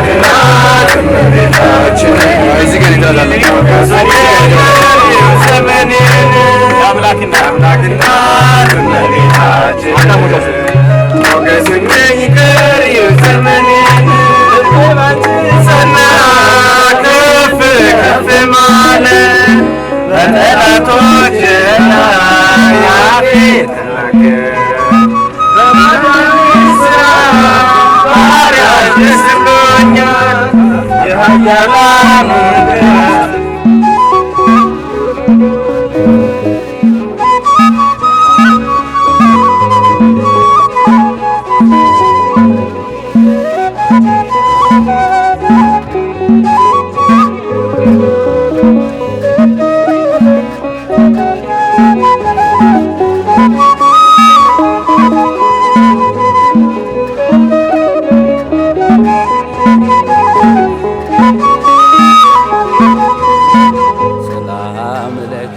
እናት እመቤታችን ዘመኔን አምላክ እናት እመቤታችን ሞገስ ሁኚኝ ቀሪው ዘመኔን ጸና ከፍ ከፍ ማለት በጠላቶች ላይ አፌ ተናገረ። በማዳንሽ ሥራ ባሪያሽ ደስ ብሎኛል። የኃያላኑን ቀስት ሰላም ለኪ።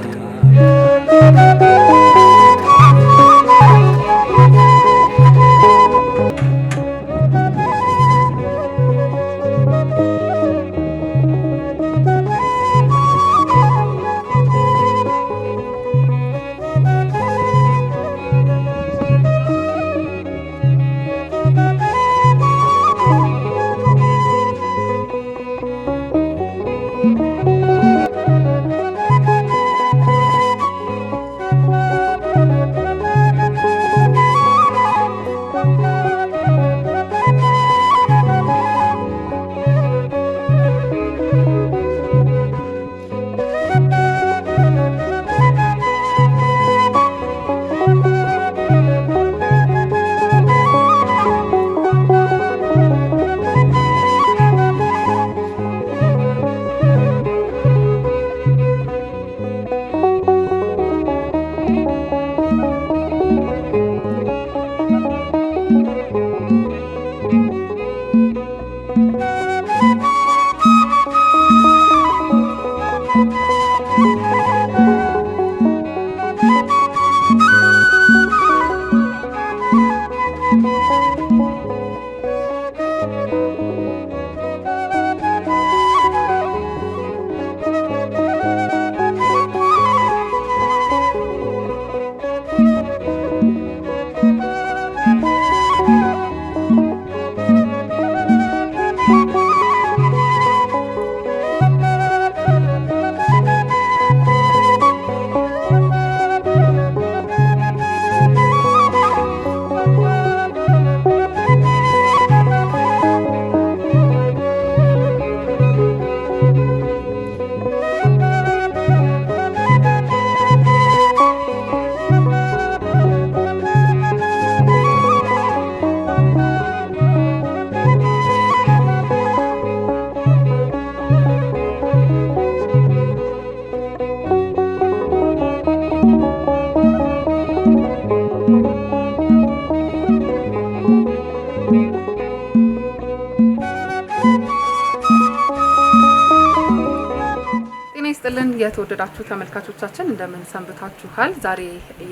ጤና ይስጥልን የተወደዳችሁ ተመልካቾቻችን፣ እንደምን ሰንብታችኋል? ዛሬ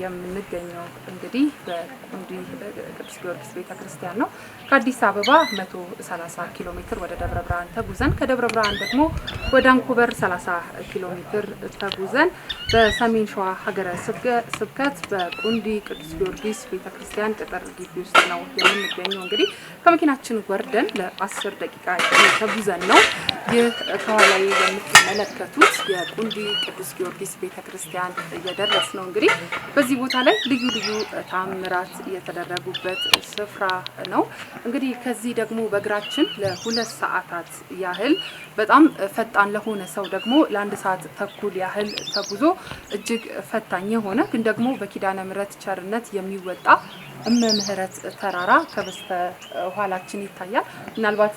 የምንገኘው እንግዲህ በቁንዲ ቅዱስ ጊዮርጊስ ቤተ ክርስቲያን ነው። ከአዲስ አበባ 130 ኪሎ ሜትር ወደ ደብረ ብርሃን ተጉዘን፣ ከደብረ ብርሃን ደግሞ ወደ አንኮበር 30 ኪሎ ሜትር ተጉዘን በሰሜን ሸዋ ሀገረ ስብከት በቁንዲ ቅዱስ ጊዮርጊስ ቤተ ክርስቲያን ቅጥር ግቢ ውስጥ ነው የምንገኘው። እንግዲህ ከመኪናችን ወርደን ለ10 ደቂቃ ተጉዘን ነው ይህ ከኋላዬ የምትመለከቱት የቁንዲ ቅዱስ ጊዮርጊስ ቤተክርስቲያን እየደረስ ነው። እንግዲህ በዚህ ቦታ ላይ ልዩ ልዩ ተአምራት የተደረጉበት ስፍራ ነው። እንግዲህ ከዚህ ደግሞ በእግራችን ለ2 ሰዓታት ያህል፣ በጣም ፈጣን ለሆነ ሰው ደግሞ ለ1 ሰዓት ተኩል ያህል ተጉዞ እጅግ ፈታኝ የሆነ ግን ደግሞ በኪዳነ ምሕረት ቸርነት የሚወጣ እመ ምህረት ተራራ ከበስተ ኋላችን ይታያል። ምናልባት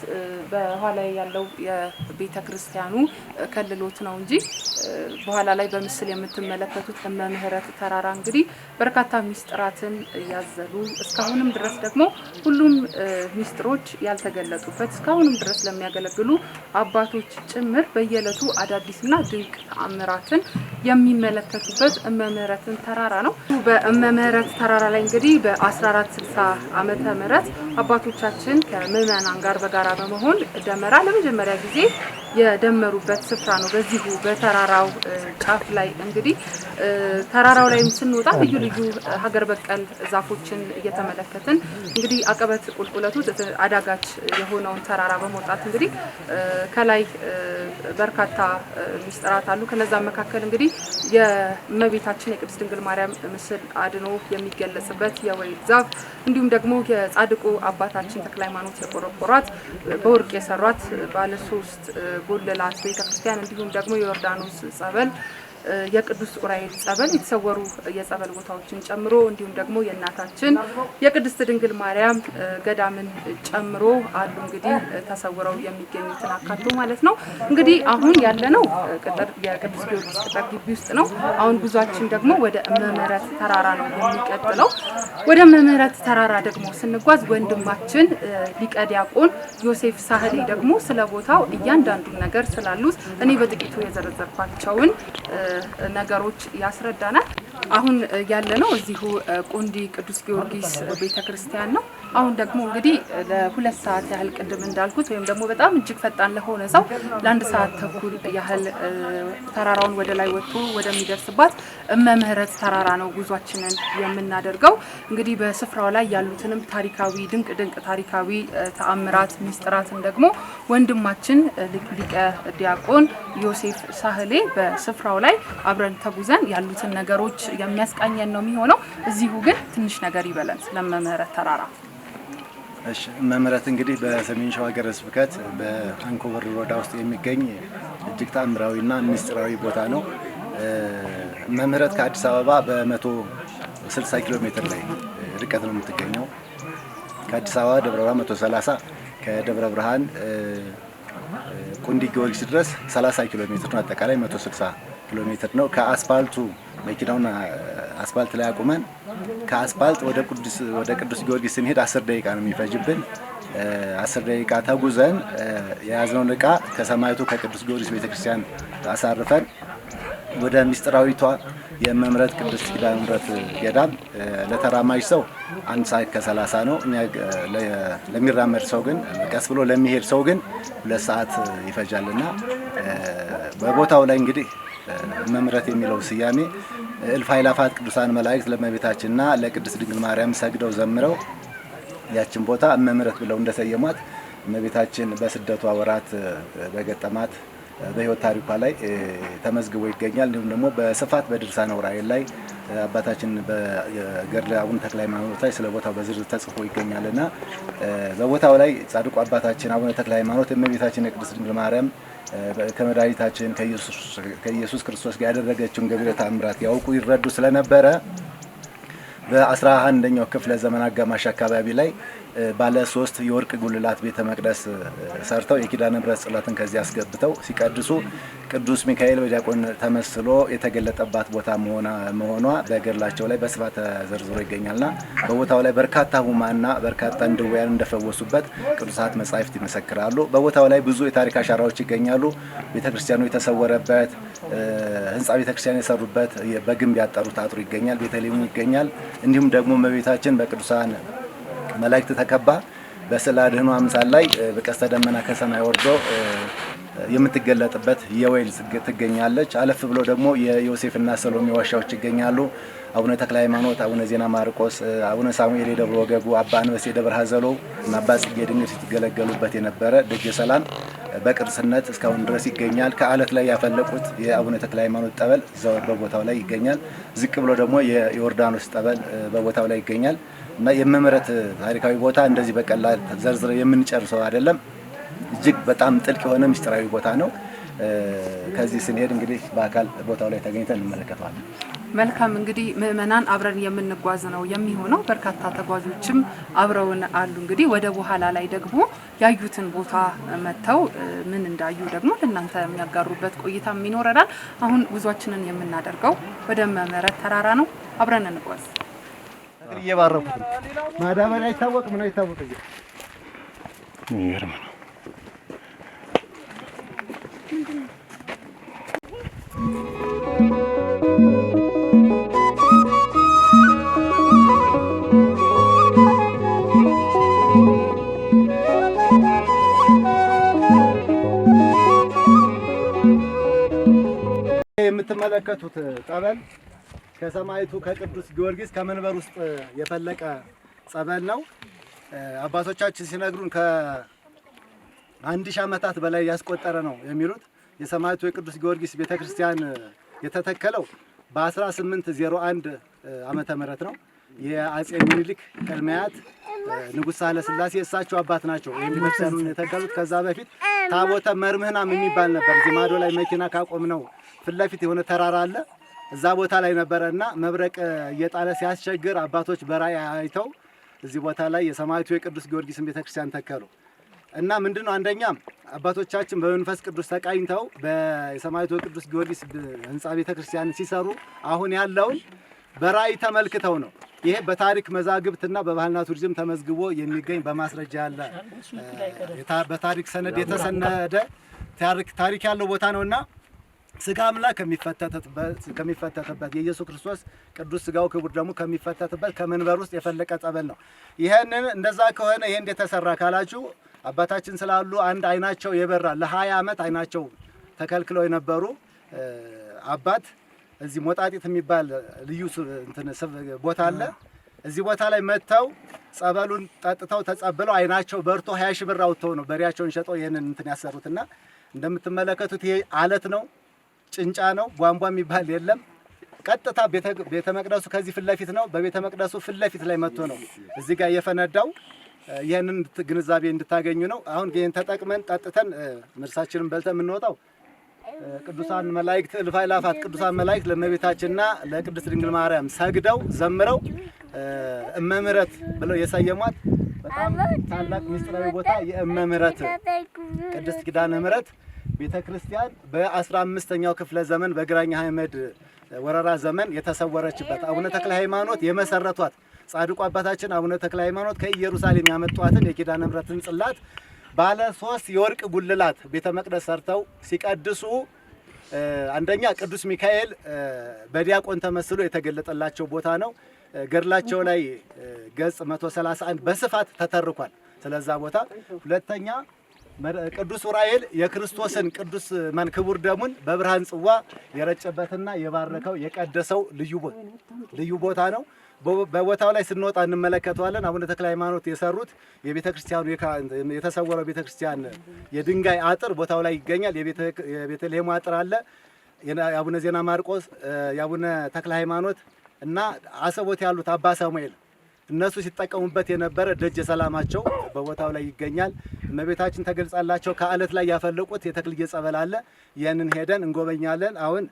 በኋላ ያለው የቤተ ክርስቲያኑ ከልሎት ነው እንጂ በኋላ ላይ በምስል የምትመለከቱት እመ ምህረት ተራራ እንግዲህ በርካታ ሚስጥራትን ያዘሉ፣ እስካሁንም ድረስ ደግሞ ሁሉም ሚስጥሮች ያልተገለጡበት፣ እስካሁንም ድረስ ለሚያገለግሉ አባቶች ጭምር በየዕለቱ አዳዲስና ድንቅ ተአምራትን የሚመለከቱበት እመ ምህረትን ተራራ ነው። በእመ ምህረት ተራራ ላይ እንግዲህ በ በ1460 ዓመተ ምህረት አባቶቻችን ከምዕመናን ጋር በጋራ በመሆን ደመራ ለመጀመሪያ ጊዜ የደመሩበት ስፍራ ነው። በዚሁ በተራራው ጫፍ ላይ እንግዲህ ተራራው ላይም ስንወጣ ልዩ ልዩ ሀገር በቀል ዛፎችን እየተመለከትን እንግዲህ አቀበት ቁልቁለቱ አዳጋች የሆነውን ተራራ በመውጣት እንግዲህ ከላይ በርካታ ሚስጥራት አሉ። ከነዛ መካከል እንግዲህ የእመቤታችን የቅድስት ድንግል ማርያም ምስል አድኖ የሚገለጽበት የወይን ዛፍ እንዲሁም ደግሞ የጻድቁ አባታችን ተክለ ሃይማኖት የቆረቆሯት በወርቅ የሰሯት ባለ ሶስት ጉልላት ቤተክርስቲያን እንዲሁም ደግሞ የዮርዳኖስ ጸበል፣ የቅዱስ ዑራኤል ጸበል፣ የተሰወሩ የጸበል ቦታዎችን ጨምሮ እንዲሁም ደግሞ የእናታችን የቅድስት ድንግል ማርያም ገዳምን ጨምሮ አሉ። እንግዲህ ተሰውረው የሚገኙትን አካቶ ማለት ነው። እንግዲህ አሁን ያለነው ቅጥር የቅዱስ ጊዮርጊስ ቅጥር ግቢ ውስጥ ነው። አሁን ጉዟችን ደግሞ ወደ እመ ምህረት ተራራ ነው የሚቀጥለው። ወደ እመ ምህረት ተራራ ደግሞ ስንጓዝ ወንድማችን ሊቀ ዲያቆን ዮሴፍ ሳህሌ ደግሞ ስለ ቦታው እያንዳንዱን ነገር ስላሉት እኔ በጥቂቱ የዘረዘርኳቸውን ነገሮች ያስረዳናል። አሁን ያለነው እዚሁ ቁንዲ ቅዱስ ጊዮርጊስ ቤተክርስቲያን ነው። አሁን ደግሞ እንግዲህ ለ2 ሰዓት ያህል ቅድም እንዳልኩት ወይም ደግሞ በጣም እጅግ ፈጣን ለሆነ ሰው ለ1 ሰዓት ተኩል ያህል ተራራውን ወደ ላይ ወጥቶ ወደሚደርስባት እመ ምህረት ተራራ ነው ጉዟችንን የምናደርገው። እንግዲህ በስፍራው ላይ ያሉትንም ታሪካዊ ድንቅ ድንቅ ታሪካዊ ተአምራት ሚስጥራትን ደግሞ ወንድማችን ሊቀ ዲያቆን ዮሴፍ ሳህሌ በስፍራው ላይ አብረን ተጉዘን ያሉትን ነገሮች የሚያስቃኘን ነው የሚሆነው። እዚሁ ግን ትንሽ ነገር ይበለን ስለ እመ ምህረት ተራራ። እሺ፣ እመ ምህረት እንግዲህ በሰሜን ሸዋ ሀገረ ስብከት በአንኮበር ወረዳ ውስጥ የሚገኝ እጅግ ተአምራዊና ምስጢራዊ ቦታ ነው። እመ ምህረት ከአዲስ አበባ በ160 ኪሎ ሜትር ላይ ርቀት ነው የምትገኘው። ከአዲስ አበባ ደብረ ብርሃን 130፣ ከደብረ ብርሃን ቁንዲ ጊዮርጊስ ድረስ 30 ኪሎ ሜትር ነው። አጠቃላይ 160 ኪሎ ሜትር ነው። ከአስፋልቱ መኪናውን አስፋልት ላይ አቁመን ከአስፋልት ወደ ቅዱስ ጊዮርጊስ ስንሄድ 10 ደቂቃ ነው የሚፈጅብን። 10 ደቂቃ ተጉዘን የያዝነውን እቃ ከሰማዕቱ ከቅዱስ ጊዮርጊስ ቤተክርስቲያን አሳርፈን ወደ ምስጢራዊቷ የእመ ምህረት ቅድስት ኪዳነ ምህረት ገዳም ለተራማጅ ሰው 1 ሰዓት ከ30 ነው። እኛ ለሚራመድ ሰው ግን፣ ቀስ ብሎ ለሚሄድ ሰው ግን 2 ሰዓት ይፈጃልና በቦታው ላይ እንግዲህ እመ ምህረት የሚለው ስያሜ እልፍ አእላፋት ቅዱሳን መላእክት ለእመቤታችንና ለቅድስት ድንግል ማርያም ሰግደው ዘምረው ያችን ቦታ እመ ምህረት ብለው እንደሰየሟት እመቤታችን በስደቷ ወራት በገጠማት በሕይወት ታሪኳ ላይ ተመዝግቦ ይገኛል። እንዲሁም ደግሞ በስፋት በድርሳነ ዑራኤል ላይ አባታችን በገድለ አቡነ ተክለ ሃይማኖት ላይ ስለ ቦታው በዝርዝር ተጽፎ ይገኛል እና በቦታው ላይ ጻድቁ አባታችን አቡነ ተክለ ሃይማኖት እመቤታችን የቅድስት ድንግል ማርያም ከመድኃኒታችን ከኢየሱስ ክርስቶስ ጋር ያደረገችውን ገቢረ ተአምራት ያውቁ ይረዱ ስለነበረ በ11ኛው ክፍለ ዘመን አጋማሽ አካባቢ ላይ ባለ ሶስት የወርቅ ጉልላት ቤተ መቅደስ ሰርተው የኪዳነ ምሕረት ጽላትን ከዚህ አስገብተው ሲቀድሱ ቅዱስ ሚካኤል በዲያቆን ተመስሎ የተገለጠባት ቦታ መሆኗ በገድላቸው ላይ በስፋት ተዘርዝሮ ይገኛልና በቦታው ላይ በርካታ ሕሙማንና በርካታ ድውያን እንደፈወሱበት ቅዱሳት መጻሕፍት ይመሰክራሉ። በቦታው ላይ ብዙ የታሪክ አሻራዎች ይገኛሉ። ቤተክርስቲያኑ የተሰወረበት ህንፃ ቤተክርስቲያን የሰሩበት በግንብ ያጠሩት አጥሩ ይገኛል። ቤተልሔሙ ይገኛል። እንዲሁም ደግሞ እመቤታችን በቅዱሳን መላእክት ተከባ በስዕለ አድኅኖ አምሳል ላይ በቀስተ ደመና ከሰማይ ወርዶ የምትገለጥበት የወይል ትገኛለች። አለፍ ብሎ ደግሞ የዮሴፍና ሰሎሜ ዋሻዎች ይገኛሉ። አቡነ ተክለ ሃይማኖት፣ አቡነ ዜና ማርቆስ፣ አቡነ ሳሙኤል የደብረ ወገጉ፣ አባ አንበሴ የደብረ ሀዘሎ እና አባ ጽጌ ድንግል ሲገለገሉበት የነበረ ደጀ ሰላም በቅርስነት እስካሁን ድረስ ይገኛል። ከአለት ላይ ያፈለቁት የአቡነ ተክለ ሃይማኖት ጠበል እዛው በቦታው ላይ ይገኛል። ዝቅ ብሎ ደግሞ የዮርዳኖስ ጠበል በቦታው ላይ ይገኛል እና የእመ ምህረት ታሪካዊ ቦታ እንደዚህ በቀላል ዘርዝረ የምንጨርሰው አይደለም። እጅግ በጣም ጥልቅ የሆነ ምስጢራዊ ቦታ ነው። ከዚህ ስንሄድ እንግዲህ በአካል ቦታው ላይ ተገኝተን እንመለከተዋለን። መልካም፣ እንግዲህ ምእመናን አብረን የምንጓዝ ነው የሚሆነው። በርካታ ተጓዦችም አብረውን አሉ። እንግዲህ ወደ በኋላ ላይ ደግሞ ያዩትን ቦታ መጥተው ምን እንዳዩ ደግሞ ለእናንተ የሚያጋሩበት ቆይታም ይኖረናል። አሁን ጉዟችንን የምናደርገው ወደ እመ ምህረት ተራራ ነው። አብረን እንጓዝ። እየባረኩት ነው። ማዳበሪያ አይታወቅ ምን አይታወቅ። የሚገርም ነው። የምትመለከቱት ጠበል ከሰማዕቱ ከቅዱስ ጊዮርጊስ ከመንበር ውስጥ የፈለቀ ጸበል ነው። አባቶቻችን ሲነግሩን ከ1000 ዓመታት በላይ ያስቆጠረ ነው የሚሉት። የሰማዕቱ የቅዱስ ጊዮርጊስ ቤተክርስቲያን የተተከለው በ1801 ዓመተ ምህረት ነው። የአጼ ምኒልክ ቅድመ አያት ንጉሥ ሳህለ ሥላሴ እሳቸው አባት ናቸው ይህን ቤተክርስቲያኑን የተከሉት። ከዛ በፊት ታቦተ መርምህናም የሚባል ነበር። እዚህ ማዶ ላይ መኪና ካቆምነው ፊት ለፊት የሆነ ተራራ አለ። እዛ ቦታ ላይ ነበረ እና መብረቅ እየጣለ ሲያስቸግር አባቶች በራእይ አይተው እዚህ ቦታ ላይ የሰማዕቱ የቅዱስ ጊዮርጊስን ቤተክርስቲያን ተከሉ። እና ምንድነው አንደኛ አባቶቻችን በመንፈስ ቅዱስ ተቃኝተው በሰማዕቱ የቅዱስ ጊዮርጊስ ህንፃ ቤተክርስቲያን ሲሰሩ አሁን ያለውን በራእይ ተመልክተው ነው። ይሄ በታሪክ መዛግብትና በባህልና ቱሪዝም ተመዝግቦ የሚገኝ በማስረጃ ያለ በታሪክ ሰነድ የተሰነደ ታሪክ ያለው ቦታ ነውና ስጋ አምላክ ከሚፈተትበት የኢየሱስ ክርስቶስ ቅዱስ ስጋው ክቡር ደግሞ ከሚፈተትበት ከመንበር ውስጥ የፈለቀ ጸበል ነው። ይሄንን እንደዛ ከሆነ ይሄ እንዴት ተሰራ ካላችሁ አባታችን ስላሉ አንድ አይናቸው የበራ ለ20 ዓመት አይናቸው ተከልክለው የነበሩ አባት እዚህ ሞጣጢት የሚባል ልዩ ቦታ አለ። እዚህ ቦታ ላይ መጥተው ጸበሉን ጠጥተው ተጸብለው አይናቸው በርቶ 20 ሺህ ብር አውጥተው ነው በሬያቸውን ሸጠው ይሄንን እንትን ያሰሩትና እንደምትመለከቱት ይሄ አለት ነው፣ ጭንጫ ነው፣ ቧንቧ የሚባል የለም። ቀጥታ ቤተ መቅደሱ ከዚህ ፊት ለፊት ነው። በቤተ መቅደሱ ፊት ለፊት ላይ መጥቶ ነው እዚህ ጋር የፈነዳው። ይህንን ግንዛቤ እንድታገኙ ነው። አሁን ይህን ተጠቅመን ጠጥተን ምርሳችንን በልተን የምንወጣው ቅዱሳን መላእክት እልፍ አእላፋት ቅዱሳን መላእክት ለእመቤታችንና ለቅድስት ድንግል ማርያም ሰግደው ዘምረው እመ ምሕረት ብለው የሰየሟት በጣም ታላቅ ምስጢራዊ ቦታ የእመ ምሕረት ቅድስት ኪዳነ ምሕረት ቤተክርስቲያን በ15ኛው ክፍለ ዘመን በግራኝ አህመድ ወረራ ዘመን የተሰወረችበት አቡነ ተክለ ሃይማኖት የመሰረቷት ጻድቁ አባታችን አቡነ ተክለ ሃይማኖት ከኢየሩሳሌም ያመጧትን የኪዳነ ምሕረትን ጽላት ባለ 3 የወርቅ ጉልላት ቤተ መቅደስ ሰርተው ሲቀድሱ አንደኛ ቅዱስ ሚካኤል በዲያቆን ተመስሎ የተገለጠላቸው ቦታ ነው። ገድላቸው ላይ ገጽ 131 በስፋት ተተርኳል ስለዛ ቦታ። ሁለተኛ ቅዱስ ዑራኤል የክርስቶስን ቅዱስ ክቡር ደሙን በብርሃን ጽዋ የረጨበትና የባረከው የቀደሰው ልዩ ቦታ ነው። በቦታው ላይ ስንወጣ እንመለከተዋለን። አቡነ ተክለ ሃይማኖት የሰሩት የቤተክርስቲያኑ የተሰወረው ቤተክርስቲያን የድንጋይ አጥር ቦታው ላይ ይገኛል። የቤተልሔሙ አጥር አለ። የአቡነ ዜና ማርቆስ፣ የአቡነ ተክለ ሃይማኖት እና አሰቦት ያሉት አባ ሳሙኤል እነሱ ሲጠቀሙበት የነበረ ደጀ ሰላማቸው በቦታው ላይ ይገኛል። እመቤታችን ተገልጻላቸው ከአለት ላይ ያፈለቁት የተክልዬ ጸበል አለ። ይህንን ሄደን እንጎበኛለን። አሁን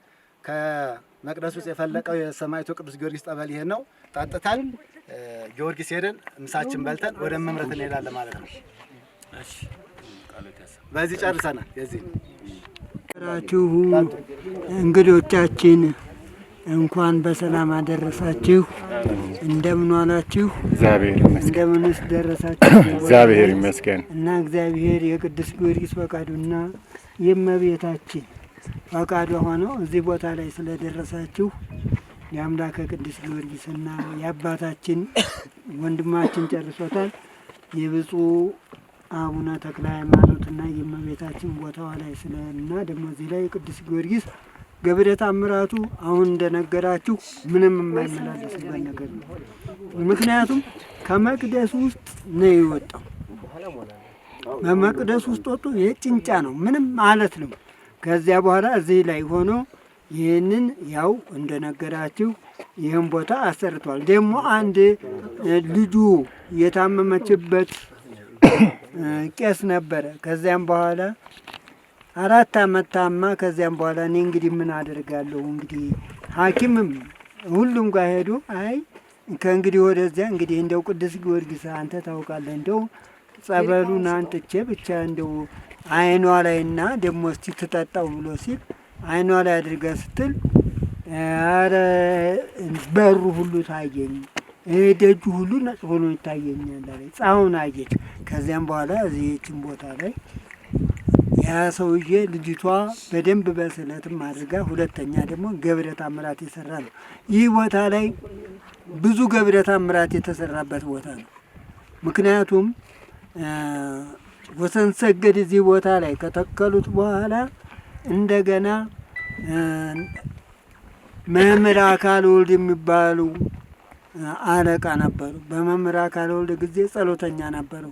ከመቅደስ ውስጥ የፈለቀው የሰማዕቱ ቅዱስ ጊዮርጊስ ጸበል ይሄን ነው። ጠጥተን ጊዮርጊስ ሄደን ምሳችን በልተን ወደ መምረት እንሄዳለን ማለት ነው። በዚህ ጨርሰናል። የዚህ ራችሁ እንግዶቻችን እንኳን በሰላም አደረሳችሁ። እንደምን ዋላችሁ? እግዚአብሔር ይመስገን። እንደምንስ ደረሳችሁ? እግዚአብሔር ይመስገን። እና እግዚአብሔር የቅዱስ ጊዮርጊስ ፈቃዱና የእመቤታችን ፈቃዷ ሆነው እዚህ ቦታ ላይ ስለደረሳችሁ የአምላከ ቅዱስ ጊዮርጊስና የአባታችን ወንድማችን ጨርሶታል። የብፁዕ አቡነ ተክለ ሃይማኖትና የእመቤታችን ቦታዋ ላይ ስለና ደግሞ እዚህ ላይ ቅዱስ ጊዮርጊስ ገብረ ታምራቱ አሁን እንደነገራችሁ ምንም የማይመላለስበት ነገር ነው። ምክንያቱም ከመቅደስ ውስጥ ነው የወጣው። በመቅደስ ውስጥ ወጥቶ የጭንጫ ነው፣ ምንም ማለት ነው። ከዚያ በኋላ እዚህ ላይ ሆኖ ይህንን ያው እንደነገራችሁ ይህን ቦታ አሰርቷል። ደግሞ አንድ ልጁ የታመመችበት ቄስ ነበረ። ከዚያም በኋላ 4 ዓመት ታማ፣ ከዚያም በኋላ እኔ እንግዲህ ምን አደርጋለሁ እንግዲህ ሐኪምም ሁሉም ጋር ሄዱ። አይ ከእንግዲህ ወደዚያ እንግዲህ እንደው ቅዱስ ጊዮርጊስ አንተ ታውቃለህ፣ እንደው ጸበሉን አንጥቼ ብቻ እንደው አይኗ ላይና ደግሞ እስቲ ትጠጣው ብሎ ሲል አይኗ ላይ አድርጋ ስትል ኧረ በሩ ሁሉ ታየኝ፣ ደጁ ሁሉ ነጭ ሆኖ ይታየኛል አለች። ፀሐዩን አየች። ከዚያም በኋላ እዚህችን ቦታ ላይ ያ ሰውዬ ልጅቷ በደንብ በስለትም አድርጋ፣ ሁለተኛ ደግሞ ገብረ ታምራት የሰራ ነው። ይህ ቦታ ላይ ብዙ ገብረ ታምራት የተሰራበት ቦታ ነው። ምክንያቱም ወሰን ሰገድ እዚህ ቦታ ላይ ከተከሉት በኋላ እንደገና መምህር አካል ወልድ የሚባሉ አለቃ ነበሩ። በመምህር አካል ወልድ ጊዜ ጸሎተኛ ነበሩ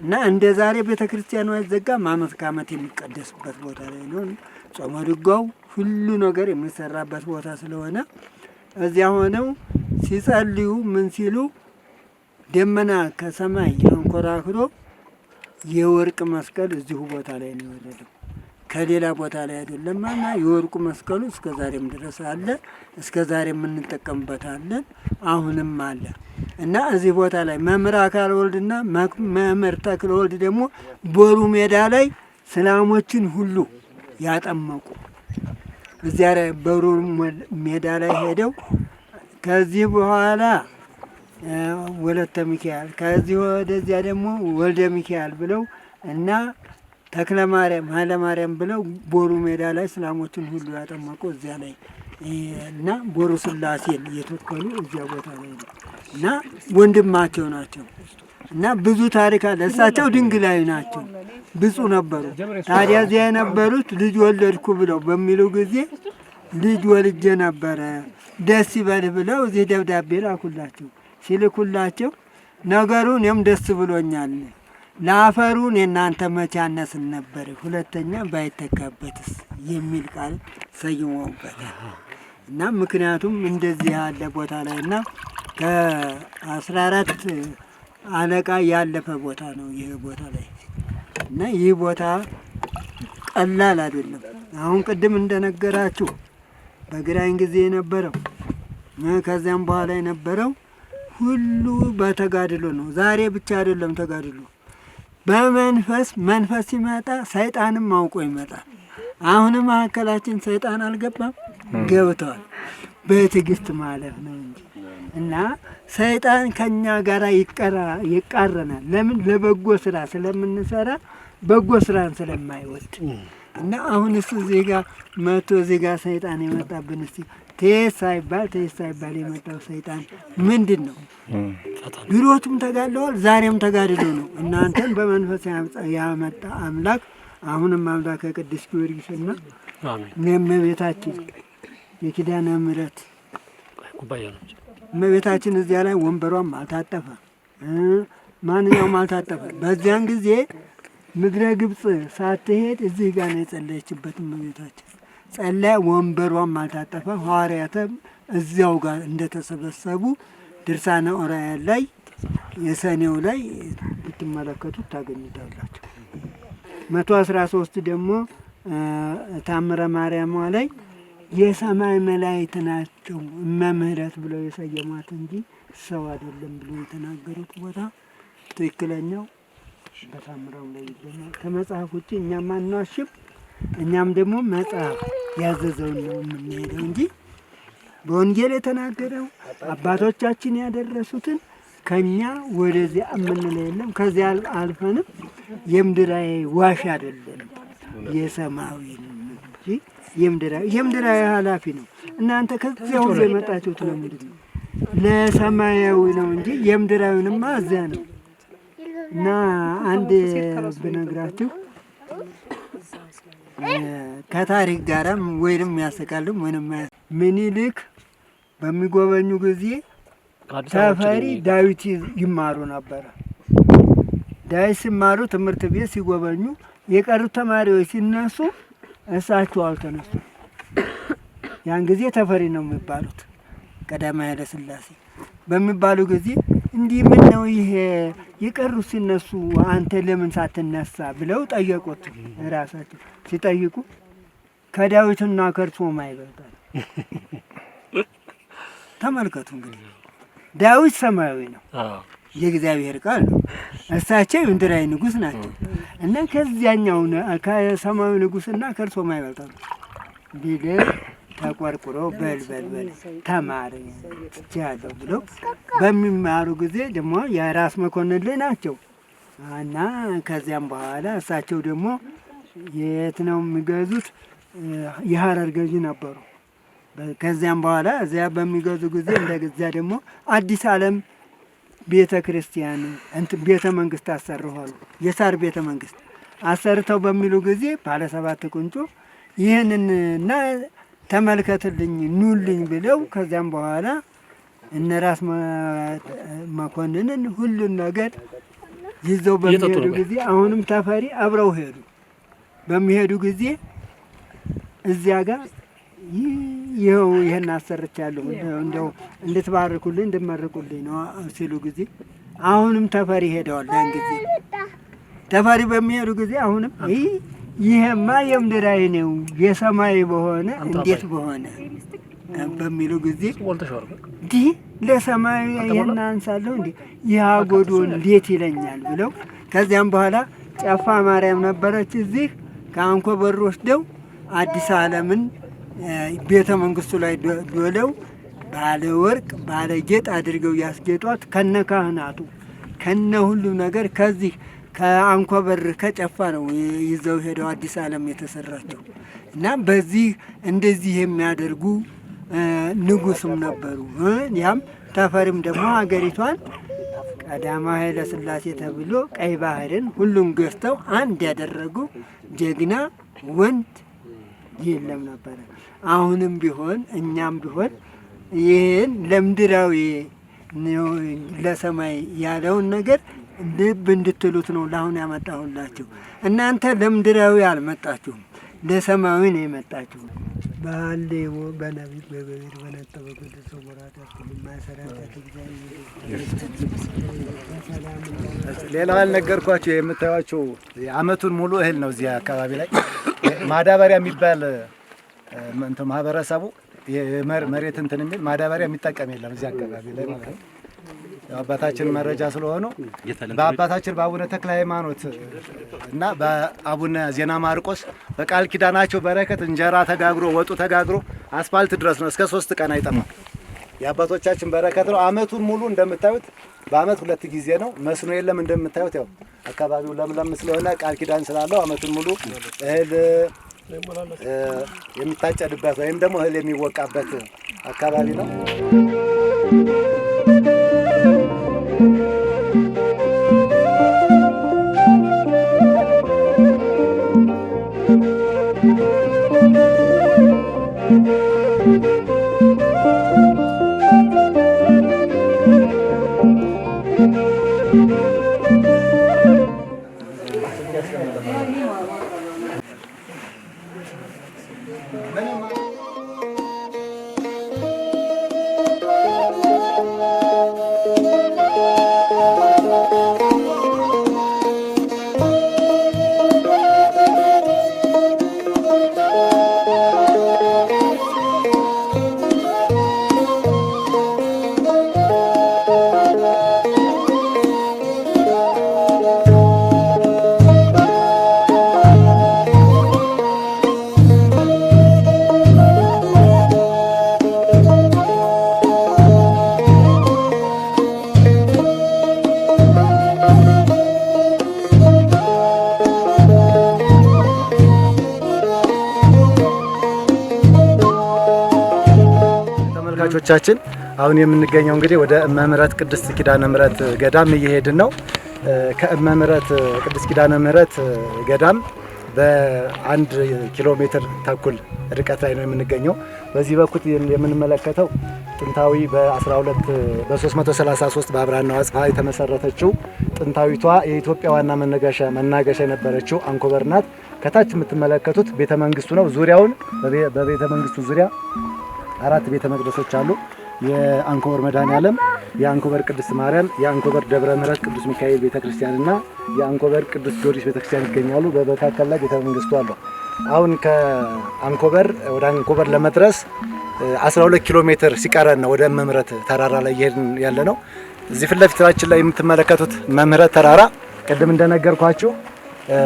እና እንደ ዛሬ ቤተ ክርስቲያኑ አይዘጋም። አመት ከአመት የሚቀደስበት ቦታ ላይ ነው። ጾመ ድጓው ሁሉ ነገር የሚሰራበት ቦታ ስለሆነ እዚያ ሆነው ሲጸልዩ ምን ሲሉ ደመና ከሰማይ አንኮራክሮ የወርቅ መስቀል እዚሁ ቦታ ላይ ነው የወረደው። ከሌላ ቦታ ላይ አይደለም እና የወርቁ መስቀሉ እስከ ዛሬም ድረስ አለ። እስከ ዛሬም እንጠቀምበታለን። አሁንም አለ እና እዚህ ቦታ ላይ መምህር አካል ወልድና መምህር ተክለ ወልድ ደግሞ ቦሩ ሜዳ ላይ ሰላሞችን ሁሉ ያጠመቁ እዚያ ላይ በሩ ሜዳ ላይ ሄደው ከዚህ በኋላ ወለተ ሚካኤል ከዚህ ወደዚያ ደግሞ ወልደ ሚካኤል ብለው እና ተክለ ማርያም ኃይለ ማርያም ብለው ቦሩ ሜዳ ላይ እስላሞችን ሁሉ ያጠመቁ እዚያ ላይ እና ቦሩ ስላሴን እየተከሉ እዚያ ቦታ ላይ ነው እና ወንድማቸው ናቸው እና ብዙ ታሪክ አለ። እሳቸው ድንግላዊ ናቸው፣ ብፁዕ ነበሩ። ታዲያ እዚያ የነበሩት ልጅ ወለድኩ ብለው በሚሉ ጊዜ ልጅ ወልጄ ነበረ ደስ ይበልህ ብለው እዚህ ደብዳቤ ላኩላቸው። ሲልኩላቸው ነገሩ እኔም ደስ ብሎኛል፣ ለአፈሩን የእናንተ መቼ አነስን ነበር፣ ሁለተኛ ባይተካበትስ የሚል ቃል ሰይመውበታል። እና ምክንያቱም እንደዚህ ያለ ቦታ ላይ እና ከ14 አለቃ ያለፈ ቦታ ነው ይህ ቦታ ላይ እና ይህ ቦታ ቀላል አይደለም። አሁን ቅድም እንደነገራችሁ በግራኝ ጊዜ የነበረው ከዚያም በኋላ የነበረው ሁሉ በተጋድሎ ነው። ዛሬ ብቻ አይደለም ተጋድሎ፣ በመንፈስ መንፈስ ሲመጣ ሰይጣንም አውቆ ይመጣል። አሁንም መካከላችን ሰይጣን አልገባም፣ ገብተዋል። በትዕግስት ማለፍ ነው እንጂ እና ሰይጣን ከኛ ጋር ይቃረናል። ለምን? ለበጎ ስራ ስለምንሰራ በጎ ስራን ስለማይወድ እና አሁን እሱ እዚህ ጋር መቶ እዚህ ጋር ሰይጣን የመጣብን እስቲ ቴስ ሳይባል ቴስ ሳይባል የመጣው ሰይጣን ምንድን ነው? ድሮቱም ተጋድለዋል፣ ዛሬም ተጋድሎ ነው። እናንተን በመንፈስ ያመጣ አምላክ አሁንም አምላከ ቅዱስ ጊዮርጊስና እመቤታችን የኪዳነ ምሕረት እመቤታችን እዚያ ላይ ወንበሯም አልታጠፈ፣ ማንኛውም አልታጠፈ። በዚያን ጊዜ ምድረ ግብፅ ሳትሄድ እዚህ ጋር ነው የጸለየችበት እመቤታችን ጸለያ፣ ወንበሯም አልታጠፈ። ሐዋርያትም እዚያው ጋር እንደተሰበሰቡ ድርሳነ ኦራያን ላይ የሰኔው ላይ ብትመለከቱት ታገኙታላችሁ። 113 ደግሞ ታምረ ማርያሟ ላይ የሰማይ መላእክት ናቸው እመ ምህረት ብለው የሰየሟት እንጂ ሰው አይደለም ብሎ የተናገሩት ቦታ ትክክለኛው በታምረው ላይ ይገኛል። ከመጽሐፍ ውጭ እኛም አንዋሽም። እኛም ደግሞ መጽሐፍ ያዘዘውን ነው የምንሄደው እንጂ በወንጌል የተናገረው አባቶቻችን ያደረሱትን ከኛ ወደዚያ የምንለው የለም። ከዚያ አልፈንም የምድራዊ ዋሽ አይደለም የሰማዊ እንጂ የምድራዊ ኃላፊ ነው። እናንተ ከዚያ ሁሉ የመጣችሁት ለምንድን ነው? ለሰማያዊ ነው እንጂ የምድራዊንማ እዚያ ነው። እና አንድ ብነግራችሁ ከታሪክ ጋራም ወይንም ያስቃልም ወይንም ምኒልክ በሚጎበኙ ጊዜ ተፈሪ ዳዊት ይማሩ ነበረ። ዳዊት ሲማሩ ትምህርት ቤት ሲጎበኙ የቀሩት ተማሪዎች ሲነሱ እሳቸው አልተነሱ። ያን ጊዜ ተፈሪ ነው የሚባሉት ቀዳማዊ ኃይለ ሥላሴ በሚባሉ ጊዜ እንዲህ ምን ነው ይሄ የቀሩት ሲነሱ አንተ ለምን ሳትነሳ ብለው ጠየቁት። ራሳቸው ሲጠይቁ ከዳዊትና ከእርሶ ማይበልጣል። ተመልከቱ እንግዲህ ዳዊት ሰማያዊ ነው፣ የእግዚአብሔር ቃል ነው። እሳቸው የምድራዊ ንጉሥ ናቸው እና ከዚያኛው ከሰማያዊ ንጉሥና ከእርሶ ማይበልጣል ቢል ተቆርቁሮ በል በል በል ተማር ትቻለሁ ብለው በሚማሩ ጊዜ ደግሞ የራስ መኮንን ልጅ ናቸው እና ከዚያም በኋላ እሳቸው ደግሞ የት ነው የሚገዙት? የሀረር ገዢ ነበሩ። ከዚያም በኋላ እዚያ በሚገዙ ጊዜ እንደዚያ ደግሞ አዲስ ዓለም ቤተ ክርስቲያን እንትን ቤተ መንግስት አሰርኋሉ። የሳር ቤተ መንግስት አሰርተው በሚሉ ጊዜ ባለ ሰባት ቁንጮ ይህንን እና ተመልከትልኝ ኑልኝ ብለው ከዚያም በኋላ እነ ራስ መኮንንን ሁሉን ነገር ይዘው በሚሄዱ ጊዜ አሁንም ተፈሪ አብረው ሄዱ። በሚሄዱ ጊዜ እዚያ ጋር ይኸው ይህን አሰርቻለሁ እንደው እንድትባርኩልኝ እንድመርቁልኝ ነው ሲሉ ጊዜ አሁንም ተፈሪ ሄደዋል። ያን ጊዜ ተፈሪ በሚሄዱ ጊዜ አሁንም ይሄማ የምድራዊ ነው የሰማይ በሆነ እንዴት በሆነ በሚሉ ጊዜ እንዲህ ለሰማይ ይህን አንሳለሁ እንዴ ይህ አጎዶ እንዴት ይለኛል ብለው ከዚያም በኋላ ጨፋ ማርያም ነበረች እዚህ ከአንኮበር ወስደው አዲስ ዓለምን ቤተ መንግስቱ ላይ ዶለው ባለ ወርቅ ባለ ጌጥ አድርገው ያስጌጧት ከነ ካህናቱ ከነ ሁሉ ነገር ከዚህ ከአንኮበር ከጨፋ ነው ይዘው ሄደው አዲስ ዓለም የተሰራቸው እና በዚህ እንደዚህ የሚያደርጉ ንጉስም ነበሩ። ያም ተፈሪም ደግሞ ሀገሪቷን ቀዳማዊ ኃይለ ሥላሴ ተብሎ ቀይ ባህርን ሁሉም ገዝተው አንድ ያደረጉ ጀግና ወንድ የለም ነበረ። አሁንም ቢሆን እኛም ቢሆን ይህን ለምድራዊ ለሰማይ ያለውን ነገር ልብ እንድትሉት ነው ለአሁን ያመጣሁላችሁ። እናንተ ለምድራዊ አልመጣችሁም፣ ለሰማያዊ ነው የመጣችሁ። ባሌዎ በነቢብ በገቢር በነጠበ ቅዱስ ወራት ሌላው ያልነገርኳቸው የምታዩቸው የአመቱን ሙሉ እህል ነው። እዚህ አካባቢ ላይ ማዳበሪያ የሚባል እንትን ማህበረሰቡ መሬት እንትን የሚል ማዳበሪያ የሚጠቀም የለም እዚህ አካባቢ ላይ ማለት ነው። አባታችን መረጃ ስለሆኑ በአባታችን በአቡነ ተክለ ሃይማኖት እና በአቡነ ዜና ማርቆስ በቃል ኪዳናቸው በረከት እንጀራ ተጋግሮ ወጡ ተጋግሮ አስፋልት ድረስ ነው። እስከ 3 ቀን አይጠፋም። የአባቶቻችን በረከት ነው። አመቱን ሙሉ እንደምታዩት በአመት 2 ጊዜ ነው። መስኖ የለም እንደምታዩት፣ ያው አካባቢው ለምለም ስለሆነ ቃል ኪዳን ስላለው አመቱን ሙሉ እህል የሚታጨድበት ወይም ደግሞ እህል የሚወቃበት አካባቢ ነው። ተመልካቾቻችን አሁን የምንገኘው እንግዲህ ወደ እመ ምህረት ቅድስት ኪዳነ ምህረት ገዳም እየሄድን ነው። ከእመ ምህረት ቅድስት ኪዳነ ምህረት ገዳም በ1.5 ኪሎ ሜትር ርቀት ላይ ነው የምንገኘው። በዚህ በኩል የምንመለከተው ጥንታዊ በ12 በ333 በአብርሃና ወአጽብሃ የተመሰረተችው ጥንታዊቷ የኢትዮጵያ ዋና መናገሻ የነበረችው አንኮበር ናት። ከታች የምትመለከቱት ቤተ መንግስቱ ነው። ዙሪያውን በቤተ መንግስቱ ዙሪያ 4 ቤተ መቅደሶች አሉ። የአንኮበር መድኃኔዓለም፣ የአንኮበር ቅድስት ማርያም፣ የአንኮበር ደብረ ምሕረት ቅዱስ ሚካኤል ቤተክርስቲያንና የአንኮበር ቅዱስ ጊዮርጊስ ቤተክርስቲያን ይገኛሉ። በመካከል ላይ ቤተ መንግስቱ አለው። አሁን ከአንኮበር ወደ አንኮበር ለመድረስ 12 ኪሎ ሜትር ሲቀረን ነው ወደ እመ ምህረት ተራራ ላይ እየሄድን ያለ ነው። እዚህ ፊት ለፊታችን ላይ የምትመለከቱት እመ ምህረት ተራራ ቅድም እንደነገርኳችሁ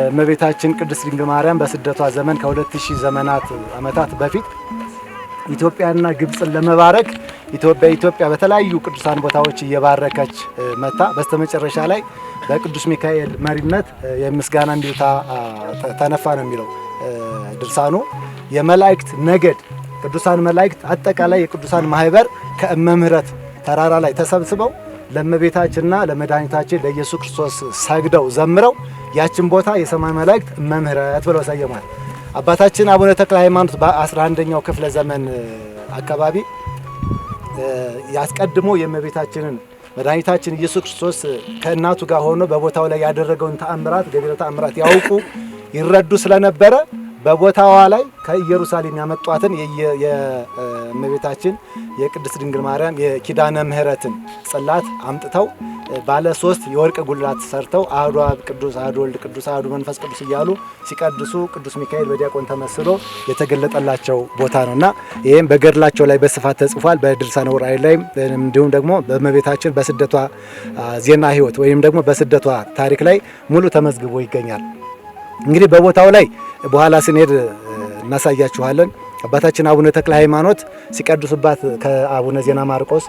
እመቤታችን ቅድስት ድንግል ማርያም በስደቷ ዘመን ከ2000 ዘመናት ዓመታት በፊት ኢትዮጵያና ግብፅን ለመባረክ ኢትዮጵያ በተለያዩ ቅዱሳን ቦታዎች እየባረከች መታ በስተመጨረሻ ላይ በቅዱስ ሚካኤል መሪነት የምስጋና እምቢልታ ተነፋ ነው የሚለው ድርሳኑ። የመላእክት ነገድ ቅዱሳን መላእክት አጠቃላይ የቅዱሳን ማህበር ከእመ ምህረት ተራራ ላይ ተሰብስበው ለእመቤታችንና ለመድኃኒታችን ለኢየሱስ ክርስቶስ ሰግደው ዘምረው ያችን ቦታ የሰማይ መላእክት እመ ምህረት ብለው ሰየሟል። አባታችን አቡነ ተክለ ሃይማኖት በ11ኛው ክፍለ ዘመን አካባቢ ያስቀድሞ የእመቤታችንን መድኃኒታችን ኢየሱስ ክርስቶስ ከእናቱ ጋር ሆኖ በቦታው ላይ ያደረገውን ተአምራት ገቢረ ተአምራት ያውቁ ይረዱ ስለነበረ በቦታዋ ላይ ከኢየሩሳሌም ያመጧትን የእመቤታችን የቅድስት ድንግል ማርያም የኪዳነ ምሕረትን ጽላት አምጥተው ባለ 3 የወርቅ ጉልላት ሰርተው አሐዱ አብ ቅዱስ፣ አሐዱ ወልድ ቅዱስ፣ አሐዱ መንፈስ ቅዱስ እያሉ ሲቀድሱ ቅዱስ ሚካኤል በዲያቆን ተመስሎ የተገለጠላቸው ቦታ ነውና ይሄም በገድላቸው ላይ በስፋት ተጽፏል። በድርሳነ ዑራኤል ላይ እንዲሁም ደግሞ በእመቤታችን በስደቷ ዜና ሕይወት ወይም ደግሞ በስደቷ ታሪክ ላይ ሙሉ ተመዝግቦ ይገኛል። እንግዲህ በቦታው ላይ በኋላ ስንሄድ እናሳያችኋለን። አባታችን አቡነ ተክለ ሃይማኖት ሲቀድሱባት ከአቡነ ዜና ማርቆስ፣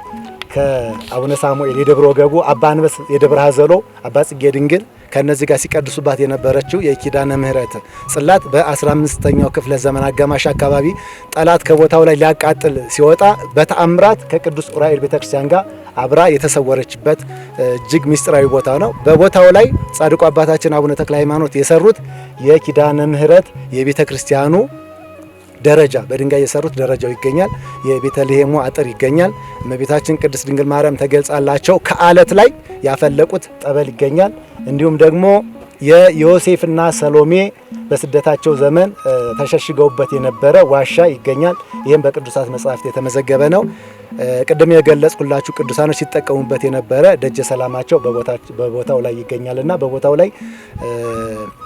ከአቡነ ሳሙኤል የደብረ ወገጉ፣ አባ አንበስ የደብረ ሀዘሎ፣ አባ ጽጌ ድንግል ከነዚህ ጋር ሲቀድሱባት የነበረችው የኪዳነ ምሕረት ጽላት በ15ኛው ክፍለ ዘመን አጋማሽ አካባቢ ጠላት ከቦታው ላይ ሊያቃጥል ሲወጣ በተአምራት ከቅዱስ ዑራኤል ቤተክርስቲያን ጋር አብራ የተሰወረችበት እጅግ ምስጢራዊ ቦታ ነው። በቦታው ላይ ጻድቁ አባታችን አቡነ ተክለ ሃይማኖት የሰሩት የኪዳነ ምሕረት የቤተክርስቲያኑ ደረጃ በድንጋይ የሰሩት ደረጃው ይገኛል። የቤተልሔሙ አጥር ይገኛል። እመቤታችን ቅድስት ድንግል ማርያም ተገልጻላቸው ከአለት ላይ ያፈለቁት ጠበል ይገኛል። እንዲሁም ደግሞ የዮሴፍና ሰሎሜ በስደታቸው ዘመን ተሸሽገውበት የነበረ ዋሻ ይገኛል። ይህም በቅዱሳት መጻሕፍት የተመዘገበ ነው። ቅድም የገለጽኩላችሁ ቅዱሳኖች ሲጠቀሙበት የነበረ ደጀ ሰላማቸው በቦታው ላይ ይገኛልና በቦታው ላይ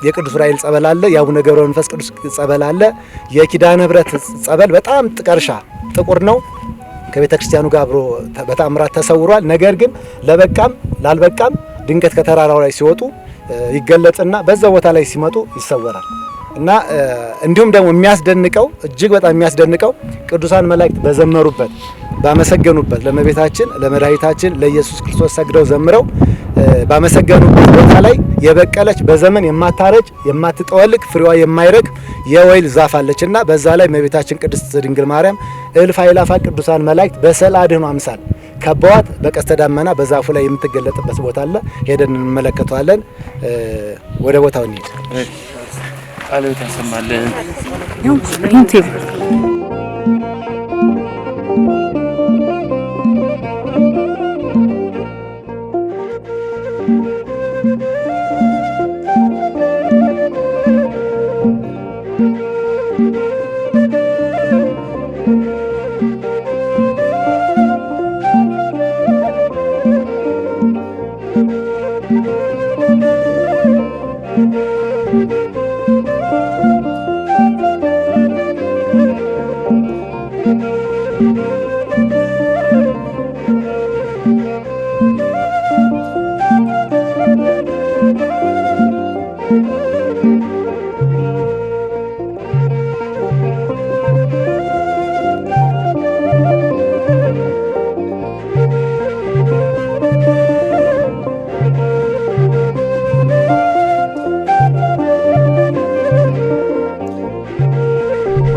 የቅዱስ ዑራኤል ጸበል አለ። የአቡነ ገብረ መንፈስ ቅዱስ ጸበል አለ። የኪዳነ ምሕረት ጸበል በጣም ጥቀርሻ ጥቁር ነው። ከቤተክርስቲያኑ ጋር አብሮ በተአምራት ተሰውሯል። ነገር ግን ለበቃም ላልበቃም ድንገት ከተራራው ላይ ሲወጡ ይገለጽና በዛ ቦታ ላይ ሲመጡ ይሰወራል። እና እንዲሁም ደግሞ የሚያስደንቀው እጅግ በጣም የሚያስደንቀው ቅዱሳን መላእክት በዘመሩበት ባመሰገኑበት ለመቤታችን ለመድኃኒታችን ለኢየሱስ ክርስቶስ ሰግደው ዘምረው ባመሰገኑበት ቦታ ላይ የበቀለች በዘመን የማታረጅ የማትጠወልቅ ፍሬዋ የማይረግፍ የወይን ዛፍ አለችና በዛ ላይ እመቤታችን ቅድስት ድንግል ማርያም እልፍ አእላፋት ቅዱሳን መላእክት በስዕለ አድኅኖ አምሳል ከበዋት በቀስተ ደመና በዛፉ ላይ የምትገለጥበት ቦታ አለ። ሄደን እንመለከተዋለን። ወደ ቦታው እንሂድ። ቃልዎት ያሰማልን።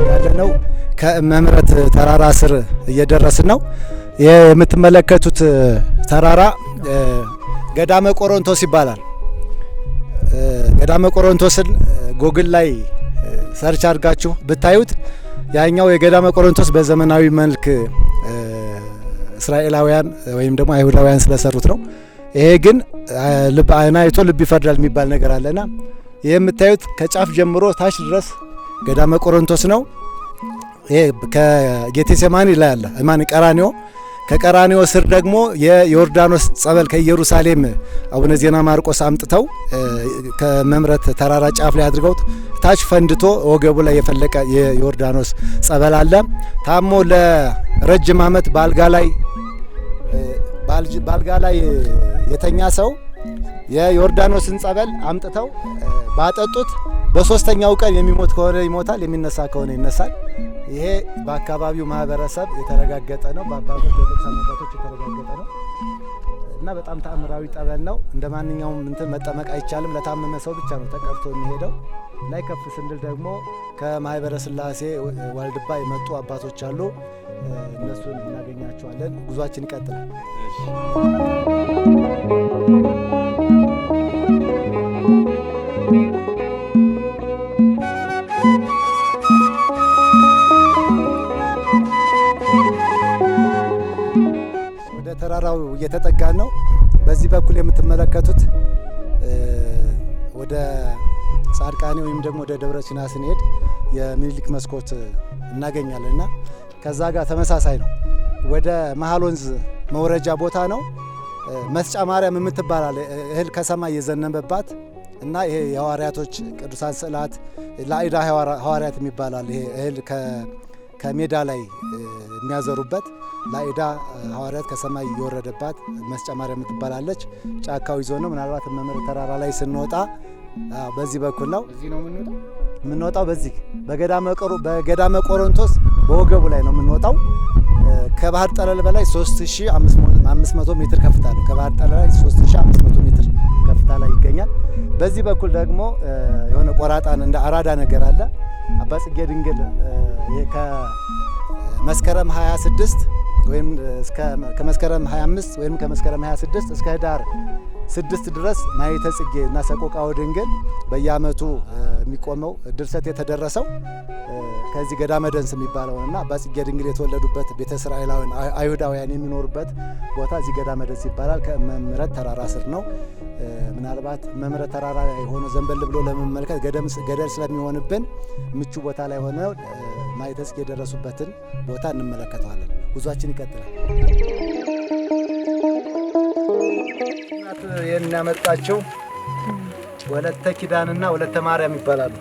ያለነው ከመምረት ተራራ ስር እየደረስን ነው። ይሄ የምትመለከቱት ተራራ ገዳመ ቆሮንቶስ ይባላል። ገዳመ ቆሮንቶስን ጎግል ላይ search አድርጋችሁ ብታዩት ያኛው የገዳመ ቆሮንቶስ በዘመናዊ መልክ እስራኤላውያን ወይም ደግሞ አይሁዳውያን ስለሰሩት ነው። ይሄ ግን ልብ አይን አይቶ ልብ ይፈርዳል የሚባል ነገር አለና ይሄ የምታዩት ከጫፍ ጀምሮ ታች ድረስ ገዳመ ቆሮንቶስ ነው። ይሄ ከጌቴሴማኒ ላይ አለ ማን ቀራኒዮ፣ ከቀራኒዮ ስር ደግሞ የዮርዳኖስ ጸበል ከኢየሩሳሌም አቡነ ዜና ማርቆስ አምጥተው ከመምረት ተራራ ጫፍ ላይ አድርገውት ታች ፈንድቶ ወገቡ ላይ የፈለቀ የዮርዳኖስ ጸበል አለ። ታሞ ለረጅም ዓመት ባልጋ ላይ የተኛ ሰው የዮርዳኖስን ጸበል አምጥተው ባጠጡት በሶስተኛው ቀን የሚሞት ከሆነ ይሞታል፣ የሚነሳ ከሆነ ይነሳል። ይሄ በአካባቢው ማህበረሰብ የተረጋገጠ ነው። በአባቶች በቅዱሳን አባቶች የተረጋገጠ ነው እና በጣም ተአምራዊ ጠበል ነው። እንደ ማንኛውም እንትን መጠመቅ አይቻልም። ለታመመ ሰው ብቻ ነው ተቀርቶ የሚሄደው። ላይ ከፍ ስንል ደግሞ ከማህበረ ስላሴ ዋልድባ የመጡ አባቶች አሉ። እነሱን እናገኛቸዋለን። ጉዟችን ይቀጥላል። ተራራው እየተጠጋን ነው። በዚህ በኩል የምትመለከቱት ወደ ጻድቃኔ ወይም ደግሞ ወደ ደብረ ሲና ስንሄድ የሚኒሊክ መስኮት እናገኛለን እና ከዛ ጋር ተመሳሳይ ነው። ወደ መሀል ወንዝ መውረጃ ቦታ ነው። መስጫ ማርያም የምትባል እህል ከሰማይ የዘነበባት እና ይሄ የሐዋርያቶች ቅዱሳን ስዕላት ላኢዳ ሐዋርያት የሚባላል። ይሄ እህል ከሜዳ ላይ የሚያዘሩበት ላኢዳ ሐዋርያት ከሰማይ የወረደባት መስጫ ማርያም የምትባላለች። ጫካው ይዞ ነው። ምናልባት መምህር ተራራ ላይ ስንወጣ በዚህ በኩል ነው የምንወጣው። በዚህ በገዳመ ቆሮንቶስ በወገቡ ላይ ነው የምንወጣው። ከባህር ጠለል በላይ 3500 ሜትር ከፍታ ነው። ከባህር ጠለል ላይ 3500 ሜትር ከፍታ ላይ ይገኛል። በዚህ በኩል ደግሞ የሆነ ቆራጣን እንደ አራዳ ነገር አለ። አባ ጽጌ ድንግል ከመስከረም 26 ወይም እስከ ከመስከረም 25 ወይም ከመስከረም 26 እስከ ህዳር 6 ድረስ ማኅሌተ ጽጌ እና ሰቆቃወ ድንግል በየዓመቱ የሚቆመው ድርሰት የተደረሰው ከዚህ ገዳመ ደንስ የሚባለውና አባ ጽጌ ድንግል የተወለዱበት ቤተ እስራኤላውያን አይሁዳውያን የሚኖሩበት ቦታ እዚህ ገዳመ ደንስ ይባላል። ከመምረት ተራራ ስር ነው። ምናልባት መምረት ተራራ ላይ ሆኖ ዘንበል ብሎ ለመመልከት ገደል ስለሚሆንብን ምቹ ቦታ ላይ ሆነ ማኅሌተ ጽጌ የደረሱበትን ቦታ እንመለከተዋለን። ጉዟችን ይቀጥላል። የሚያመጣቸው ወለተ ኪዳንና ወለተ ማርያም ይባላሉ።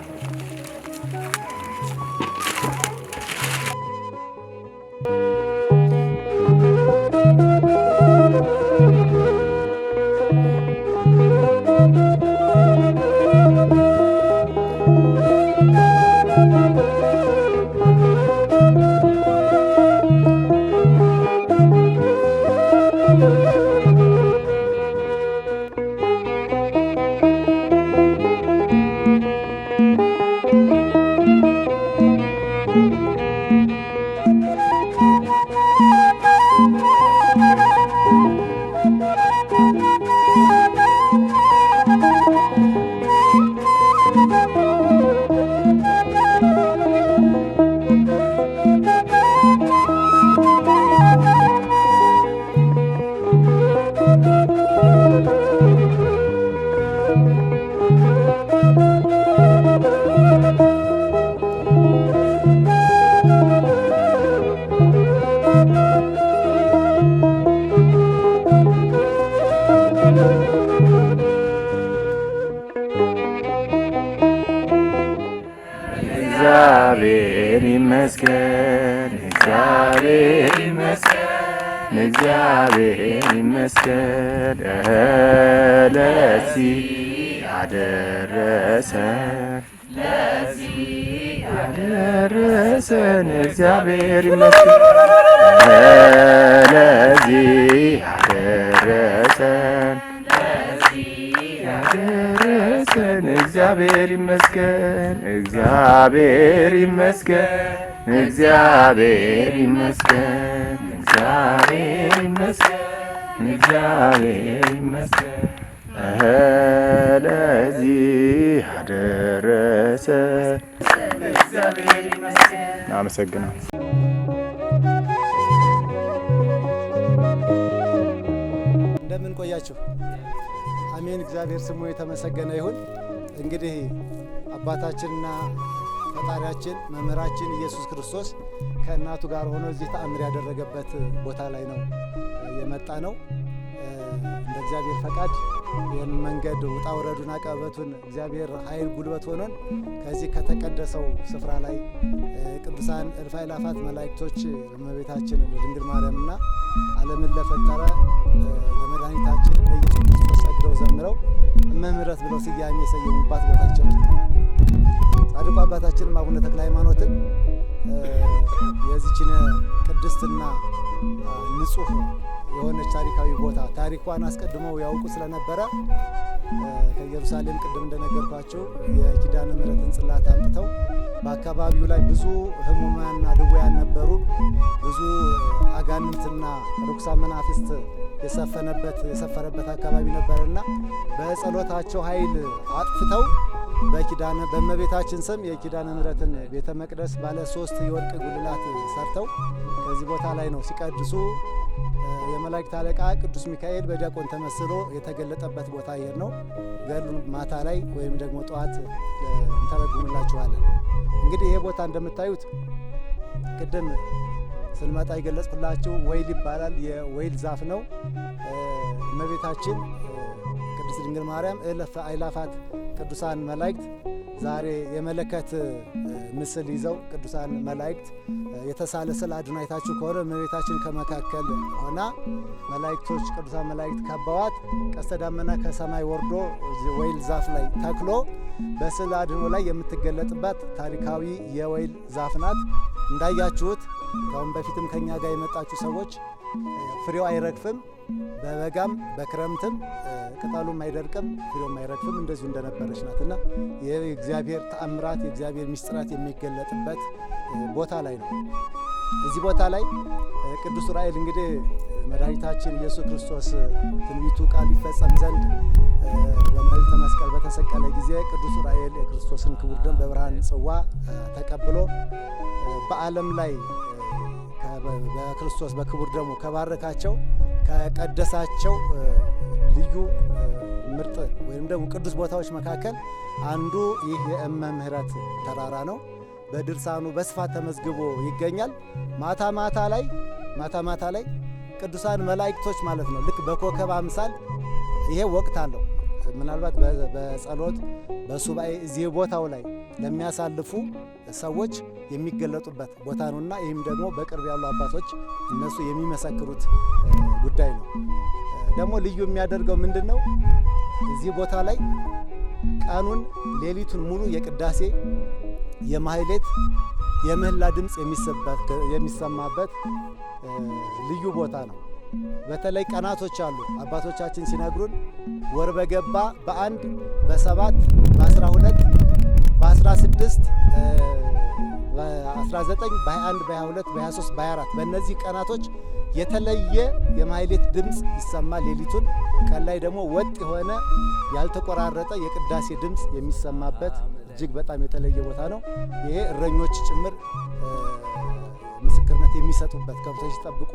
እግዚአብሔር ይመስገን፣ እግዚአብሔር ይመስገን፣ እግዚአብሔር ይመስገን፣ ለዚህ ያደረሰን፣ ያደረሰን እግዚአብሔር ይመስገን፣ ለዚህ ያደረሰን፣ ያደረሰን እግዚአብሔር ይመስገን፣ እግዚአብሔር ይመስገን፣ እግዚአብሔር ይመስገን፣ እግዚአብሔር ይመስገን፣ እግዚአብሔር ይመስገን፣ ለዚህ ያደረሰን እግዚአብሔር ይመስገን። አመሰግናለሁ። እንደምን ቆያችሁ? አሜን። እግዚአብሔር ስሙ የተመሰገነ ይሁን። እንግዲህ አባታችንና ፈጣሪያችን መምህራችን ኢየሱስ ክርስቶስ ከእናቱ ጋር ሆኖ እዚህ ተአምር ያደረገበት ቦታ ላይ ነው የመጣ ነው። እንደ እግዚአብሔር ፈቃድ ይህን መንገድ ውጣ ውረዱን አቀበቱን እግዚአብሔር ኃይል ጉልበት ሆኖን ከዚህ ከተቀደሰው ስፍራ ላይ ቅዱሳን እልፍ አእላፋት መላእክቶች እመቤታችን ለድንግል ማርያምና ዓለምን ለፈጠረ ለመድኃኒታችን ለኢየሱስ ክርስቶስ ሰግደው ዘምረው እመ ምሕረት ብለው ስያሜ የሰየሙባት ቦታችን ነች። ጻድቁ አባታችንም አቡነ ተክለ ሃይማኖትን የዚችን ቅድስትና ንጹሕ የሆነች ታሪካዊ ቦታ ታሪኳን አስቀድመው ያውቁ ስለነበረ ከኢየሩሳሌም ቅድም እንደነገርኳቸው የኪዳነ ምሕረትን ጽላት አምጥተው በአካባቢው ላይ ብዙ ሕሙማንና ድውያን ነበሩ። ብዙ አጋንንትና ርኩሳን መናፍስት የሰፈረበት አካባቢ ነበርና በጸሎታቸው ኃይል አጥፍተው በኪዳነ በእመቤታችን ስም የኪዳነ ምሕረትን ቤተ መቅደስ ባለ 3 የወርቅ ጉልላት ሰርተው ከዚህ ቦታ ላይ ነው ሲቀድሱ የመላእክት አለቃ ቅዱስ ሚካኤል በዲያቆን ተመስሎ የተገለጠበት ቦታ ይሄ ነው። ገድሉን ማታ ላይ ወይም ደግሞ ጠዋት እንተረጉምላችኋለን። እንግዲህ ይሄ ቦታ እንደምታዩት ቅድም ስንመጣ የገለጽኩላችሁ ወይል ይባላል። የወይል ዛፍ ነው። እመቤታችን ቅድስት ድንግል ማርያም እልፍ አእላፋት ቅዱሳን መላእክት ዛሬ የመለከት ምስል ይዘው ቅዱሳን መላእክት የተሳለ ስዕል አድኖ አይታችሁ ከሆነ እመቤታችን ከመካከል ሆና መላእክቶች ቅዱሳን መላእክት ከበዋት ቀስተ ደመና ከሰማይ ወርዶ ወይል ዛፍ ላይ ተክሎ በስዕል አድኖ ላይ የምትገለጥባት ታሪካዊ የወይል ዛፍ ናት። እንዳያችሁት ከአሁን በፊትም ከኛ ጋር የመጣችሁ ሰዎች ፍሬው አይረግፍም። በበጋም በክረምትም ቅጠሉም አይደርቅም፣ ፍሬውም አይረግፍም። እንደዚሁ እንደነበረች ናትና የእግዚአብሔር ተአምራት የእግዚአብሔር ምስጢራት የሚገለጥበት ቦታ ላይ ነው። እዚህ ቦታ ላይ ቅዱስ ዑራኤል እንግዲህ መድኃኒታችን ኢየሱስ ክርስቶስ ትንቢቱ ቃል ይፈጸም ዘንድ በመልዕልተ መስቀል በተሰቀለ ጊዜ ቅዱስ ዑራኤል የክርስቶስን ክቡር ደም በብርሃን ጽዋ ተቀብሎ በዓለም ላይ በክርስቶስ በክቡር ደሙ ከባረካቸው ከቀደሳቸው ልዩ ምርጥ ወይም ደግሞ ቅዱስ ቦታዎች መካከል አንዱ ይህ የእመ ምሕረት ተራራ ነው። በድርሳኑ በስፋት ተመዝግቦ ይገኛል። ማታ ማታ ላይ ማታ ማታ ላይ ቅዱሳን መላእክቶች ማለት ነው ልክ በኮከብ አምሳል ይሄ ወቅት አለው። ምናልባት በጸሎት በሱባኤ እዚህ ቦታው ላይ ለሚያሳልፉ ሰዎች የሚገለጡበት ቦታ ነውና ይህም ደግሞ በቅርብ ያሉ አባቶች እነሱ የሚመሰክሩት ጉዳይ ነው። ደግሞ ልዩ የሚያደርገው ምንድን ነው? እዚህ ቦታ ላይ ቀኑን ሌሊቱን ሙሉ የቅዳሴ የማህሌት የምህላ ድምፅ የሚሰማበት ልዩ ቦታ ነው። በተለይ ቀናቶች አሉ። አባቶቻችን ሲነግሩን ወር በገባ በ1 በ7 በ12 በ16 በ19 በ21 በ22 በ23 በ24 በእነዚህ ቀናቶች የተለየ የማህሌት ድምፅ ይሰማል። ሌሊቱን ቀን ላይ ደግሞ ወጥ የሆነ ያልተቆራረጠ የቅዳሴ ድምፅ የሚሰማበት እጅግ በጣም የተለየ ቦታ ነው። ይሄ እረኞች ጭምር ምስክርነት የሚሰጡበት ከብቶች ሲጠብቁ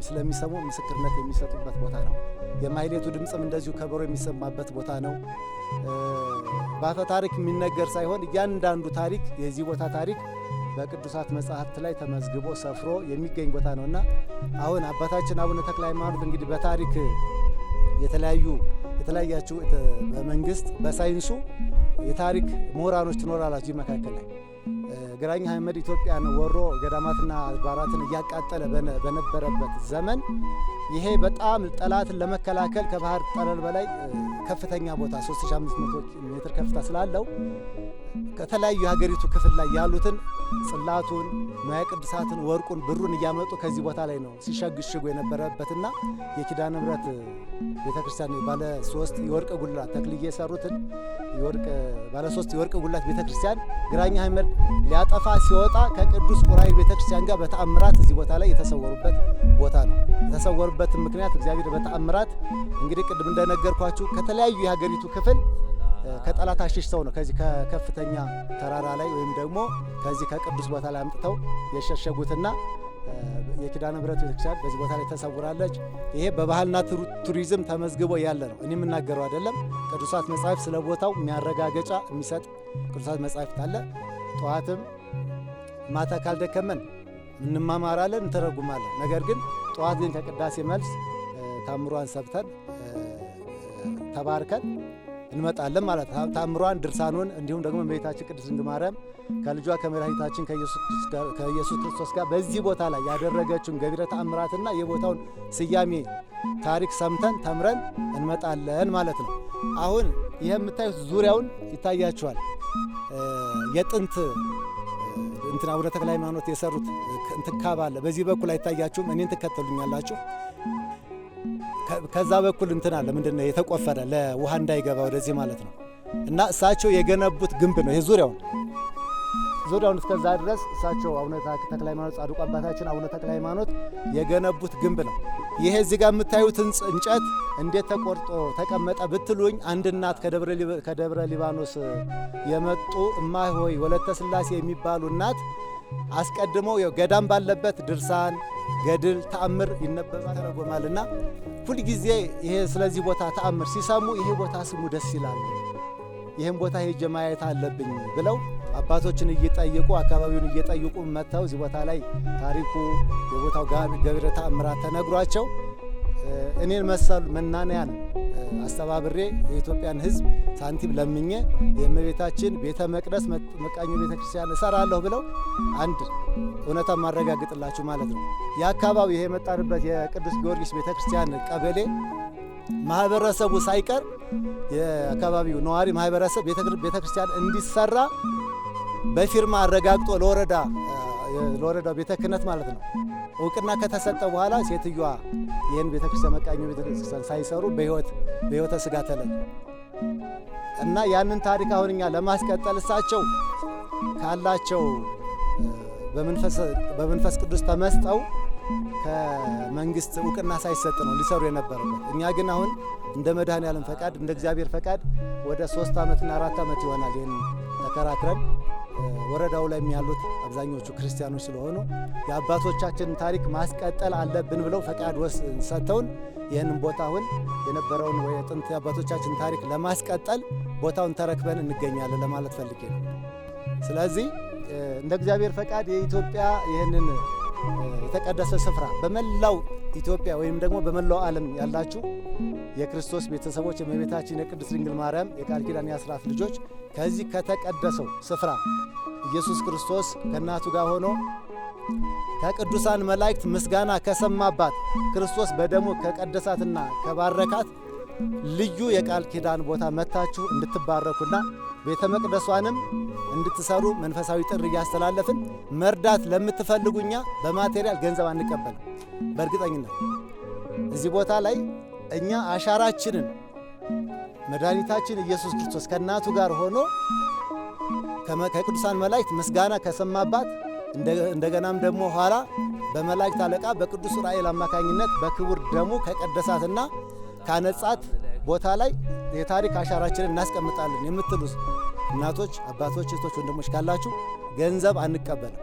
ስለሚሰሙ ምስክርነት የሚሰጡበት ቦታ ነው። የማህሌቱ ድምፅም እንደዚሁ ከበሮ የሚሰማበት ቦታ ነው። በአፈ ታሪክ የሚነገር ሳይሆን እያንዳንዱ ታሪክ የዚህ ቦታ ታሪክ በቅዱሳት መጻሕፍት ላይ ተመዝግቦ ሰፍሮ የሚገኝ ቦታ ነውና አሁን አባታችን አቡነ ተክለ ሃይማኖት እንግዲህ በታሪክ የተለያያችሁ በመንግስት በሳይንሱ የታሪክ ምሁራኖች ትኖራላችሁ። መካከል ላይ ግራኝ አህመድ ኢትዮጵያን ወሮ ገዳማትና አድባራትን እያቃጠለ በነበረበት ዘመን ይሄ በጣም ጠላትን ለመከላከል ከባህር ጠለል በላይ ከፍተኛ ቦታ 3500 ሜትር ከፍታ ስላለው ከተለያዩ የሀገሪቱ ክፍል ላይ ያሉትን ጽላቱን፣ ንዋየ ቅድሳትን፣ ወርቁን፣ ብሩን እያመጡ ከዚህ ቦታ ላይ ነው ሲሸግሽጉ የነበረበትና የኪዳነ ምሕረት ቤተክርስቲያን ባለ 3 የወርቅ ጉልላት ተክልዬ የሰሩትን የወርቅ ባለ 3 የወርቅ ጉልላት ቤተክርስቲያን ግራኝ አህመድ ሊያጠፋ ሲወጣ ከቅዱስ ዑራኤል ቤተክርስቲያን ጋር በተአምራት እዚህ ቦታ ላይ የተሰወሩበት ቦታ ነው። የተሰወሩበትን ምክንያት እግዚአብሔር በተአምራት እንግዲህ ቅድም እንደነገርኳችሁ ከተለያዩ የሀገሪቱ ክፍል ከጠላት አሸሽተው ነው ከዚህ ከከፍተኛ ተራራ ላይ ወይም ደግሞ ከዚህ ከቅዱስ ቦታ ላይ አምጥተው የሸሸጉትና የኪዳነ ምሕረት ቤተክርስቲያን በዚህ ቦታ ላይ ተሰውራለች። ይሄ በባህልና ቱሪዝም ተመዝግቦ ያለ ነው። እኔ የምናገረው አይደለም። ቅዱሳት መጻሕፍት ስለ ቦታው የሚያረጋገጫ የሚሰጥ ቅዱሳት መጻሕፍት አለ። ጠዋትም ማታ ካልደከመን እንማማራለን፣ እንተረጉማለን። ነገር ግን ጠዋት ግን ከቅዳሴ መልስ ታምሯን ሰብተን ተባርከን እንመጣለን ማለት ነው። ታምሯን ድርሳኑን እንዲሁም ደግሞ እመቤታችን ቅድስት ድንግል ማርያም ከልጇ ከመድኃኒታችን ከኢየሱስ ክርስቶስ ጋር በዚህ ቦታ ላይ ያደረገችውን ገቢረ ተአምራትና የቦታውን ስያሜ ታሪክ ሰምተን ተምረን እንመጣለን ማለት ነው። አሁን ይህ የምታዩት ዙሪያውን ይታያችኋል። የጥንት እንትን አቡነ ተክለ ሃይማኖት የሰሩት እንትን ካብ አለ። በዚህ በኩል አይታያችሁም፣ እኔን ትከተሉኛላችሁ። ከዛ በኩል እንትን አለ፣ ምንድነው የተቆፈረ ለውሃ እንዳይገባ ወደዚህ ማለት ነው። እና እሳቸው የገነቡት ግንብ ነው ይሄ ዙሪያውን ዙሪያውን እስከዛ ድረስ እሳቸው አቡነ ተክለ ሃይማኖት፣ ጻድቁ አባታችን አቡነ ተክለ ሃይማኖት የገነቡት ግንብ ነው። ይሄ እዚህ ጋር የምታዩት እንጨት እንዴት ተቆርጦ ተቀመጠ ብትሉኝ፣ አንድ እናት ከደብረ ሊባኖስ የመጡ እማሆይ ወለተ ስላሴ የሚባሉ እናት አስቀድመው ገዳም ባለበት ድርሳን፣ ገድል፣ ተአምር ይነበባል፣ ተረጎማልና ሁልጊዜ ይሄ ስለዚህ ቦታ ተአምር ሲሰሙ ይሄ ቦታ ስሙ ደስ ይላል፣ ይህም ቦታ ሄጄ ማየት አለብኝ ብለው አባቶችን እየጠየቁ፣ አካባቢውን እየጠየቁ መጥተው እዚህ ቦታ ላይ ታሪኩ፣ የቦታው ገቢረ ተአምራት ተነግሯቸው እኔን መሰሉ መናንያን አስተባብሬ የኢትዮጵያን ሕዝብ ሳንቲም ለምኜ የእመቤታችን ቤተ መቅደስ መቃኞ ቤተ ክርስቲያን እሰራለሁ ብለው አንድ እውነታ ማረጋግጥላችሁ ማለት ነው። የአካባቢው ይሄ የመጣንበት የቅዱስ ጊዮርጊስ ቤተ ክርስቲያን ቀበሌ ማህበረሰቡ ሳይቀር፣ የአካባቢው ነዋሪ ማህበረሰብ ቤተ ክርስቲያን እንዲሰራ በፊርማ አረጋግጦ ለወረዳው ቤተ ክህነት ማለት ነው እውቅና ከተሰጠ በኋላ ሴትዮዋ ይህን ቤተክርስቲያን፣ መቃኞ ቤተክርስቲያን ሳይሰሩ በህይወተ ስጋ ተለዩ እና ያንን ታሪክ አሁን እኛ ለማስቀጠል እሳቸው ካላቸው በመንፈስ ቅዱስ ተመስጠው ከመንግስት እውቅና ሳይሰጥ ነው ሊሰሩ የነበረበት። እኛ ግን አሁን እንደ መድኃኔዓለም ፈቃድ፣ እንደ እግዚአብሔር ፈቃድ ወደ 3 ዓመትና 4 ዓመት ይሆናል ይህን ተከራክረን፣ ወረዳው ላይ ያሉት አብዛኞቹ ክርስቲያኖች ስለሆኑ የአባቶቻችንን ታሪክ ማስቀጠል አለብን ብለው ፈቃድ ሰጥተውን ይህንን ቦታ አሁን የነበረውን የጥንት የአባቶቻችን ታሪክ ለማስቀጠል ቦታውን ተረክበን እንገኛለን ለማለት ፈልጌ ነው። ስለዚህ እንደ እግዚአብሔር ፈቃድ የኢትዮጵያ ይህንን የተቀደሰ ስፍራ በመላው ኢትዮጵያ ወይም ደግሞ በመላው ዓለም ያላችሁ የክርስቶስ ቤተሰቦች፣ የእመቤታችን የቅድስት ድንግል ማርያም የቃል ኪዳን የአስራት ልጆች፣ ከዚህ ከተቀደሰው ስፍራ ኢየሱስ ክርስቶስ ከእናቱ ጋር ሆኖ ከቅዱሳን መላእክት ምስጋና ከሰማባት፣ ክርስቶስ በደሙ ከቀደሳትና ከባረካት ልዩ የቃል ኪዳን ቦታ መጥታችሁ እንድትባረኩና ቤተ መቅደሷንም እንድትሰሩ መንፈሳዊ ጥሪ እያስተላለፍን፣ መርዳት ለምትፈልጉ እኛ በ material ገንዘብ አንቀበልም። በእርግጠኝነት እዚህ ቦታ ላይ እኛ አሻራችንን መድኃኒታችን ኢየሱስ ክርስቶስ ከእናቱ ጋር ሆኖ ከቅዱሳን መላእክት ምስጋና ከሰማባት፣ እንደገናም ደግሞ ኋላ በመላእክት አለቃ በቅዱስ ዑራኤል አማካኝነት በክቡር ደሙ ከቀደሳትና ካነጻት ቦታ ላይ የታሪክ አሻራችንን እናስቀምጣለን የምትሉ እናቶች፣ አባቶች፣ እህቶች፣ ወንድሞች ካላችሁ ገንዘብ አንቀበልም።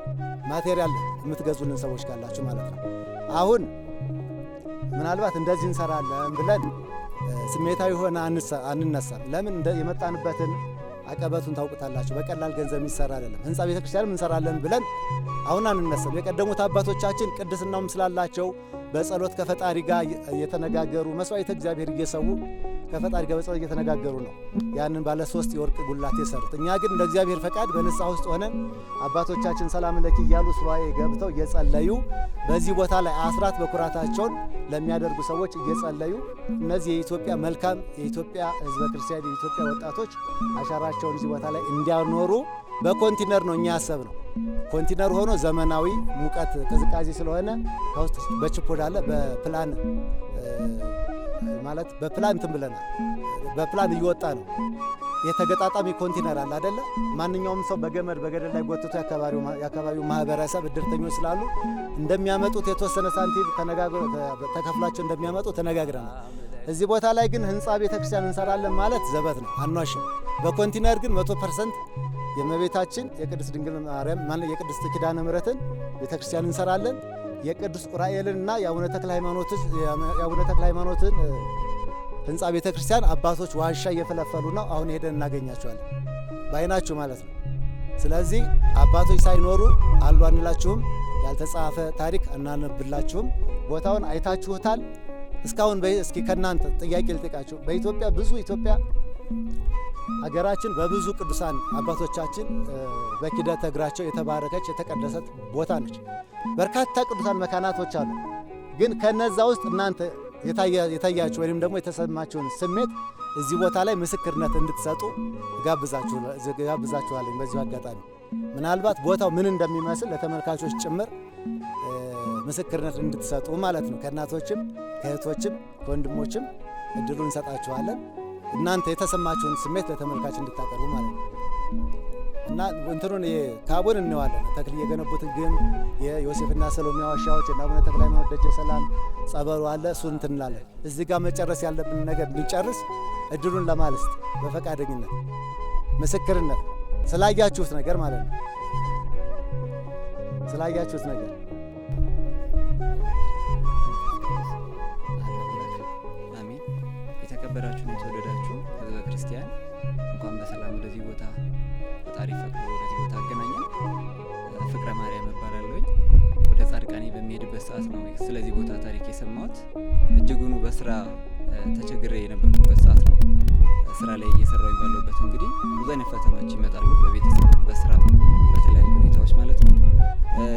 Material የምትገዙልን ሰዎች ካላችሁ ማለት ነው። አሁን ምናልባት እንደዚህ እንሰራለን ብለን ስሜታዊ ሆነ አንነሳም። ለምን የመጣንበትን አቀበቱን ታውቁታላችሁ። በቀላል ገንዘብ የሚሰራ አይደለም። ህንፃ ቤተክርስቲያንም እንሰራለን ብለን አሁን አንነሳም። የቀደሙት አባቶቻችን ቅድስናውም ስላላቸው በጸሎት ከፈጣሪ ጋር እየተነጋገሩ፣ መስዋዕተ እግዚአብሔር እየሰዉ ከፈጣሪ ጋር በጸሎት እየተነጋገሩ ነው ያንን ባለ ሶስት የወርቅ ጉልላት የሰሩት። እኛ ግን እንደ እግዚአብሔር ፈቃድ በንስሐ ውስጥ ሆነን አባቶቻችን ሰላም ለኪ እያሉ ሱባኤ ገብተው እየጸለዩ፣ በዚህ ቦታ ላይ አስራት በኩራታቸውን ለሚያደርጉ ሰዎች እየጸለዩ፣ እነዚህ የኢትዮጵያ መልካም የኢትዮጵያ ሕዝበ ክርስቲያን፣ የኢትዮጵያ ወጣቶች አሻራቸውን እዚህ ቦታ ላይ እንዲያኖሩ በኮንቲነር ነው እኛ ያሰብነው። ኮንቲነር ሆኖ ዘመናዊ፣ ሙቀት ቅዝቃዜ ስለሆነ ከውስጥ በችፖድ አለ። በፕላን ማለት በፕላን እንትን ብለናል። በፕላን እየወጣ ነው። የተገጣጣሚ ኮንቲነር አለ አደለ? ማንኛውም ሰው በገመድ በገደል ላይ ጎትቶ የአካባቢው ማህበረሰብ እድርተኞች ስላሉ እንደሚያመጡት፣ የተወሰነ ሳንቲም ተነጋግሮ ተከፍሏቸው እንደሚያመጡ ተነጋግረናል። እዚህ ቦታ ላይ ግን ህንፃ ቤተክርስቲያን እንሰራለን ማለት ዘበት ነው፣ አንዋሽም። በኮንቲነር ግን 100% የእመቤታችን የቅድስት ድንግል ማርያም ማለት የቅድስት ኪዳነ ምሕረትን ቤተክርስቲያን እንሰራለን። የቅዱስ ዑራኤልንና የአቡነ ተክለ ሃይማኖትን ህንፃ ቤተክርስቲያን አባቶች ዋሻ እየፈለፈሉ ነው። አሁን ሄደን እናገኛቸዋለን በአይናችሁ ማለት ነው። ስለዚህ አባቶች ሳይኖሩ አሉ አንላችሁም። ያልተጻፈ ታሪክ አናነብላችሁም። ቦታውን አይታችሁታል። እስካሁን እስኪ ከእናንተ ጥያቄ ልጠይቃችሁ። በኢትዮጵያ ብዙ፣ ኢትዮጵያ ሀገራችን በብዙ ቅዱሳን አባቶቻችን በኪደተ እግራቸው የተባረከች የተቀደሰች ቦታ ነች። በርካታ ቅዱሳን መካናቶች አሉ። ግን ከነዛ ውስጥ እናንተ የታያችሁ ወይም ደግሞ የተሰማችሁን ስሜት እዚህ ቦታ ላይ ምስክርነት እንድትሰጡ ጋብዛችኋለሁ። በዚሁ አጋጣሚ ምናልባት ቦታው ምን እንደሚመስል ለተመልካቾች ጭምር ምስክርነት እንድትሰጡ ማለት ነው። ከእናቶችም፣ ከእህቶችም፣ ከወንድሞችም እድሉን እንሰጣችኋለን። እናንተ የተሰማችሁን ስሜት ለተመልካች እንድታቀርቡ ማለት ነው። እና እንትኑን ካቡን እንዋለን። ተክል የገነቡትን ግንብ፣ የዮሴፍና ሰሎሜ ዋሻዎች እና አቡነ ተክለ ሃይማኖት ደጀ ሰላም ጸበሉ አለ። እሱን እንትን እንላለን። እዚህ ጋር መጨረስ ያለብን ነገር እንጨርስ። እድሉን ለማልስት በፈቃደኝነት ምስክርነት ስላያችሁት ነገር ማለት ነው። ስላያችሁት ነገር። አሜን። የተከበራችሁና የተወደዳችሁ ሕዝበ ክርስቲያን፣ እንኳን በሰላም ወደዚህ ቦታ ፈጣሪ ፈቅዶ ወደዚህ ቦታ አገናኘን። ፍቅረ ማርያም እባላለሁኝ። ወደ ጻድቃኔ በሚሄድበት ሰዓት ነው ስለዚህ ቦታ ታሪክ የሰማሁት። እጅጉኑ በስራ ተቸግሬ የነበርኩበት ሰዓት ነው። ስራ ላይ እየሰራሁኝ ባለሁበት እንግዲህ ብዙ አይነት ፈተናዎች ይመጣሉ፣ በቤተሰብ፣ በስራ፣ በተለያዩ ሁኔታዎች ማለት ነው።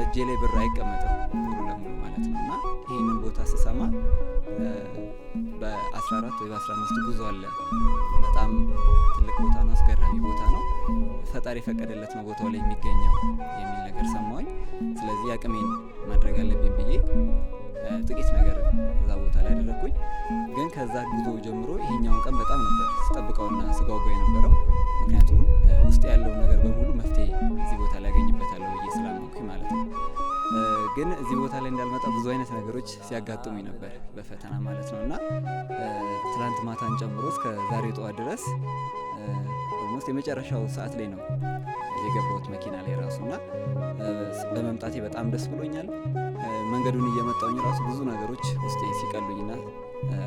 እጄ ላይ ብር አይቀመጥም ሙሉ ለሙሉ ማለት ነው። እና ይህንን ቦታ ስሰማ በ14 ወይ በ15 ጉዞ አለ። በጣም ትልቅ ቦታ ነው፣ አስገራሚ ቦታ ነው። ፈጣሪ የፈቀደለት ነው ቦታው ላይ የሚገኘው የሚል ነገር ሰማሁኝ። ስለዚህ አቅሜን ማድረግ አለብኝ ብዬ ጥቂት ነገር እዛ ቦታ ላይ አደረግኩኝ። ግን ከዛ ጉዞ ጀምሮ ይሄኛውን ቀን በጣም ነበር ስጠብቀውና ስጓጓ የነበረው። ምክንያቱም ውስጥ ያለውን ነገር በሙሉ መፍትሄ እዚህ ቦታ ላይ አገኝበታለሁ ብዬ ስላመንኩኝ ማለት ነው። ግን እዚህ ቦታ ላይ እንዳልመጣ ብዙ አይነት ነገሮች ሲያጋጥሙኝ ነበር በፈተና ማለት ነው። እና ትላንት ማታን ጨምሮ እስከ ዛሬ ጠዋት ድረስ almost የመጨረሻው ሰዓት ላይ ነው የገባሁት መኪና ላይ ራሱ። እና በመምጣቴ በጣም ደስ ብሎኛል። መንገዱን እየመጣሁኝ ራሱ ብዙ ነገሮች ውስጤ ሲቀሉኝና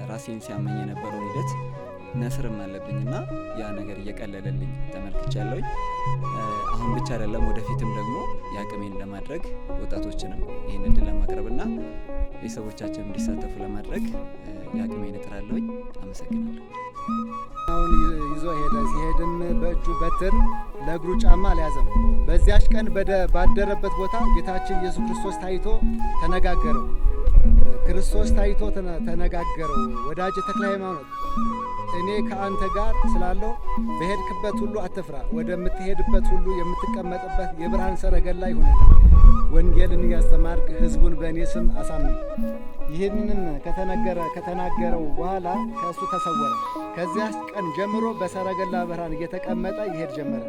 ራሴን ሲያመኝ የነበረውን ሂደት፣ ነስርም አለብኝና ያ ነገር እየቀለለልኝ ተመልክቻለሁኝ። አሁን ብቻ አይደለም፣ ወደፊትም ደግሞ የአቅሜን ለማድረግ፣ ወጣቶችንም ይህን እድል ለማቅረብና ቤተሰቦቻችንም እንዲሳተፉ ለማድረግ የአቅሜን እጥራለሁኝ። አመሰግናለሁ። አሁን ይዞ ሄደ። ሲሄድም በእጁ በትር፣ ለእግሩ ጫማ አልያዘም። በዚያች ቀን ባደረበት ቦታ ጌታችን ኢየሱስ ክርስቶስ ታይቶ ተነጋገረው። ክርስቶስ ታይቶ ተነጋገረው። ወዳጄ ተክለ ሃይማኖት፣ እኔ ከአንተ ጋር ስላለሁ በሄድክበት ሁሉ አትፍራ። ወደምትሄድበት ሁሉ የምትቀመጥበት የብርሃን ሰረገላ ይሁንልህ። ወንጌልን እያስተማርክ ሕዝቡን በእኔ ስም አሳምን። ይህንን ከተናገረው በኋላ ከእሱ ተሰወረ። ከዚያች ቀን ጀምሮ በሰረገላ ብርሃን እየተቀመጠ ይሄድ ጀመረ።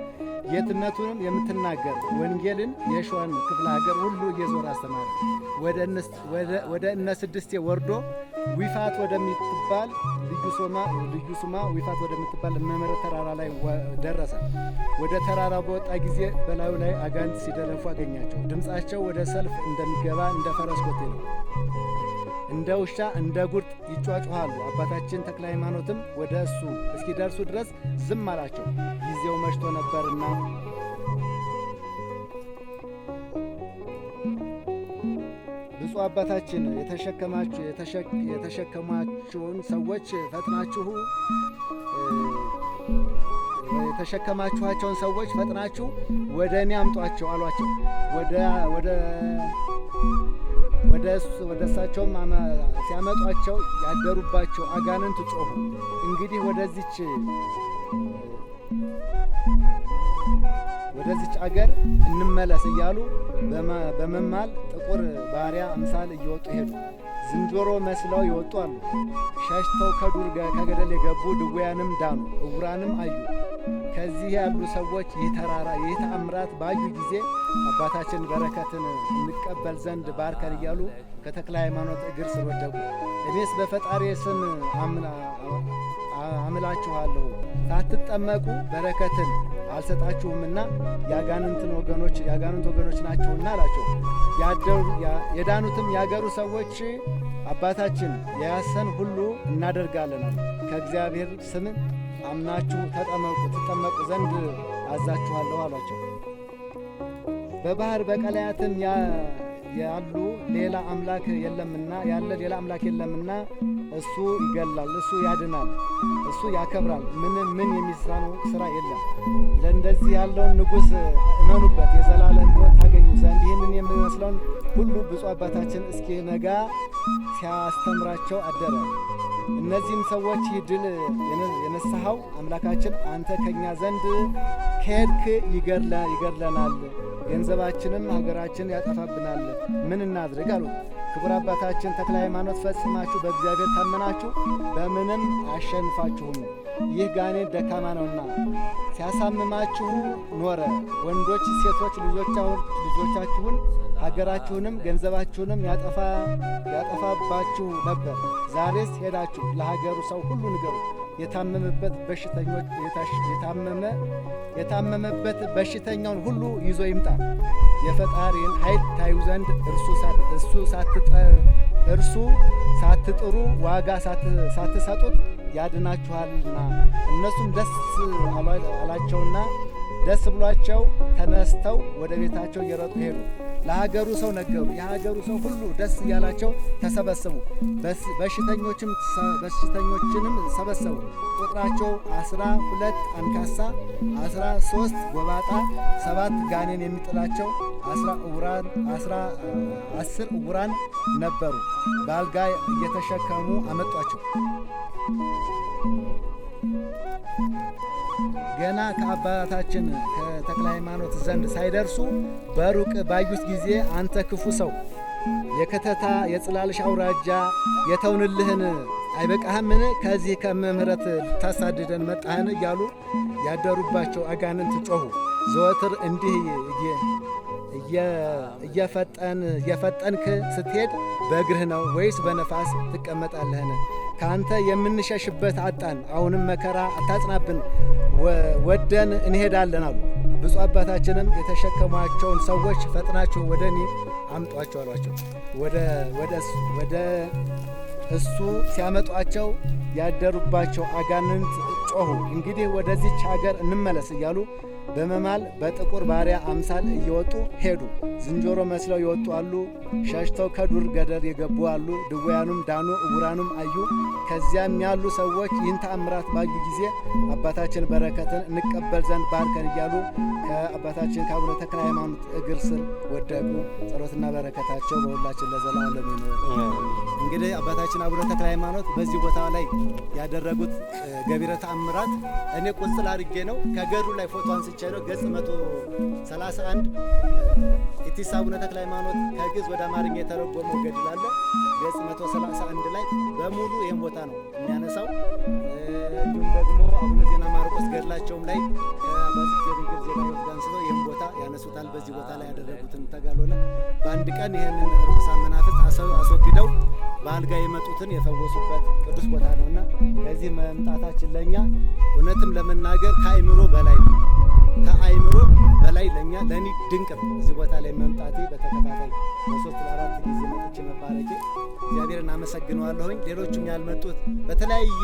ጌትነቱንም የምትናገር ወንጌልን የሸዋን ክፍለ ሀገር ሁሉ እየዞረ አስተማረ። ወደ እነ ስድስቴ ወርዶ ዊፋት ወደምትባል፣ ልዩ ስሟ ዊፋት ወደምትባል መምህረ ተራራ ላይ ደረሰ። ወደ ተራራ በወጣ ጊዜ በላዩ ላይ አጋንንት ሲደለፉ አገኛቸው። ድምፃቸው ወደ ሰልፍ እንደሚገባ እንደ ፈረስ ኮቴ ነው። እንደ ውሻ እንደ ጉርጥ ይጯጩሃሉ። አባታችን ተክለ ሃይማኖትም ወደ እሱ እስኪደርሱ ድረስ ዝም አላቸው፣ ጊዜው መሽቶ ነበርና። ብፁዕ አባታችን፣ የተሸከማችሁን ሰዎች ፈጥናችሁ የተሸከማችኋቸውን ሰዎች ፈጥናችሁ ወደ እኔ አምጧቸው አሏቸው። ወደ እሳቸውም ሲያመጧቸው ያደሩባቸው አጋንንት ጮኹ። እንግዲህ ወደዚች አገር እንመለስ እያሉ በመማል ጥቁር ባሪያ አምሳል እየወጡ ሄዱ። ዝንጀሮ መስለው ይወጡ አሉ። ሸሽተው ከዱር ከገደል የገቡ ድውያንም ዳኑ፣ እውራንም አዩ። ከዚህ ያሉ ሰዎች ይህ ተራራ ይህ ተአምራት ባዩ ጊዜ አባታችን በረከትን እንቀበል ዘንድ ባርከን እያሉ ከተክለ ሃይማኖት እግር ስር ወደቁ። እኔስ በፈጣሪ ስም አምላችኋለሁ፣ ሳትጠመቁ በረከትን አልሰጣችሁምና የአጋንንት ወገኖች ናችሁና አላቸው። የዳኑትም ያገሩ ሰዎች አባታችን የያሰን ሁሉ እናደርጋለን፣ ከእግዚአብሔር ስም አምናችሁ ተጠመቁ፣ ትጠመቁ ዘንድ አዛችኋለሁ አሏቸው። በባህር በቀላያትም ያሉ ሌላ አምላክ የለምና፣ ያለ ሌላ አምላክ የለምና፣ እሱ ይገላል፣ እሱ ያድናል፣ እሱ ያከብራል። ምን ምን የሚሳነው ስራ የለም። ለእንደዚህ ያለውን ንጉሥ እመኑበት የዘላለም ሕይወት ታገኙ ዘንድ። ይህንን የሚመስለውን ሁሉ ብፁዕ አባታችን እስኪነጋ ሲያስተምራቸው አደረ። እነዚህም ሰዎች ይህ ድል የነሳኸው አምላካችን አንተ ከእኛ ዘንድ ከሄድክ ይገድለናል። ገንዘባችንም ሀገራችን ያጠፋብናል። ምን እናድርግ አሉት። ክቡር አባታችን ተክለ ሃይማኖት ፈጽማችሁ በእግዚአብሔር ታመናችሁ በምንም አያሸንፋችሁም። ይህ ጋኔን ደካማ ነውና ሲያሳምማችሁ ኖረ። ወንዶች፣ ሴቶች ልጆቻችሁን ሀገራችሁንም ገንዘባችሁንም ያጠፋባችሁ ነበር። ዛሬስ ሄዳችሁ ለሀገሩ ሰው ሁሉ ንገሩ። የታመመበት በሽተኞች የታመመበት በሽተኛውን ሁሉ ይዞ ይምጣ። የፈጣሪን ኃይል ታዩ ዘንድ እርሱ ሳትጥሩ ዋጋ ሳትሰጡት ያድናችኋልና። እነሱም ደስ አላቸውና ደስ ብሏቸው ተነስተው ወደ ቤታቸው እየሮጡ ሄዱ። ለሀገሩ ሰው ነገሩ። የሀገሩ ሰው ሁሉ ደስ እያላቸው ተሰበሰቡ። በሽተኞችንም ሰበሰቡ። ቁጥራቸው 12 አንካሳ፣ 13 ጎባጣ፣ 7 ጋኔን የሚጥላቸው፣ 10 ዕውራን ነበሩ። በአልጋ እየተሸከሙ አመጧቸው። ገና ከአባታችን ከተክለ ሃይማኖት ዘንድ ሳይደርሱ በሩቅ ባዩት ጊዜ አንተ ክፉ ሰው የከተታ የጽላልሽ አውራጃ የተውንልህን አይበቃህምን? ከዚህ ከመምህረት ልታሳድደን መጣህን? እያሉ ያደሩባቸው አጋንንት ጮኹ። ዘወትር እንዲህ እየፈጠንክ ስትሄድ በእግርህ ነው ወይስ በነፋስ ትቀመጣለህን? ከአንተ የምንሸሽበት አጣን። አሁንም መከራ አታጽናብን፣ ወደን እንሄዳለን አሉ። ብፁዕ አባታችንም የተሸከሟቸውን ሰዎች ፈጥናችሁ ወደ እኔ አምጧቸው አሏቸው። ወደ እሱ ሲያመጧቸው ያደሩባቸው አጋንንት ጮኹ። እንግዲህ ወደዚች ሀገር እንመለስ እያሉ በመማል በጥቁር ባሪያ አምሳል እየወጡ ሄዱ። ዝንጀሮ መስለው የወጡ አሉ፣ ሸሽተው ከዱር ገደል የገቡ አሉ። ድውያኑም ዳኑ፣ ዕውራኑም አዩ። ከዚያም ያሉ ሰዎች ይህን ተአምራት ባዩ ጊዜ አባታችን በረከትን እንቀበል ዘንድ ባርከን እያሉ ከአባታችን ከአቡነ ተክለ ሃይማኖት እግር ስር ወደቁ። ጸሎትና በረከታቸው በሁላችን ለዘላለም ይኑር። እንግዲህ አባታችን አቡነ ተክለ ሃይማኖት በዚህ ቦታ ላይ ያደረጉት ገቢረ ተአምራት እኔ ቁንጽል አድርጌ ነው ከገድሉ ላይ ፎቶ አንስቼ ነው። ገጽ 131 ኢቲሳ አቡነ ተክለ ሃይማኖት ከግዕዝ ወደ አማርኛ የተረጎመው ገድል አለ። ገጽ 131 ላይ በሙሉ ይህን ቦታ ነው የሚያነሳው። እንዲሁም ደግሞ አቡነ ዜና ማርቆስ ገድላቸውም ላይ ከአባ ጽጌ ድንግል ዜና ሕይወት ጋር አንስተው ይህን ቦታ ያነሱታል። በዚህ ቦታ ላይ ያደረጉትን ተጋድሎና በአንድ ቀን ይህንን ርኩሳን መናፍስት አስወግደው በአልጋ የመጡትን የፈወሱበት ቅዱስ ቦታ ነውና ከዚህ መምጣታችን ለኛ እውነትም ለመናገር ከአእምሮ በላይ ነው። ከአእምሮ በላይ ለኛ ለኔ ድንቅ ነው። እዚህ ቦታ ላይ መምጣቴ በተከታታይ ለ3 ለ4 ጊዜ መጥቼ መባረኬ እግዚአብሔርን አመሰግነዋለሁኝ። ሌሎቹም ያልመጡት በተለያየ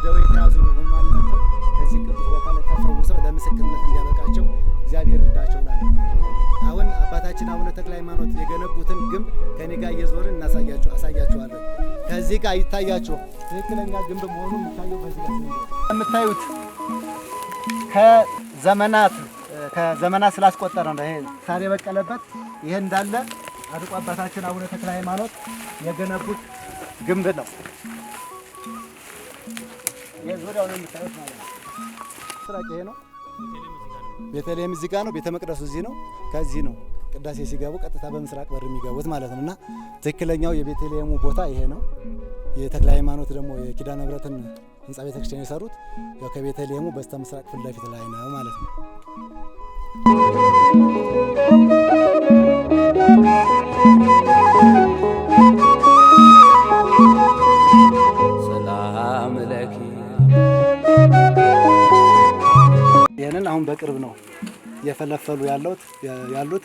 ደዌ የተያዙ ሕሙማን መጥተው ከዚህ ቅዱስ ቦታ ላይ ተፈውሰው ለምስክርነት እንዲያበቃቸው እግዚአብሔር እርዳቸው እላለሁ። አሁን አባታችን አቡነ ተክለ ሃይማኖት የገነቡትን ግንብ ከኔ ጋር እየዞርን አሳያችኋለሁ። ከዚህ ጋር ይታያችሁ ትክክለኛ ግንብ መሆኑ የሚታየው በዚህ ጋር የምታዩት ከዘመናት ስላስቆጠረ ነው። ይሄ ሳር የበቀለበት ይሄ እንዳለ ጻድቁ አባታችን አቡነ ተክለ ሃይማኖት የገነቡት ግንብ ነው። ይሄ ዙሪያው ነው የምታዩት ማለት ነው። ምስራቅ ይሄ ነው። ቤተልሔም እዚህ ጋር ነው። ቤተ መቅደሱ እዚህ ነው። ከዚህ ነው ቅዳሴ ሲገቡ ቀጥታ በምስራቅ በር የሚገቡት ማለት ነውና ትክክለኛው የቤተልሔሙ ቦታ ይሄ ነው። የተክለ ሃይማኖት ደግሞ የኪዳነ ምሕረትን ህንጻ ቤተክርስቲያን የሰሩት ያው ከቤተልሔሙ በስተ ምስራቅ ፊት ለፊት ላይ ነው ማለት ነው። ሰላም ለኪ። ይህንን አሁን በቅርብ ነው እየፈለፈሉ ያሉት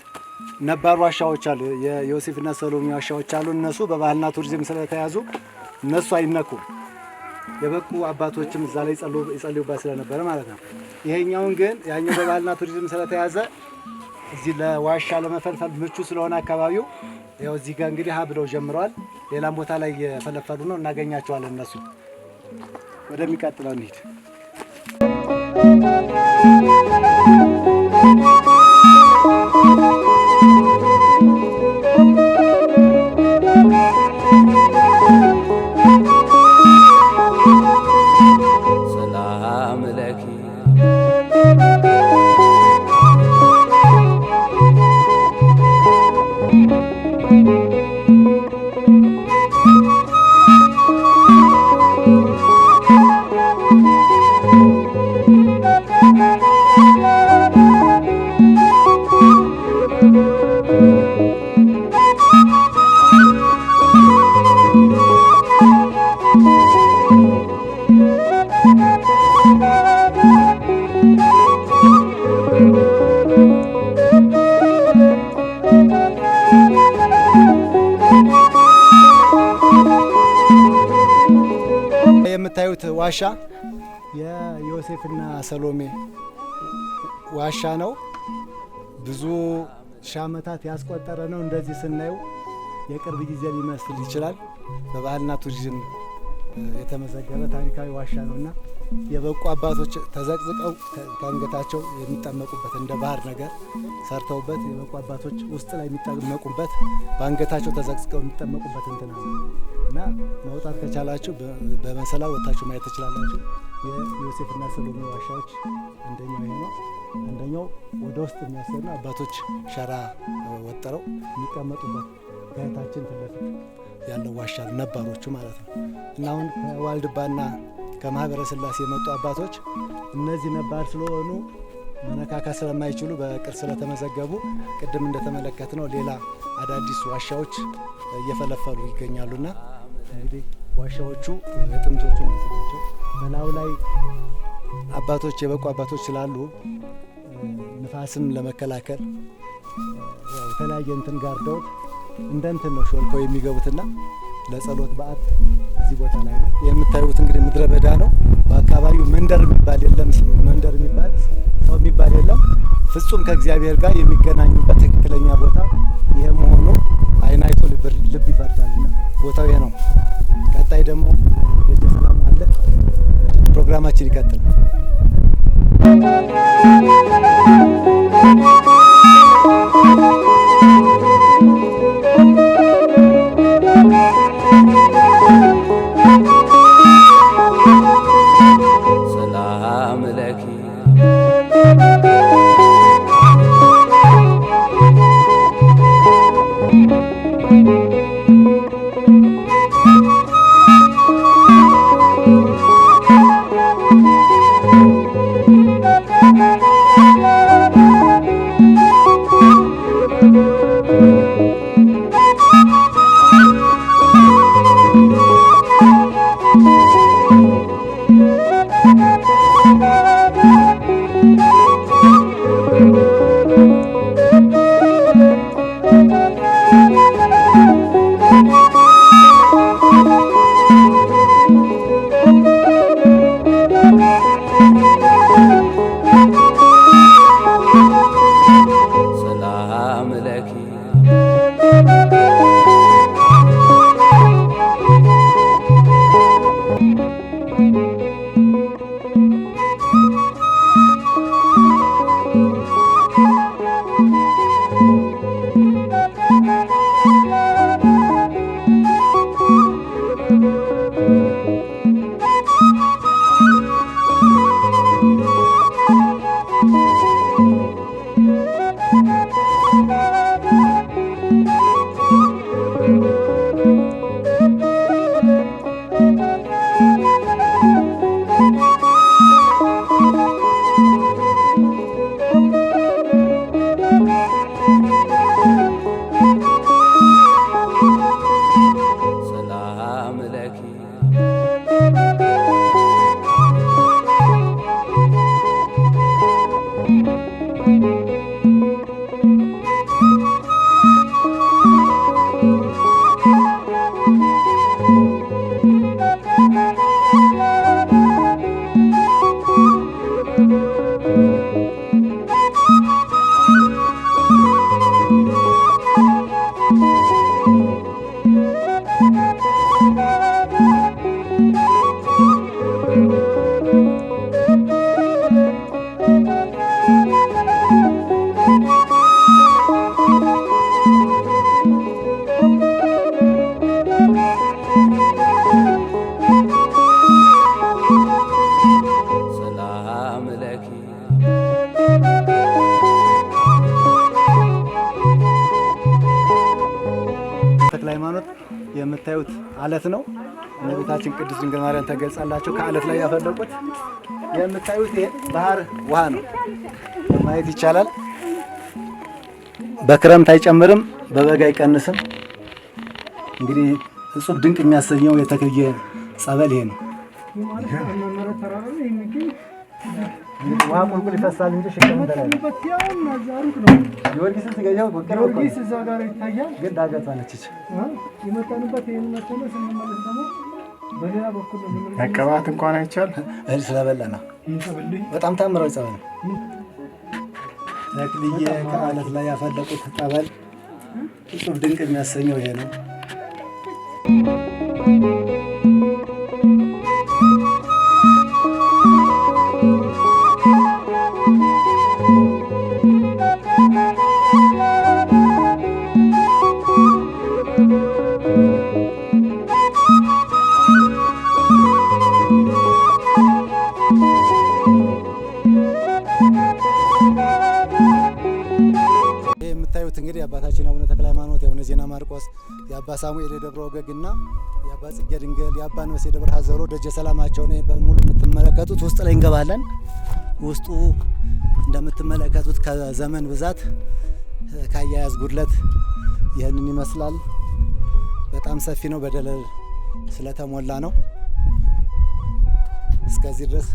ነባር ዋሻዎች አሉ። የዮሴፍና ሰሎሜ ዋሻዎች አሉ። እነሱ በባህልና ቱሪዝም ስለተያዙ እነሱ አይነኩም። የበቁ አባቶችም እዛ ላይ ይጸልዩባት ስለነበረ ማለት ነው። ይሄኛውን ግን ያኛው በባህልና ቱሪዝም ስለተያዘ እዚህ ለዋሻ ለመፈልፈል ምቹ ስለሆነ አካባቢው ያው እዚህ ጋር እንግዲህ ሀ ብለው ጀምረዋል። ሌላም ቦታ ላይ እየፈለፈሉ ነው፣ እናገኛቸዋለን። እነሱ ወደሚቀጥለው እንሂድ። ሰላም ለኪ። የምታዩት ዋሻ የዮሴፍና ሰሎሜ ዋሻ ነው። ብዙ ሺህ ዓመታት ያስቆጠረ ነው። እንደዚህ ስናየው የቅርብ ጊዜ ሊመስል ይችላል። በባህልና ቱሪዝም የተመዘገበ ታሪካዊ ዋሻ ነውና የበቁ አባቶች ተዘቅዝቀው ከአንገታቸው የሚጠመቁበት፣ እንደ ባህር ነገር ሰርተውበት የበቁ አባቶች ውስጥ ላይ የሚጠመቁበት፣ በአንገታቸው ተዘቅዝቀው የሚጠመቁበት እንትን አለ እና መውጣት ከቻላችሁ በመሰላል ወጥታችሁ ማየት ትችላላችሁ። የዮሴፍና ሰሎሜ ዋሻዎች አንደኛው ይሄ ነው። አንደኛው ወደ ውስጥ የሚያስሄድ ነው። አባቶች ሸራ ወጥረው የሚቀመጡበት ከእህታችን ፊት ለፊት ያለው ዋሻ ነው፣ ነባሮቹ ማለት ነው። እና አሁን ከዋልድባና ከማህበረ ስላሴ የመጡ አባቶች እነዚህ ነባር ስለሆኑ መነካካት ስለማይችሉ፣ በቅርስ ስለተመዘገቡ፣ ቅድም እንደተመለከትነው ሌላ አዳዲስ ዋሻዎች እየፈለፈሉ ይገኛሉና እንግዲህ ዋሻዎቹ የጥንቶቹ እነዚህ ናቸው። በላዩ ላይ አባቶች፣ የበቁ አባቶች ስላሉ ንፋስም ለመከላከል ያው የተለያየ እንትን ጋርደውት እንደ እንትን ነው ሾልከው የሚገቡትና ለጸሎት በዓት እዚህ ቦታ ላይ ነው የምታዩት። እንግዲህ ምድረ በዳ ነው። በአካባቢው መንደር የሚባል የለም፣ መንደር የሚባል፣ ሰው የሚባል የለም። ፍጹም ከእግዚአብሔር ጋር የሚገናኙበት ትክክለኛ ቦታ ይሄ መሆኑ ዓይን አይቶ ልብ ይፈርዳልና ቦታው ይሄ ነው። ቀጣይ ደግሞ ደጀ ሰላሙ አለ። ፕሮግራማችን ይቀጥላል። ሰላም ለኪ። ሰላም ለኪ። ሰላም ለኪ። ሰላም ለኪ። ተክለ ሃይማኖት የምታዩት አለት ነው። እመቤታችን ቅድስት ድንግል ማርያም ተገልጻላቸው ከአለት ላይ ያፈለቁት። የምታዩት ይሄ ባህር ውሃ ነው፣ ማየት ይቻላል። በክረምት አይጨምርም፣ በበጋ አይቀንስም። እንግዲህ እጹብ ድንቅ የሚያሰኘው የተክልዬ ጸበል ይሄ ነው። እንግዲህ ውሃ ቁልቁል ይፈሳል እንጂ ሽቅብ እንደላይ ነው። ጊዮርጊስን ስገኘው ቅርብ እኮ ነው። ጊዮርጊስ እዛ ጋር ይታያል። ግን ዳገቷ ነች ይች። የመጣንበት ይህን መሰለ። ስንመለስ ደግሞ መቀባት እንኳን አይቻል። እህል ስለበላ ነው። በጣም ታምራዊ ጸበል ነው። ተክልዬ ከአለት ላይ ያፈለቁት ጠበል እጹብ ድንቅ የሚያሰኘው ይሄ ነው። ይህ የምታዩት እንግዲህ የአባታችን አቡነ ተክለ ሃይማኖት፣ የአቡነ ዜና ማርቆስ፣ የአባ ሳሙኤል የደብረ ወገግና የአባ ጽጌ ድንግል፣ የአባ ንበስ የደብረ ሀዘሮ ደጀ ሰላማቸው ነው። በሙሉ የምትመለከቱት ውስጥ ላይ እንገባለን። ውስጡ እንደምትመለከቱት ከዘመን ብዛት ከአያያዝ ጉድለት ይህንን ይመስላል። በጣም ሰፊ ነው። በደለል ስለተሞላ ነው። እስከዚህ ድረስ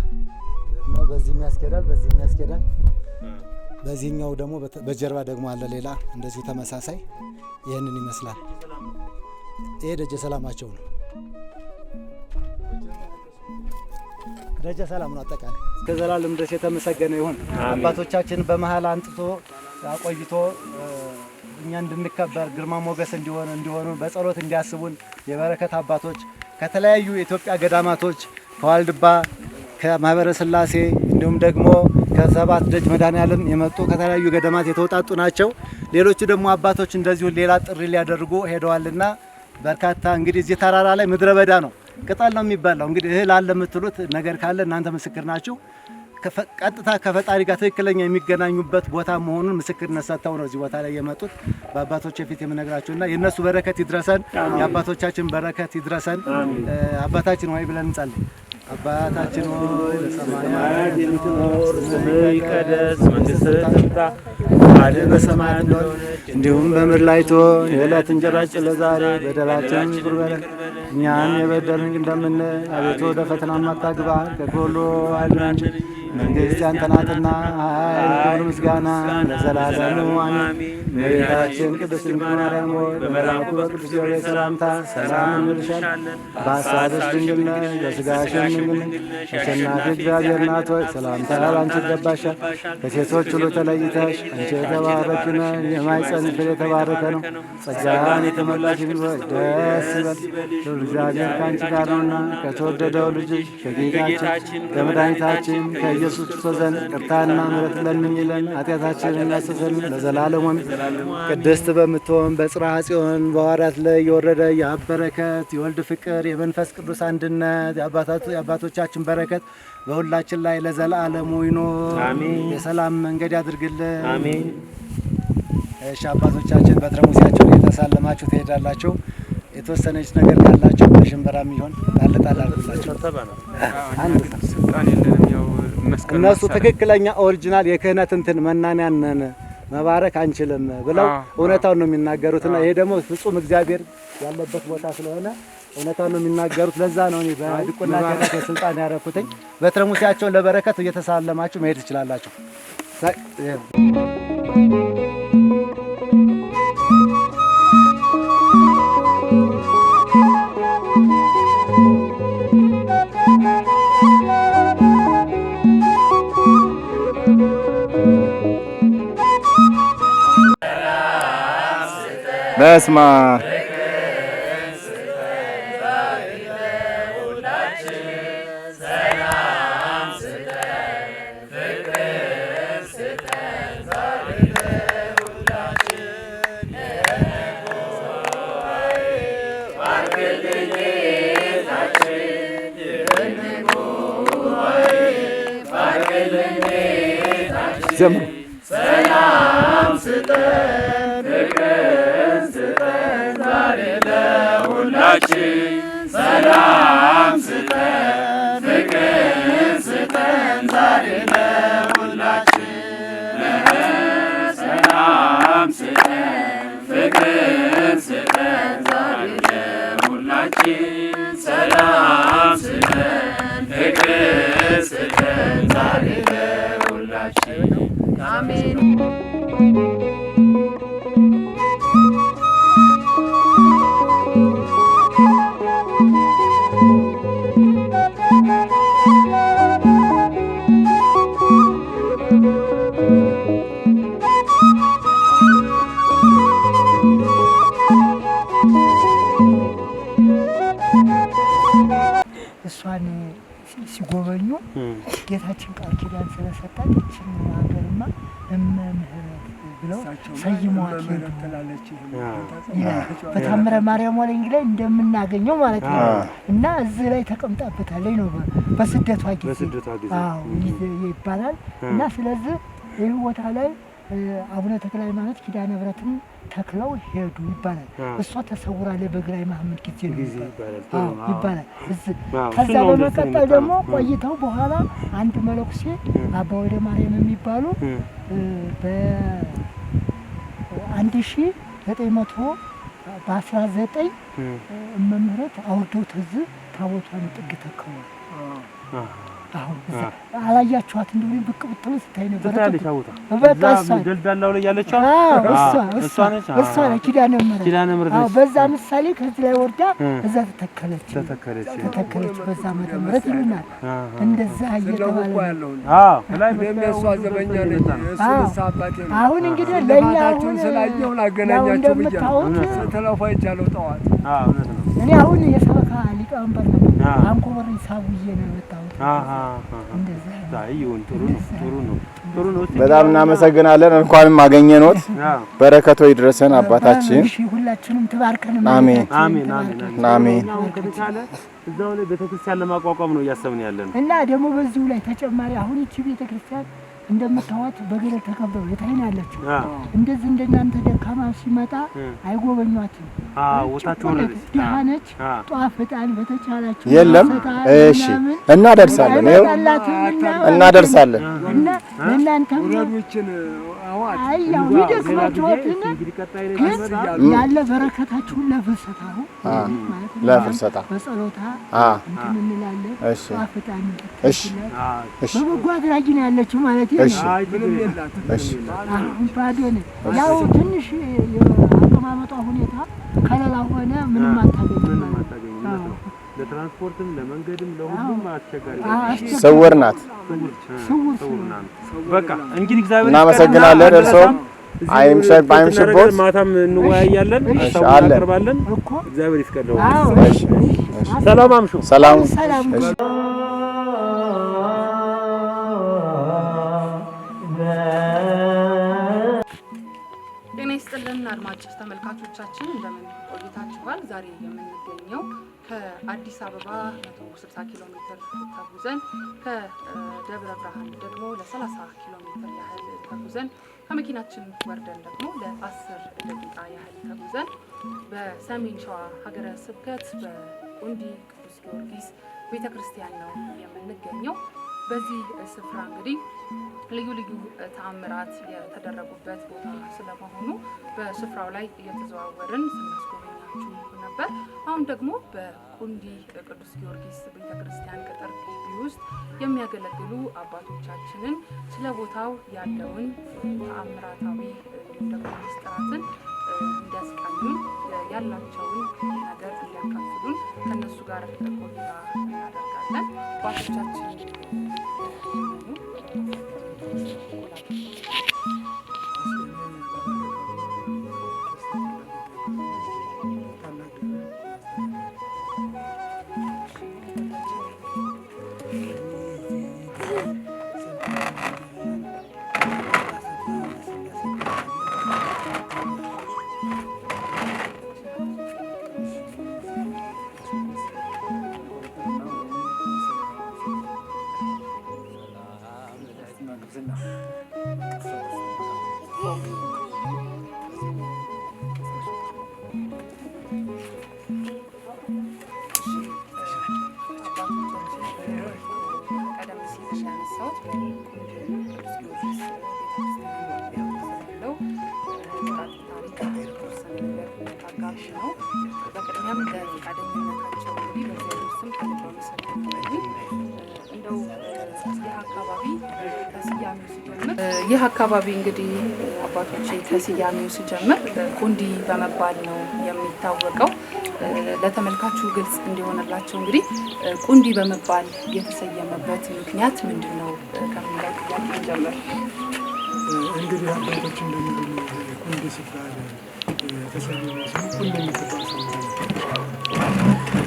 ነው። በዚህም ያስኬዳል፣ በዚህም ያስኬዳል። በዚህኛው ደግሞ በጀርባ ደግሞ አለ ሌላ እንደዚሁ ተመሳሳይ ይህንን ይመስላል። ይሄ ደጀ ሰላማቸው ነው። ደጀ ሰላም ነው። አጠቃላይ እስከ ዘላለም ድረስ የተመሰገነ ይሁን። አባቶቻችን በመሀል አንጥቶ አቆይቶ እኛ እንድንከበር ግርማ ሞገስ እንዲሆኑ በጸሎት እንዲያስቡን የበረከት አባቶች ከተለያዩ የኢትዮጵያ ገዳማቶች ከዋልድባ፣ ከማህበረ ስላሴ እንዲሁም ደግሞ ከሰባት ደጅ መድኃኔዓለም የመጡ ከተለያዩ ገዳማት የተውጣጡ ናቸው። ሌሎቹ ደግሞ አባቶች እንደዚሁ ሌላ ጥሪ ሊያደርጉ ሄደዋልና በርካታ እንግዲህ እዚህ ተራራ ላይ ምድረ በዳ ነው፣ ቅጠል ነው የሚበላው። እንግዲህ እህል አለ የምትሉት ነገር ካለ እናንተ ምስክር ናችሁ። ቀጥታ ከፈጣሪ ጋር ትክክለኛ የሚገናኙበት ቦታ መሆኑን ምስክርነት ሰጥተው ነው እዚህ ቦታ ላይ የመጡት። በአባቶች ፊት የምነግራቸውና የእነሱ በረከት ይድረሰን፣ የአባቶቻችን በረከት ይድረሰን። አባታችን ሆይ ብለን እንጸልይ። አባታችን ሆይ በሰማያት የምትኖር ስምህ ይቀደስ፣ መንግስትህ ትምጣ፣ ፈቃድህ በሰማያት እንደሆነች እንዲሁም በምድር ላይ ትሁን። የዕለት እንጀራችንን ለዛሬ በደላችንን ይቅር በለን እኛም የበደሉንን እንደምንል፣ አቤቱ ወደ ፈተና አታግባን ከክፉ ሁሉ አድነን እንጂ መንግሥት ያንተ ናትና፣ ኃይል፣ ክብር፣ ምስጋና ለዘላለሙ አሜን። እመቤታችን ቅድስት ድንግል ማርያም ሆይ በመልአኩ በቅዱስ ገብርኤል ሰላምታ ሰላም እንልሻለን። በሐሳብሽ ድንግል ነሽ፣ በሥጋሽም ድንግል ነሽ። አሸናፊ እግዚአብሔር እናት ሆይ ሰላምታ ላንቺ ይገባሻል። ከሴቶች ሁሉ ተለይተሽ አንቺ የተባረክሽ ነሽ፣ የማኅፀንሽ ፍሬ የተባረከ ነው። ጸጋን የተመላሽ ድንግል ሆይ ደስ ይበልሽ፣ ልዑል እግዚአብሔር ከአንቺ ጋር ነውና ከተወደደው ልጅሽ ከጌታችን ከመድኃኒታችን ከኢየሱስ ክርስቶስ ዘንድ ይቅርታና ምሕረት ለምኝልን ኃጢአታችንን ያስተሰርይልን ለዘላለሙ አሜን። ቅድስት በምትሆን በጽርሐ ጽዮን በሐዋርያት ላይ የወረደ የአብ በረከት፣ የወልድ ፍቅር፣ የመንፈስ ቅዱስ አንድነት፣ የአባቶቻችን በረከት በሁላችን ላይ ለዘላለሙ ይኖር። የሰላም መንገድ ያድርግልን። አሜን። እሺ አባቶቻችን በትረ ሙሴያቸውን እየተሳለማችሁ ትሄዳላችሁ። የተወሰነች ነገር ካላችሁ በሽንበራ የሚሆን ጣል ጣል አድርጉላችሁ። እነሱ ትክክለኛ original የክህነት እንትን መናንያን ነን መባረክ አንችልም ብለው እውነታውን ነው የሚናገሩትና ይሄ ደግሞ ፍጹም እግዚአብሔር ያለበት ቦታ ስለሆነ እውነታውን ነው የሚናገሩት። ለዛ ነው እኔ በድቁና ክህነት የስልጣን ያረኩትኝ። በትረ ሙሴያቸውን ለበረከት እየተሳለማችሁ መሄድ ትችላላችሁ። በስመ አብ ዘምሩ። ሰላም ስጠን ፍቅርን ስጠን ዛሬ ለሁላችን፣ ሰላም ስጠን ፍቅርን ስጠን ዛሬ ለሁላችን፣ ሰላም ስጠን ፍቅርን ስጠን ዛሬ ለሁላችን፣ ሰላም ስጠን ፍቅርን ስጠን ዛሬ ለሁላችን። አሜን። ቦታዋን ሲጎበኙ ጌታችን ቃል ኪዳን ስለሰጣት ይችን ሀገርማ እመ ምህረት ብለው ሰይመዋት ሄዱ ይላል። በታምረ ማርያም ወለኝ ላይ እንደምናገኘው ማለት ነው። እና እዚህ ላይ ተቀምጣበታለች ነው በስደቷ ጊዜ አዎ ይባላል። እና ስለዚህ ይህ ቦታ ላይ አቡነ ተክለ ሃይማኖት ኪዳነ ምሕረትን ተክለው ሄዱ ይባላል። እሷ ተሰውራለች በግራኝ መሐመድ ጊዜ ነው ይባላል። ከዛ በመቀጠል ደግሞ ቆይተው በኋላ አንድ መነኩሴ አባ ወልደ ማርያም የሚባሉ በ1919 እመ ምህረት አውርደው እዚህ ታቦቷን ጥግ ተክለዋል። አሁን አላያችኋት እንደሆነ ብቅ ብትሉ ስታይ ነበር። በቃ እሷ ደልዳላው ላይ ያለችው እሷ ነች። እሷ ነች ኪዳነ ምህረት። አዎ በዛ ምሳሌ ከዚህ ላይ ወርዳ እዛ ተተከለች በዛ ዓመተ ምህረት ይሉናል። እንደዛ እየተባለ አዎ ላይ እሷ ዘበኛ ነች። እሱ አባቴ ነው። አሁን እንግዲህ ለኛ አሁን ስላየሁ ላገናኛቸው ብያለሁ። ስተለፋ ይቻለው ጠዋት። አዎ እውነት ነው። እኔ አሁን የሰበካ ሊቀመንበር ነበር። አንኮበር ሳውዬ ነው የመጣሁት። ጥሩ ነው። በጣም እናመሰግናለን። እንኳንም አገኘኖት። በረከቶ ይድረሰን አባታችን። እሺ ሁላችንም ትባርከን። አሜን አሜን አሜን አሜን። ከተቻለ እዛው ላይ ቤተክርስቲያን ለማቋቋም ነው እያሰብን ያለነው እና ደግሞ በዚሁ ላይ ተጨማሪ አሁን ይቺ ቤተክርስቲያን እንደምታዋት በገደል ተከበበ የታይናለች። እንደዚህ እንደናንተ ደካማ ሲመጣ አይጎበኟትም። አዎ ወታችሁ ወረደች፣ ድሃ ነች። ጧፍ ዕጣን በተቻላችሁ የለም። እሺ እናደርሳለን፣ ይኸው እናደርሳለን። እና ለእናንተም አይ ያው ይደክማችኋልና ግን ያለ በረከታችሁን ለፍልሰታ አሁን ማለት ነው ለፍልሰታ በጸሎታ እንትን እንላለን። እሺ ጧፍ ዕጣን እሺ እሺ በበጎ አድራጊ ነው ያለችው ማለት ነው። እሺ እሺ አሁን ባዶ ነው። ያው ትንሽ የአቀማመጧ ሁኔታ ከለላ ሆነ ምንም አታገኝም ማለት ነው። ለትራንስፖርትም ለመንገድም ለሁሉም አስቸጋሪ ስውር ናት። ስውር ናት። በቃ እንግዲህ እግዚአብሔር እናመሰግናለን። እርስዎም አይምሽቦት፣ ማታም እንወያያለን፣ ሀሳቡን እናቀርባለን። እግዚአብሔር ይፍቀደው። እሺ ሰላም አምሹ። ሰላም ሰላም። ጤና ይስጥልን አድማጭ ተመልካቾቻችን እንደምን ቆይታችኋል? ዛሬ የምንገኘው ከአዲስ አበባ 160 ኪሎ ሜትር ተጉዘን ከደብረ ብርሃን ደግሞ ለ30 ኪሎ ሜትር ያህል ተጉዘን ከመኪናችን ወርደን ደግሞ ለ10 ደቂቃ ያህል ተጉዘን በሰሜን ሸዋ ሀገረ ስብከት በቁንዲ ቅዱስ ጊዮርጊስ ቤተክርስቲያን ነው የምንገኘው። በዚህ ስፍራ እንግዲህ ልዩ ልዩ ተአምራት የተደረጉበት ቦታ ስለመሆኑ በስፍራው ላይ እየተዘዋወርን ስናስጎበኛችሁ ነበር። አሁን ደግሞ በቁንዲ ቅዱስ ጊዮርጊስ ቤተክርስቲያን ቅጥር ግቢ ውስጥ የሚያገለግሉ አባቶቻችንን ስለ ቦታው ያለውን ተአምራታዊ እንዲሁም ደግሞ ምስጢራትን እንዲያስቃኙን ያላቸውን ነገር እንዲያካፍሉን ከነሱ ጋር ቆይታ እናደርጋለን። አባቶቻችን ቀደም ሲል ያነሳሁት በቅዱስ ጊዮርጊስ ቤተክርስቲያን ስላለው ታሪክ የተወሰነ ነገር አጋዥ ነው። በቅድሚያም ለፈቃደኝነታቸው እንግዲህ በእግዚአብሔር ስም ከልብ አመሰግናለሁ። እንደው ይህ አካባቢ ከስያሜው ሲጀምር ይህ አካባቢ እንግዲህ አባቶቼ ከስያሜው ሲጀምር ቁንዲ በመባል ነው የሚታወቀው። ለተመልካቹ ግልጽ እንዲሆንላቸው እንግዲህ ቁንዲ በመባል የተሰየመበት ምክንያት ምንድን ነው ከሚለው ጥያቄ እንጀምር። እንግዲህ አባቶች እንደሚሉን ቁንዲ ሲባል የተሰየመ ስሙ ቁንዲ የምትባል ሰው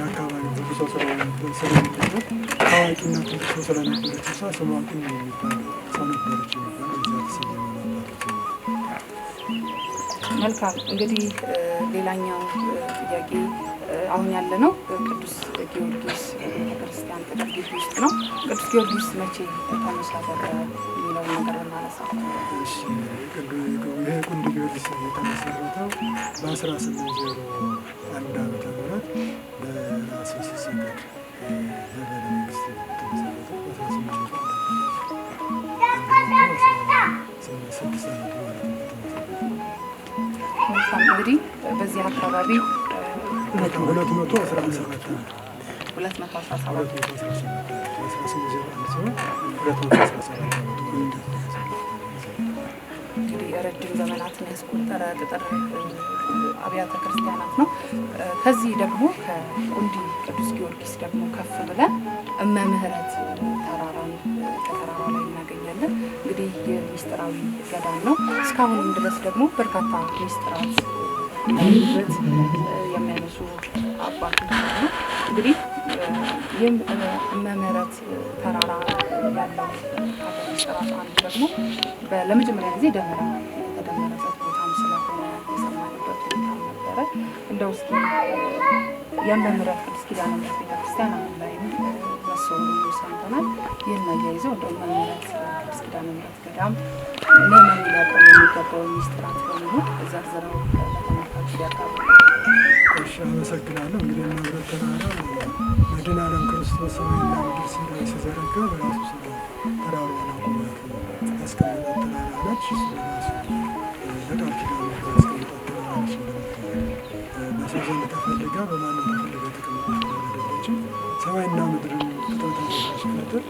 አካባቢ ብዙ ሰው ስለሆነበት ስለሚነገር ታዋቂና ትልቅ ሰው ስለነበረች እሷ ስሟ ቅኝ የሚባል ሰው ነበረች የሚባል እዚያ ተሰየመ አባቶች። መልካም፣ እንግዲህ ሌላኛው ጥያቄ አሁን ያለነው ቅዱስ ጊዮርጊስ ቤተክርስቲያን ቅጥር ግቢ ውስጥ ነው። ቅዱስ ጊዮርጊስ መቼ ተመሰረተ የሚለውን ነገር ብናነሳ። እሺ፣ ይሄ ቁንዲ ጊዮርጊስ የተመሰረተው በ1801 ዓመተ ምህረት በራስ ሲሰገድ ዘመነ መንግስት የተመሰረተው በ1801 6 ዓመቱ ማለት ነው የተመሰረተው። መልካም፣ እንግዲህ በዚህ አካባቢ 217 ዓመት። 217። 217፣ 1801 ሲሆን 217 ዓመቱ። እንግዲህ ረጅም ዘመናትን ያስቆጠረ ቅጥር አብያተ ክርስቲያናት ነው። ከዚህ ደግሞ ከቁንዲ ቅዱስ ጊዮርጊስ ደግሞ ከፍ ብለን እመ ምህረት ተራራን ከተራራው ላይ እናገኛለን። እንግዲህ ይህ ሚስጥራዊ ገዳም ነው። እስካሁንም ድረስ ደግሞ በርካታ ሚስጥራት ያሉበት የሚያነሱ አባቶች አሉ። እንግዲህ ይህም እመ ምህረት ተራራ ያለው ሚስጥራት አንዱ ደግሞ ለመጀመሪያ ጊዜ ደመራ የተደመረበት ቦታም ስለሆነ የሰማንበት ቦታም ነበረ። እንደው እስኪ የእመ ምህረት ቅዱስ ኪዳነ ምህረት ቤተክርስቲያን አሁን ላይም መሰሩን ሰምተናል። ይህን አያይዘው እንደው እመ ምህረት ቅዱስ ኪዳነ ምህረት ገዳም ምዕመኑ ሊያውቀው የሚገባው ሚስጥራት በሙሉ ዘርዝረው ለተመልካቹ ቢያቀርቡ። እሺ፣ አመሰግናለሁ። እንግዲህ እመ ምህረት ተራራ መድኃኔ ዓለም ክርስቶስ ሰማይና ምድር ሲዘረጋ በራሱ ስለ ተራራዋን አቁማት ያስቀመጣት ተራራ ነች። እሱ በራሱ በቃል ኪዳኑ ያስቀመጣት ተራራ ነች። እንደምታየው በሰው ዘንድ ተፈልጋ በማንም ተፈልጋ የተቀመጠች ተራራ አይደለችም። ሰማይና ምድርን ፍጥረታት ሲፈጥር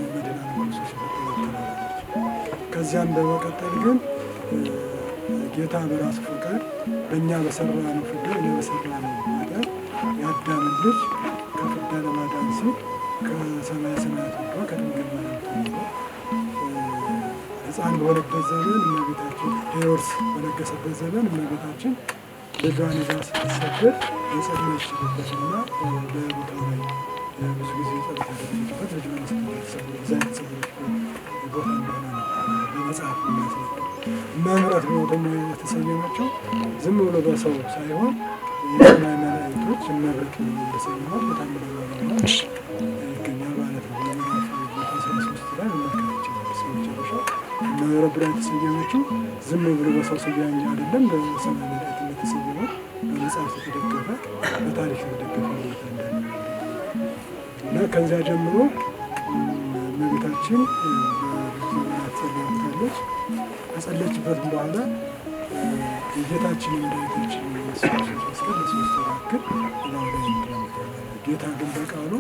መድኃኔ ዓለም ክርስቶስ የፈጠራት ተራራ ነች። ከዚያም በመቀጠል ግን ጌታ በራሱ ፈቃድ በእኛ በሰራነው ፍዳ፣ እኛ በሰራነው ኃጢአት የአዳምን ልጅ ከፍዳ ለማዳን ሲል ከሰማየ ሰማያት ወርዶ ከድንግል ማርያም ተወልዶ ሕፃን በሆነበት ዘመን እመቤታችን ሄሮድስ በነገሰበት ዘመን እመቤታችን ልጇን ይዛ ስትሰደድ የጸለየችበትና በቦታው ላይ ብዙ ጊዜ ጸሎት ያደረገችበት ልጇን ይዛ የተሰወረችበት ቦታ እንደሆነ ነው በመጽሐፍ የሚያስረዳው። እመ ምህረት ብሎ ደግሞ የተሰየመችው ዝም ብሎ በሰው ሳይሆን የሰማይ መላእክቶች እመ ምህረት ብሎ እንደሰየሟት በታምረ ማርያም ይገኛል ማለት ነው። በምዕራፍ 13 ላይ መመልከት ይቻላል እስከ መጨረሻው። እመ ምህረት ብላ የተሰየመችው ዝም ብሎ በሰው ስያሜ አይደለም፣ በሰማይ መላእክት እንደተሰየሟት በመጽሐፍ የተደገፈ በታሪክ የተደገፈ ሁኔታ እንዳለ እና ከዚያ ጀምሮ እመቤታችን በብዙ ዘመናት ጸልያበታለች። ከጸለችበት በኋላ የጌታችን የመድኃኒታችን ኢየሱስ ክርስቶስ መስቀል ለ3 ወር ያክል እላዩ ላይ እንትን። ጌታ ግን በቃሉ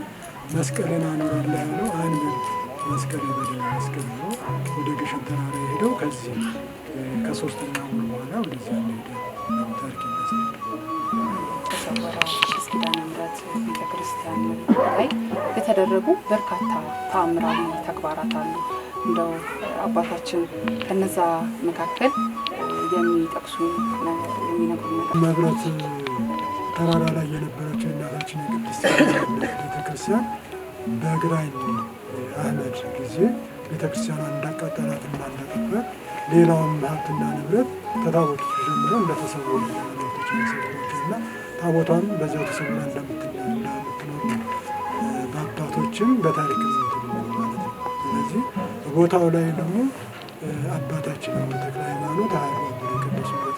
መስቀልን አኖራለሁ ያለው አንብር መስቀል በደመ መስቀል ብሎ ወደ ግሸን ተራራ የሄደው ከዚህ ከ3ኛ ወር በኋላ ወደዚያ እንደሄደ ነው ታሪክ የሚያስረዳው። ተሰወረው ቅዱስ ኪዳነ ምህረት ቤተክርስቲያን ላይ የተደረጉ በርካታ ተአምራዊ ተግባራት አሉ። እንደው አባታችን ከነዛ መካከል የሚጠቅሱ የሚነግሩ ነገር። መብረት ተራራ ላይ የነበረችው የእናታችን የቅድስት ቤተክርስቲያን በግራኝ አህመድ ጊዜ ቤተክርስቲያኗን እንዳቃጠላትና እንዳጠፋት ሌላውም ሀብትና ንብረት ከታቦቱ ጀምሮ እንደተሰወሩ መላእክቶች እና ታቦቷም በዚያው ተሰውራ እንደምትኖር በአባቶችም በታሪክም እንትን ማለት ነው። ስለዚህ ቦታው ላይ ደግሞ አባታችን አቡነ ተክለ ሃይማኖት አሐዱ አብ ብለው የቀደሱበት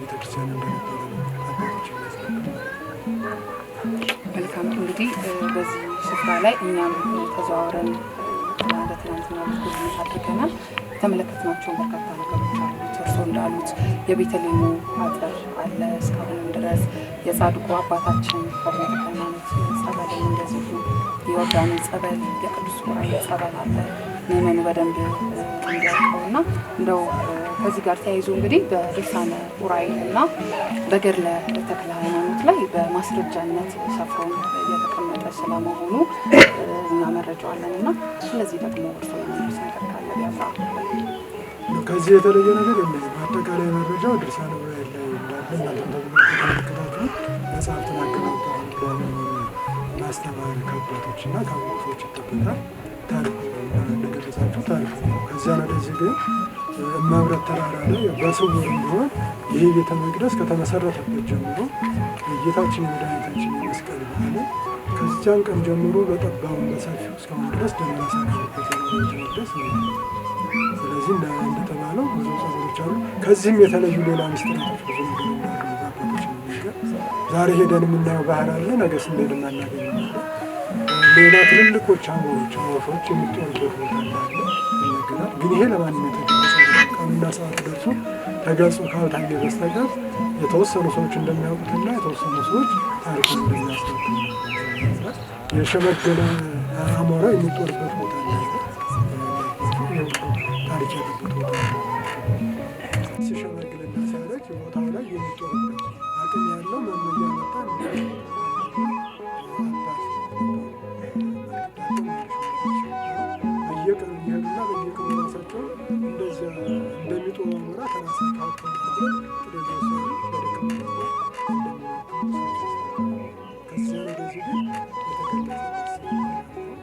ቤተክርስቲያን እንደነበረ ነው አባቶች የሚያስረዱት ማለት ነው። መልካም፣ እንግዲህ በዚህ ስፍራ ላይ እኛም ተዘዋውረን በትናንትናው ጉብኝት አድርገናል። የተመለከትናቸው በርካታ ነገሮች አሉት። እርስዎ እንዳሉት የቤተልሔሙ አጥር አለ እስካሁንም ድረስ፣ የጻድቁ አባታችን አቡነ ተክለ ሃይማኖት ጸበልም እንደዚሁ የዮርዳኖስ ጸበል፣ የቅዱስ ዑራኤል ጸበል አለ። ምዕመኑ በደንብ እንዲያውቀውና እንደው ከዚህ ጋር ተያይዞ እንግዲህ በድርሳነ ዑራኤል እና በገድለ ተክለ ሃይማኖት ላይ በማስረጃነት ሰፍሮም የተቀመጠ ስለመሆኑ እኛ መረጃው አለን እና ስለዚህ ደግሞ እርስዎ የሚሉት ነገር ካለ ቢያብራሩ። ከዚህ የተለየ ነገር የለኝም። አጠቃላይ መረጃው ድርሳነ ዑራኤል ላይ እንዳለ እናንተም ተመልክታችሁ መጽሐፍትን አገላብጣችሁ ለማሰብ ማስተማር ከአባቶች እና ካወቁ ሰዎች ይጠበቃል። ታሪኩ እንደገለጻችሁ ታሪኩ ነው። ከዚያ ወደዚህ ግን እመብረት ተራራ ላይ በስውር ቢሆን ይህ ቤተ መቅደስ ከተመሰረተበት ጀምሮ የጌታችን የመድኃኒታችን የመስቀል በዓል ከዚያን ቀን ጀምሮ በጠባቡ በሰፊው እስካሁን ድረስ ደመራ ሳከብርበት የኖረ ቤተ መቅደስ ነው። ስለዚህ እንደተባለው ብዙ ጸበሎች አሉ። ከዚህም የተለዩ ሌላ ምስጢራቶች ብዙ ነገር እንዳሉ በአባቶች የሚነገር ዛሬ ሄደን የምናየው ባህር አለ፣ ነገ ስንሄድ የማናገኘው አለ። ሌላ ትልልቆች አሞሮች አዋፎች የሚጦሩበት ቦታ እንዳለ ይነገራል። ግን ይሄ ለማንም የተገለጸ አይደለም። ቀኑና ሰዓቱ ደርሶ ተገልጾ ካልታየ በስተቀር የተወሰኑ ሰዎች እንደሚያውቁትና የተወሰኑ ሰዎች ታሪኩን እንደሚያስረዱ ነው። የሸመገለ አሞራ የሚጦርበት ቦታ እንዳለ ይሄ ሁሉ ታሪክ ያለበት ቦታ ነው። ሲሸመግልና ሲያረጅ ቦታው ላይ የሚጦርበት አቅም ያለው መመያ መጣ አባት በየቀኑ እየሄዱና በየቀኑ ራሳቸውን እንደዚያ እንደሚጦሩ አሞራ ከራሳቸው ሀብቱን ንብረት ጥሬ እየወሰዱ ለደካማ እንደሚመግቡ እሳቸው ያስረዳሉ። ከዚያ ወደዚህ ግን የተገለጸ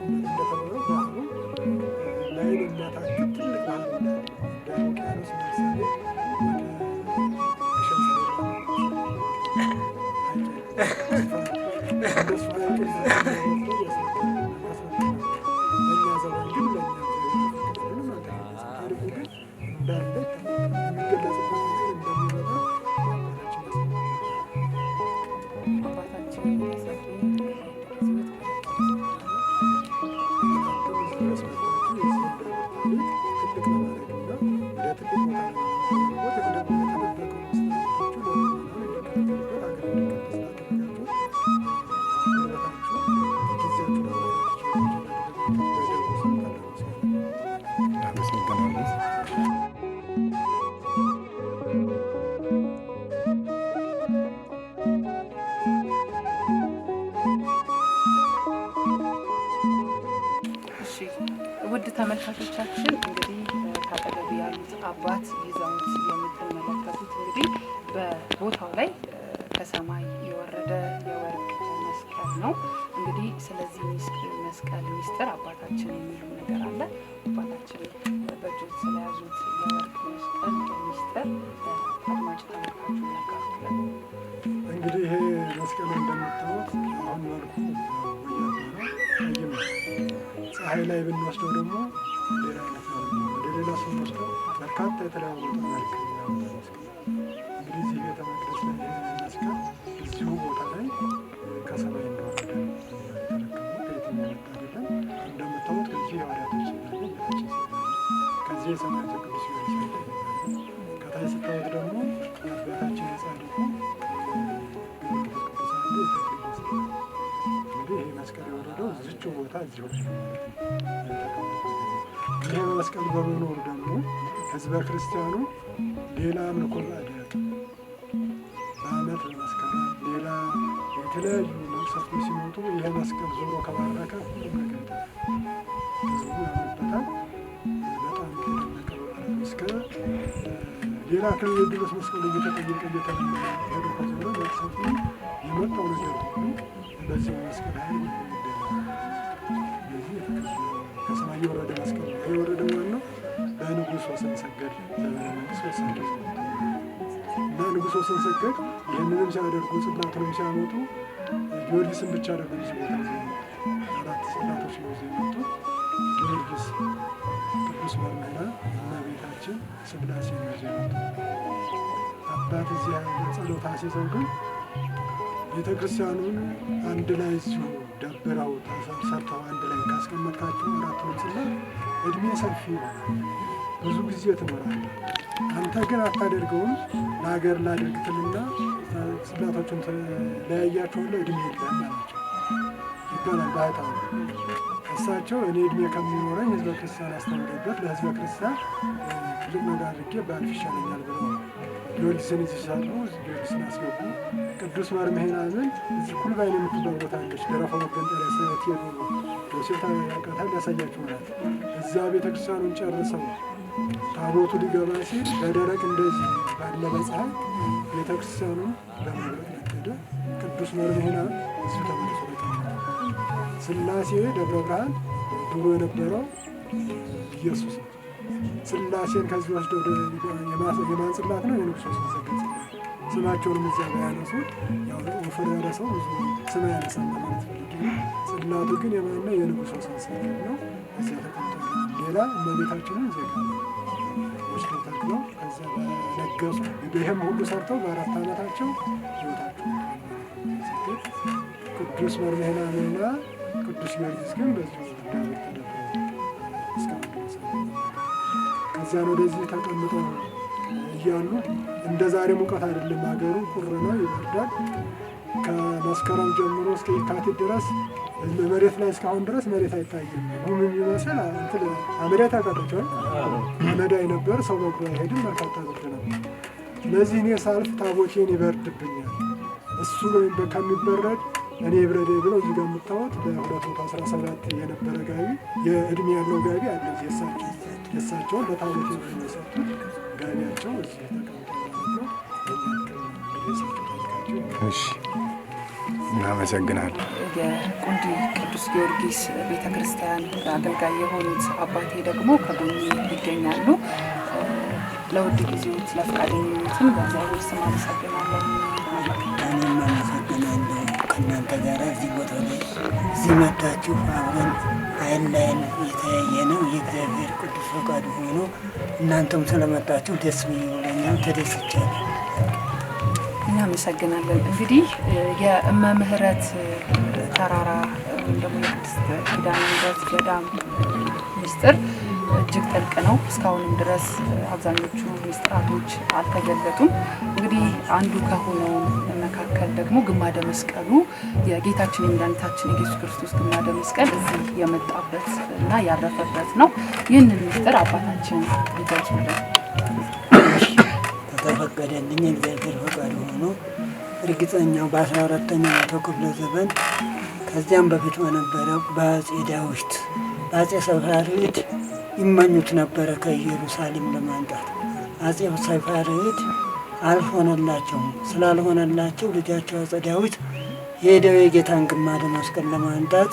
እንደተባለው ባህሩ ላይን የሚያታክት ትልቅ ባህር እንዳለ እንደ ውቅያኖስ ለምሳሌ ወደ ግሸን እንደሱ ሀይቅ ያስረዳል። በእኛ ዘመን ግን ለእኛ ምንም አልተገለጸም። ታሪኩ ግን እንዳለ የሚገለጽበት ነገር እንደሚመጣ አባታችን ያስረዳል። አባታችን የሰጡን ጊዜዎት እናንተም እዚህ ድረስ መጥታችሁ የዚህን ደብር ታሪክ ትልቅ ለማድረግና ወደ ትልቅ ቦታ ለመለወጥ የተደበቀው ምስጢራቶቹ ለምዕመናን እንዲከታተሉበት አገር እንዲቀደስ ላደረጋችሁት ጉልበታችሁ ጊዜያችሁን አበርክታችሁ ላደረጋችሁት በደብሩ ስም ታላቅ ምስጋና አመሰግናለሁ። እሺ ውድ ተመልካቾቻችን እንግዲህ ካጠገብ ያሉት አባት ይዘውት የምትመለከቱት እንግዲህ በቦታው ላይ ከሰማይ የወረደ የወርቅ መስቀል ነው። እንግዲህ ስለዚህ መስቀል ሚስጥር አባታችን የሚሉ ነገር አለ። አባታችን በእጆት ስለያዙት የወርቅ መስቀል ሚስጥር አድማጭ ተመልካቹ ያካፍላል። እንግዲህ ይሄ መስቀል እንደምታዩት አሁን መልኩ ወያባ ነው፣ ጠይም ነው። ፀሐይ ላይ ብንወስደው ደግሞ ሌላ አይነት መልክ ነው። ወደ ሌላ ስንወስደው በርካታ የተለዋወጠ መልክ ያመጣ መስቀል ነው። እንግዲህ እዚህ ቤተ መቅደስ ላይ ይሄ መስቀል እዚሁ ቦታ ላይ ከሰማይ እንደወረደ ነው የተረከብነው። ከየትም የመጣ አይደለም። እንደምታዩት ከዚህ የሐዋርያቶች ስዕል አለ፣ የጌታችን ስዕል አለ። ከዚህ የሰማዕቱ ቅዱስ ጊዮርጊስ ስዕል አለ። ከታች ስታዩት ደግሞ የአባታችን የጻድቁ ገብረ መንፈስ ቅዱስ አለ፣ የተክልዬ ስዕል አለ። እንግዲህ ይሄ መስቀል የወረደው እዚቹ ቦታ እዚሁ ላይ ነው ማለት ነው የተቀመጠው። ይሄ መስቀል በመኖሩ ደግሞ ሕዝበ ክርስቲያኑ ሌላ አምልኮ ባዕድ አያውቅም። በዓመት በመስከረም ሌላ የተለያዩ መቅሰፍቶች ሲመጡ ይሄ መስቀል ዞሮ ከባረከ ሁሉም ነገር ይጠፋል። ሕዝቡ ያምንበታል። በጣም የተደነቀ ነው ማለት ነው። እስከ ሌላ ክልል ድረስ መስቀሉ እየተጠየቀ እየተለመነ ሄዶ ከዞረ መቅሰፍቱ የመጣው ነገር ሁሉ በዚህ መስቀል ኃይል ይደረጋል። ስለዚህ የተከበረ ከሰማይ የወረደ መስቀል ነው። ይሄ የወረደው ማነው? በንጉሥ ወሰን ሰገድ ዘመነ መንግስት ወሰን እና ንጉሥ ወሰን ሰገድ ይህንንም ሲያደርጉ ጽላቱንም ሲያመጡ ጊዮርጊስን ብቻ አይደለም እዚህ ቦታ ይዘው የመጡት። አራት ጽላቶች ነው ይዘው የመጡት። ጊዮርጊስ፣ ቅዱስ መርምህና፣ እመቤታችን፣ ስላሴ ነው ይዘው የመጡት። አባት እዚህ ያለ ጸሎት አስይዘው ግን ቤተ ክርስቲያኑን አንድ ላይ እዚሁ ደብረው ሰርተው አንድ ላይ ካስቀመጥካቸው አራቱንም ጽላት እድሜ ሰፊ ይሆናል፣ ብዙ ጊዜ ትኖራለህ። አንተ ግን አታደርገውም። ለሀገር ላድርግ ትልና ጽላቶቹን ትለያያቸዋለህ፣ እድሜ የለህም አላቸው ይባላል ባህታዊ። እሳቸው እኔ እድሜ ከሚኖረኝ ህዝበ ክርስቲያን አስተምሬበት ለህዝበ ክርስቲያን ትልቅ ነገር አድርጌ ባልፍ ይሻለኛል ብለው ነው። ጊዮርጊስን እዚህ ሳሉ ጊዮርጊስን አስገቡ። ቅዱስ መርምህናንን እዚህ ኩልባይን የምትባል ቦታ አለች። ደረፋ መገንጠሪያ ስትሄዱ ዮሴፍ ያውቃታል፣ ያሳያችሁ ይሆናል። እዛ ቤተክርስቲያኑን ጨርሰው ታቦቱ ሊገባ ሲል በደረቅ እንደዚህ ባለ በፀሐይ ቤተክርስቲያኑን በመብረቅ ነደደ። ቅዱስ መርምህናን እዚሁ ተመልሶ ተቀመጠ። ስላሴ ደብረ ብርሃን ድሮ የነበረው ኢየሱስ ነው። ስላሴን ከዚህ ወስደው የማን ጽላት ነው? የንጉሥ ወሰን ሰገድ ጽላት። ስማቸውንም እዚያ ባያነሱት ያው ወፈር ያለ ሰው ብዙ ስም አያነሳም ለማለት ፈልጌ ነው። ጽላቱ ግን የማን ነው? የንጉሥ ወሰን ሰገድ ነው። እዚያ ተቀምጧል። ሌላ እመቤታችንን ዜጋ ወስደው ተክለው ከዚያ በነገሱ ይህም ሁሉ ሰርተው በ4 ዓመታቸው ሕይወታቸው ሰገድ። ቅዱስ መርምህናንና ቅዱስ ጊዮርጊስ ግን በዚሁ ዳብር ተደብረው እስካሁን ድረስ አሉ። ከዚያን ወደዚህ ተቀምጠው እያሉ እንደ ዛሬ ሙቀት አይደለም፣ ሀገሩ ቁር ነው፣ ይበርዳል። ከመስከረም ጀምሮ እስከ የካቲት ድረስ መሬት ላይ እስካሁን ድረስ መሬት አይታይም። ጉም የሚመስል እንትን አመዳይ ታውቃላችሁ? አመዳይ ነበር፣ ሰው በእግሩ አይሄድም፣ በርካታ ብርድ ነበር። ስለዚህ እኔ ሳልፍ ታቦቴን ይበርድብኛል፣ እሱ ከሚበረድ እኔ ይብረደኝ ብለው እዚህ ጋር የምታዩት በ217 የነበረ ጋቢ የእድሜ ያለው ጋቢ አለ። እዚህ የእሳቸውን ለታቦቴ ብለው የሰጡት ጋቢያቸው እዚህ ተቀምጧል ማለት ነው። እንግዲህ የእሳቸው ታሪካቸው። እሺ፣ እናመሰግናለን። የቁንዲ ቅዱስ ጊዮርጊስ ቤተክርስቲያን አገልጋይ የሆኑት አባቴ ደግሞ ከጎኔ ይገኛሉ። ለውድ ጊዜዎት ለፈቃደኝነትም በእግዚአብሔር ስም አመሰግናለሁ። እኔም አመሰግናለሁ ከእናንተ ጋር እዚህ ቦታ ላይ እዚህ መጥታችሁ አብረን አይን ላይን የተያየ ነው። የእግዚአብሔር ቅዱስ ፈቃዱ ሆኖ እናንተም ስለመጣችሁ ደስ ብሎኛል፣ ተደስቻለሁ። እናመሰግናለን። እንግዲህ የእመ ምህረት ተራራ ወይም ደግሞ የቅድስት ኪዳነ ምህረት ገዳም ምስጢር እጅግ ጥልቅ ነው። እስካሁንም ድረስ አብዛኞቹ ምስጢራቶች አልተገለጡም። እንግዲህ አንዱ ከሆነው መካከል ደግሞ ግማደ መስቀሉ የጌታችን የመድኃኒታችን የኢየሱስ ክርስቶስ ግማደ መስቀል እዚህ የመጣበት እና ያረፈበት ነው። ይህንን ምስጢር አባታችን ይገልጹልን። ከተፈቀደልኝ የእግዚአብሔር ፈቃድ ሆኖ እርግጠኛው በ14ኛው መቶ ክፍለ ዘመን ከዚያም በፊት በነበረው በአፄ ዳዊት በአፄ ሰፋሪድ ይመኙት ነበረ ከኢየሩሳሌም ለማምጣት። አፄ ሰፋሪድ አልሆነላቸውም። ስላልሆነላቸው ልጃቸው አፄ ዳዊት ሄደው የጌታን ግማደ መስቀል ለማምጣት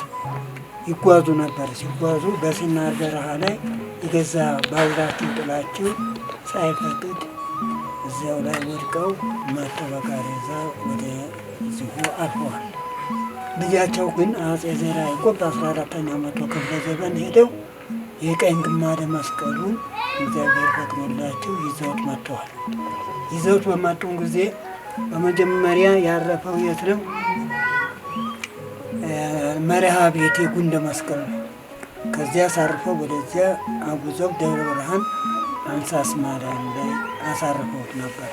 ይጓዙ ነበር። ሲጓዙ በሲናር በረሃ ላይ የገዛ ባቡራቸው ጥላቸው ሳይፈቅድ እዚያው ላይ ወድቀው መጥተው በቃሬዛ ወደ እዚሁ አርፈዋል። ልጃቸው ግን አፄ ዘርዓ ያዕቆብ በ14ኛው መቶ ክፍለ ዘመን ሄደው የቀኝ ግማደ መስቀሉን እግዚአብሔር ፈቅዶላቸው ይዘውት መጥተዋል። ይዘውት በመጡ ጊዜ በመጀመሪያ ያረፈው የት ነው? መርሃ ቤቴ ጉንደ መስቀል ነው። ከዚያ አሳርፈው ወደዚያ አጉዘው ደብረ ብርሃን አንሳስ ማርያም ላይ አሳርፈውት ነበር።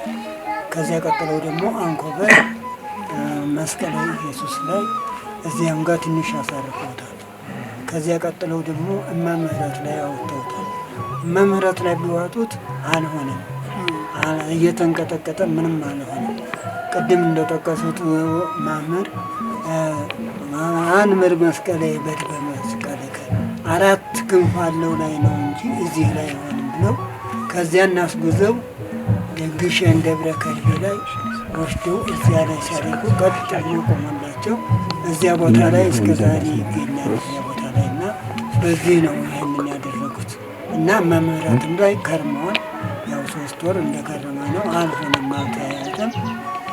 ከዚያ ቀጥለው ደግሞ አንኮበር መስቀለ ኢየሱስ ላይ እዚያም ጋር ትንሽ አሳርፈውታል። ከዚያ ቀጥለው ደግሞ እመ ምህረት ላይ አውጥተውታል። እመ ምህረት ላይ ቢዋጡት አልሆነም፣ እየተንቀጠቀጠ ምንም አልሆነም። ቅድም እንደጠቀሱት መምህር አንምር መስቀለ በድበ መስቀልከ አራት ክንፍ አለው ላይ ነው እንጂ እዚህ ላይ አይሆንም ብለው ከዚያ እናስጉዘው ግሸን ደብረ ከርቤ ላይ ወስደው እዚያ ላይ ሲያደርጉ ቀጥ ብሎ ቆሞላቸው እዚያ ቦታ ላይ እስከ ዛሬ ይገኛል። እዚያ ቦታ ላይ እና በዚህ ነው ይህንን ያደረጉት እና መምህረትም ላይ ከርመዋል። ያው 3 ወር እንደከረመ ነው፣ አልሆነም፣ አልተያያዘም።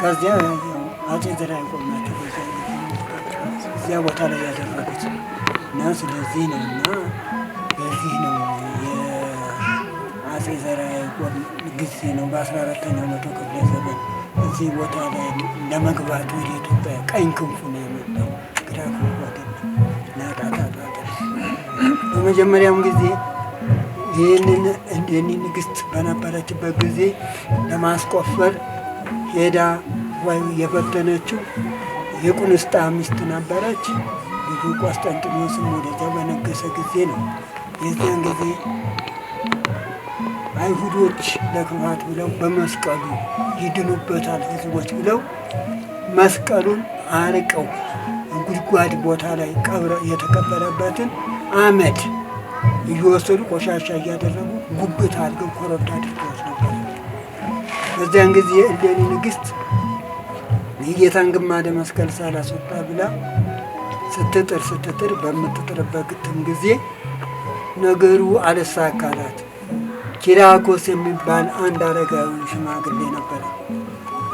ከዚያ ያው አፄ ዘርዓ ያዕቆብ ናቸው እዚያ ቦታ ላይ ያደረጉት እና ስለዚህ ነው እና በዚህ ነው የአፄ ዘርዓ ያዕቆብ ጊዜ ነው በ14ኛው መቶ ክፍለ ዘመን እዚህ ቦታ ላይ ለመግባት ወደ ኢትዮጵያ ቀኝ ክንፉ ነው የመጣው፣ ግራ ክንፉ አይደለም። ናጣጣጣ በመጀመሪያም ጊዜ ይህንን እሌኒ ንግስት በነበረችበት ጊዜ ለማስቆፈር ሄዳ ወይ የፈተነችው የቁንስጣ ሚስት ነበረች። ልጁ ቆስጠንጢኖስም ወደዚያ በነገሰ ጊዜ ነው። የዚያን ጊዜ አይሁዶች ለክፋት ብለው በመስቀሉ ይድኑበታል ህዝቦች ብለው መስቀሉን አርቀው ጉድጓድ ቦታ ላይ ቀብረው የተቀበረበትን አመድ እየወሰዱ ቆሻሻ እያደረጉ ጉብት አድርገው ኮረብታ አድርገውት ነበር። በዚያን ጊዜ እሌኒ ንግስት የጌታን ግማደ መስቀል ሳላስወጣ ብላ ስትጥር ስትጥር በምትጥርበትም ጊዜ ነገሩ አልሳካላት። ኪራኮስ የሚባል አንድ አረጋዊ ሽማግሌ ነበረ።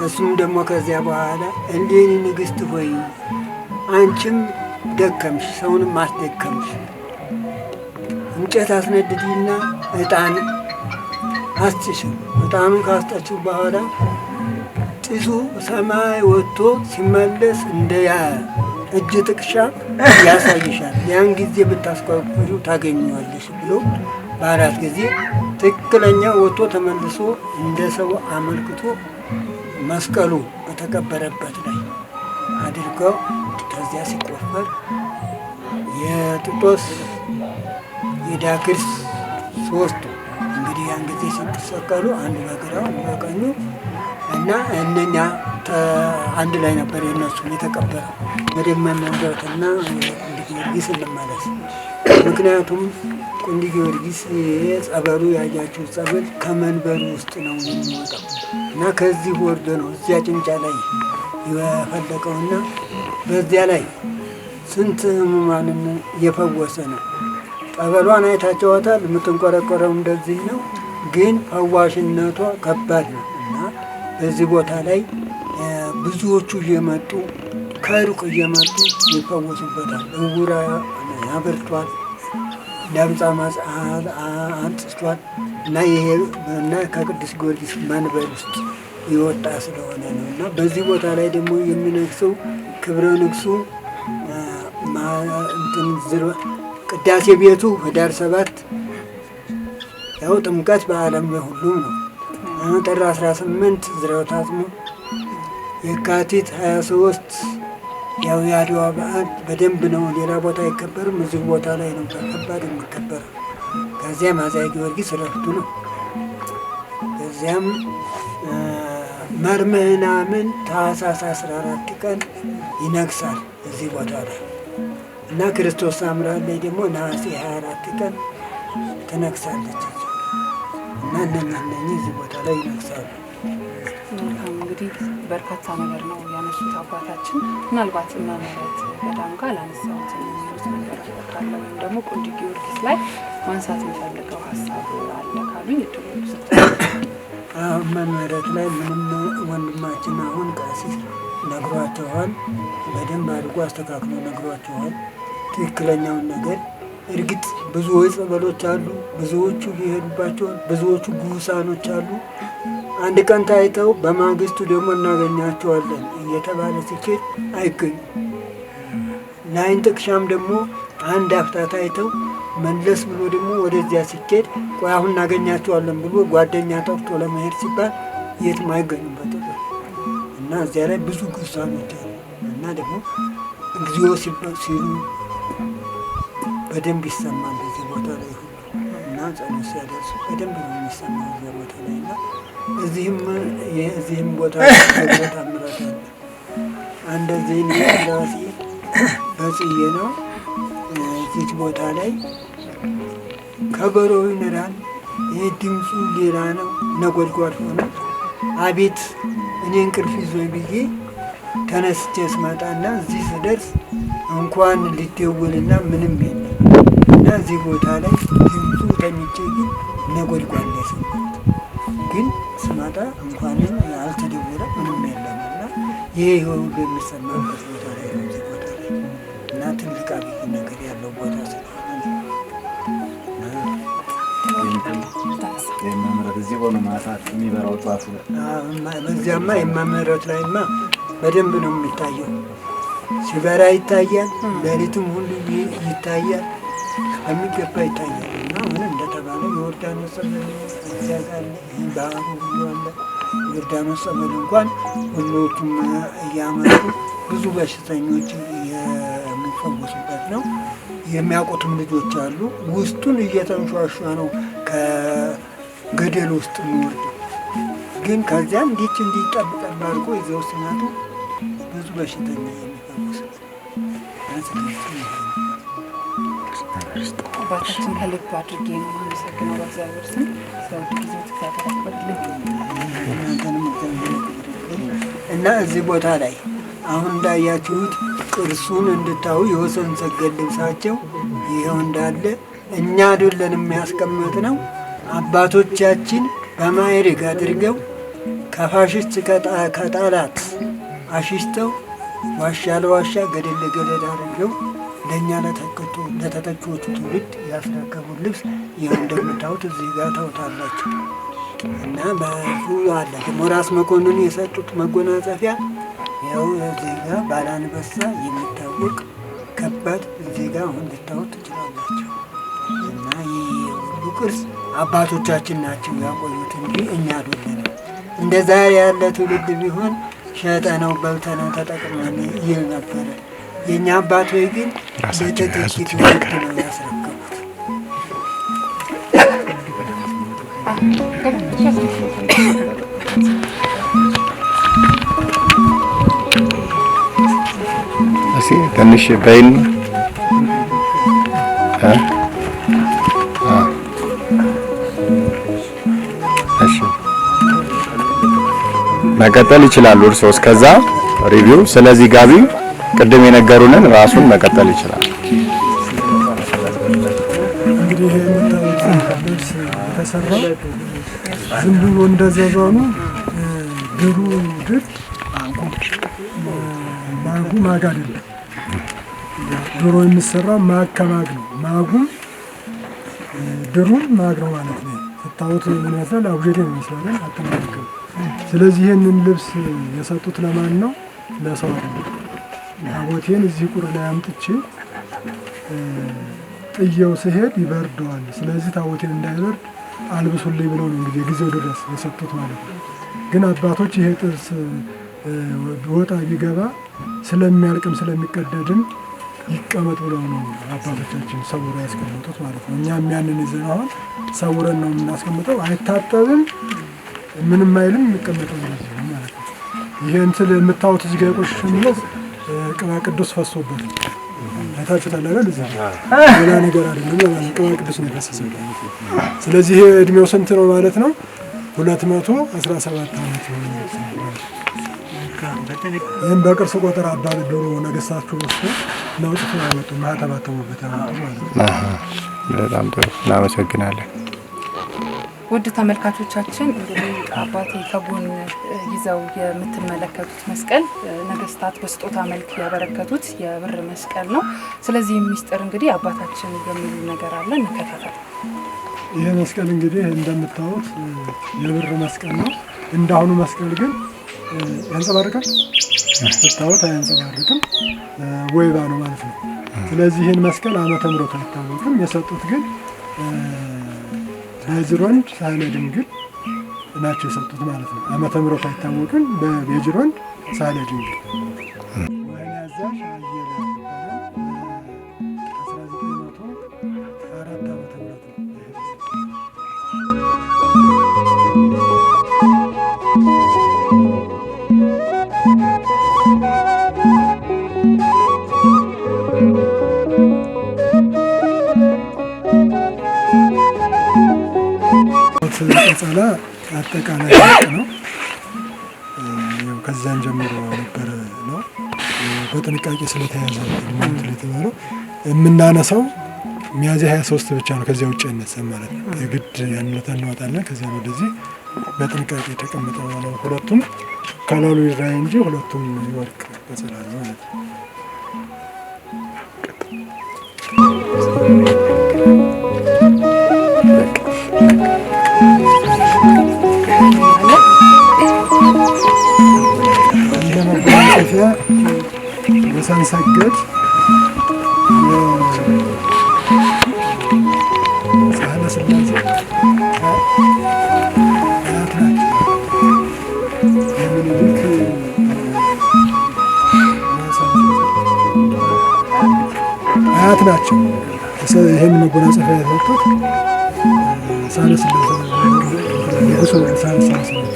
እሱም ደግሞ ከዚያ በኋላ እሌኒ ንግሥት ሆይ አንቺም ደከምሽ፣ ሰውንም አስደከምሽ፣ እንጨት አስነድዲና ዕጣን አስጭሽው። ዕጣኑን ካስጠችው በኋላ ጢሱ ሰማይ ወጥቶ ሲመለስ እንደ እጅ ጥቅሻ ያሳይሻል። ያን ጊዜ ብታስቆፍሪው ታገኘዋለሽ ብሎ በአራት ጊዜ ትክክለኛ ወጥቶ ተመልሶ እንደ ሰው አመልክቶ መስቀሉ በተቀበረበት ላይ አድርገው ከዚያ ሲቆፈር የጥጦስ የዳክርስ ሶስቱ እንግዲህ ያን ጊዜ ሲሰቀሉ አንዱ በግራው አንዱ በቀኙ እና እነኛ አንድ ላይ ነበር የነሱ የተቀበረው። ወደ እመምህረትና ቁንዲ ጊዮርጊስ እንመለስ። ምክንያቱም ቁንዲ ጊዮርጊስ ጸበሉ ያያችሁ ጸበል ከመንበሩ ውስጥ ነው የሚወጣው እና ከዚህ ወርዶ ነው እዚያ ጭንጫ ላይ የፈለቀውና በዚያ ላይ ስንት ህሙማንን የፈወሰ ነው። ጠበሏን አይታችኋታል። የምትንቆረቆረው እንደዚህ ነው፣ ግን ፈዋሽነቷ ከባድ ነው እና በዚህ ቦታ ላይ ብዙዎቹ እየመጡ ከሩቅ እየመጡ ይፈወሱበታል። እውራ አብርቷል፣ ለምጻም አንጽቷል እና ይሄ እና ከቅዱስ ጊዮርጊስ መንበር ውስጥ የወጣ ስለሆነ ነው እና በዚህ ቦታ ላይ ደግሞ የሚነግሰው ክብረ ንግሱ ቅዳሴ ቤቱ ህዳር 7 ያው ጥምቀት በዓለም ሁሉም ነው። ጥር 18 ዝረውተ አጽሙ፣ የካቲት 23 ያው የአድዋ በዓል በደንብ ነው። ሌላ ቦታ አይከበርም፣ እዚሁ ቦታ ላይ ነው በከባድ የሚከበረው። ከዚያም አፄ ጊዮርጊስ እረፍቱ ነው። ከዚያም መርምህናምን ታኅሳስ 14 ቀን ይነግሳል እዚህ ቦታ ላይ እና ክርስቶስ ሰምራ ላይ ደግሞ ነሐሴ 24 ቀን ትነግሳለች እና እነኚህ እዚህ ቦታ ላይ ይነግሳሉ። መልካም፣ እንግዲህ በርካታ ነገር ነው ያነሱት አባታችን። ምናልባት እመምህረት ገዳም ጋር ላነሳሁት የሚሉት ነገር ካለ ወይም ደግሞ ቁንዲ ጊዮርጊስ ላይ ማንሳት የምፈልገው ሀሳብ አለ ካሉኝ እድሉን ልስጥ። እመምህረት ላይ ምንም ወንድማችን አሁን ቀሲስ ነግሯቸዋል። በደንብ አድርጎ አስተካክሎ ነግሯቸዋል ትክክለኛውን ነገር። እርግጥ ብዙዎች ጸበሎች አሉ፣ ብዙዎቹ ይሄዱባቸዋል፣ ብዙዎቹ ጉሳኖች አሉ። አንድ ቀን ታይተው በማግስቱ ደግሞ እናገኛቸዋለን እየተባለ ሲኬድ አይገኙም። ለዓይን ጥቅሻም ደግሞ አንድ አፍታ ታይተው መለስ ብሎ ደግሞ ወደዚያ ሲኬድ ቆይ አሁን እናገኛቸዋለን ብሎ ጓደኛ ጠርቶ ለመሄድ ሲባል የትም አይገኙም በጥቅል እና እዚያ ላይ ብዙ ጉሳኖች አሉ እና ደግሞ እግዚኦ ሲሉ በደንብ ይሰማል እዚህ ቦታ ላይ ሁሉ እና ጸሎት ሲያደርሱ በደንብ ነው የሚሰማው እዚያ ቦታ ላይ እና እዚህም ቦታ ላይ ታምራት አለ። እንደዚህ ራሴ በጽዬ ነው እዚህ ቦታ ላይ ከበሮ ይኖራል። ይህ ድምፁ ሌላ ነው፣ ነጎድጓድ ሆነ። አቤት እኔ እንቅልፍ ይዞኝ ብዬ ተነስቼ ስመጣና እዚህ ስደርስ እንኳን ሊደወልና ምንም የለም እና እዚህ ቦታ ላይ ድምፁ ተኝቼ ግን ነጎድጓድ ነው የሰማሁት። ግን ስመጣ እንኳንም አልተደወለ ምንም የለም እና ይሄ ሁሉ የሚሰማበት ቦታ ላይ ነው እዚህ ቦታ ላይ እና ትልቅ አብይ ነገር ያለው ቦታ ስለሆነ የእመምህረት እዚህ ሆኖ ማሳት የሚበራው ጧፉ በዚያማ የእመምህረት ላይማ በደንብ ነው የሚታየው። ሲበራ ይታያል፣ ሌሊትም ሁሉ ይታያል፣ በሚገባ ይታያል። እና አሁን እንደተባለ የዮርዳኖስ ጸበል እዚያ ጋር አለ፣ ባህሩ ሁሉ አለ። ዮርዳኖስ ጸበል እንኳን ሁሎቹም እያመጡ ብዙ በሽተኞች የሚፈወሱበት ነው። የሚያውቁትም ልጆች አሉ። ውስጡን እየተንሿሿ ነው ከገደል ውስጥ የሚወርደው። ግን ከዚያ እንዲች እንዲጠብጠብ አድርጎ ይዘው ሲመጡ ብዙ በሽተኛ የሚፈወስ። አባታችን ከልብ አድርጌ ነው የማመሰግነው በእግዚአብሔር ስም። ስለውድ ጊዜው እግዚአብሔር ያክብርልኝ። እናንተንም እግዚአብሔር ያክብርልኝ። እና እዚህ ቦታ ላይ አሁን እንዳያችሁት ቅርሱን እንድታዩ የወሰን ሰገድ ልብሳቸው ይኸው እንዳለ እኛ አይደለንም የሚያስቀምጥ ነው። አባቶቻችን በማዕረግ አድርገው ከፋሽስት ከጣላት አሽሽተው ዋሻ ለዋሻ ገደል ለገደል አድርገው ለእኛ ለተተኪዎቹ ትውልድ ያስረከቡት ልብስ ይኸው እንደምታዩት እዚህ ጋር ታውታላችሁ። እና ብዙ አለ። ደግሞ ራስ መኮንን የሰጡት መጎናጸፊያ ይኸው እዚህ ጋር ባለአንበሳ የሚታወቅ ከባድ እዚህ ጋር አሁን ልታዩት ትችላላችሁ። እና ይህ ሁሉ ቅርስ አባቶቻችን ናቸው ያቆዩት እንጂ እኛ አይደለንም። እንደ ዛሬ ያለ ትውልድ ቢሆን ሸጠነው በልተነው ተጠቅመን ይል ነበረ። የእኛ አባቶች ግን ለተተኪ ትውልድ ነው ያስረከቡት። እስኪ ትንሽ በይን። እሺ መቀጠል ይችላሉ እርስዎ። እስከዛ review ስለዚህ ጋቢ ቅድም የነገሩንን ራሱን መቀጠል ይችላል። እንግዲህ ይሄ የምታዩት ልብስ የተሰራው ዝም ብሎ እንደዘበኑ ድሩ ድር ማጉ ማግ አይደለም። ድሮ የሚሰራው ማግ ከማግ ነው። ማጉም ድሩም ማግ ነው ማለት ነው። ስታዩት ምን ይመስላል? አቡጀዴ ነው ይመስላል። አትመለከቱ። ስለዚህ ይሄንን ልብስ የሰጡት ለማን ነው? ለሰው አይደለም። ታቦቴን እዚህ ቁር ላይ አምጥቼ ጥየው ስሄድ ይበርደዋል። ስለዚህ ታቦቴን እንዳይበርድ አልብሱልኝ ብለው ነው እንግዲህ ጊዜው ድረስ የሰጡት ማለት ነው። ግን አባቶች ይሄ ጥርስ ወጣ ቢገባ ስለሚያልቅም ስለሚቀደድም ይቀመጥ ብለው ነው አባቶቻችን ሰውረው ያስቀመጡት ማለት ነው። እኛም ያንን ይዘን አሁን ሰውረን ነው የምናስቀምጠው። አይታጠብም፣ ምንም አይልም፣ የሚቀመጠው እንደዚህ ነው ማለት ነው። ይሄ እንትን የምታዩት እዚህ ጋር የቆሸሸ የሚለው ቅባ ቅዱስ ፈሶበት ነው። አይታችሁታል አይደል? እዚህ ሌላ ነገር አይደለም ለማለት ቅባ ቅዱስ ነው የፈሰሰበት። ስለዚህ ይሄ እድሜው ስንት ነው ማለት ነው? 217 ዓመት ነው። ይህም በቅርስ ቆጠራ አባ ድሮ ነገስታቱ ወስዶ ለውጥ ያመጡ ማህተባተሙበት ያመጡ ማለት ነው። በጣም ጥሩ እናመሰግናለን። ውድ ተመልካቾቻችን እንግዲህ አባቴ ከጎን ይዘው የምትመለከቱት መስቀል ነገስታት በስጦታ መልክ ያበረከቱት የብር መስቀል ነው። ስለዚህ ሚስጥር እንግዲህ አባታችን የሚሉ ነገር አለ፣ እንከታተል። ይሄ መስቀል እንግዲህ እንደምታዩት የብር መስቀል ነው። እንዳሁኑ መስቀል ግን ያንጸባርቃል? ስታዩት አያንጸባርቅም፣ ወይባ ነው ማለት ነው። ስለዚህ ይህን መስቀል ዓመተ ምሕረቱ አይታወቅም። የሰጡት ግን በጅሮንድ ሳህለ ድንግል ናቸው የሰጡት ማለት ነው። ዓመተ ምሕረቱ አይታወቅም። በጅሮንድ ሳህለ ድንግል ወህኒ አዛዥ አየለ ይባላል። 1904 ዓመተ ምህረት ነው። ቀጸላ አጠቃላይ ነው። ያው ከዛን ጀምሮ ነበር ነው በጥንቃቄ ስለተያዘ ነው የተባለው። የምናነሳው ሚያዝያ 23 ብቻ ነው። ከዚያ ውጭ አይነሳም ማለት ነው። የግድ ያን ዕለት እናወጣለን። ከዚያ ወደዚህ በጥንቃቄ የተቀመጠ ነው። ሁለቱም ከለሉ ይራይ እንጂ ሁለቱም የወርቅ ቀጸላ ነው ማለት ነው። ይሄ መጎናጸፊያ ወሰን ሰገድ ሳህለ ሥላሴ አያት ናቸው። የምኒልክ አያት ናቸው። ይህን መጎናጸፊያ የሰጡት ሳህለ ሥላሴ ንጉሱ ሳህለ ሥላሴ ናቸው።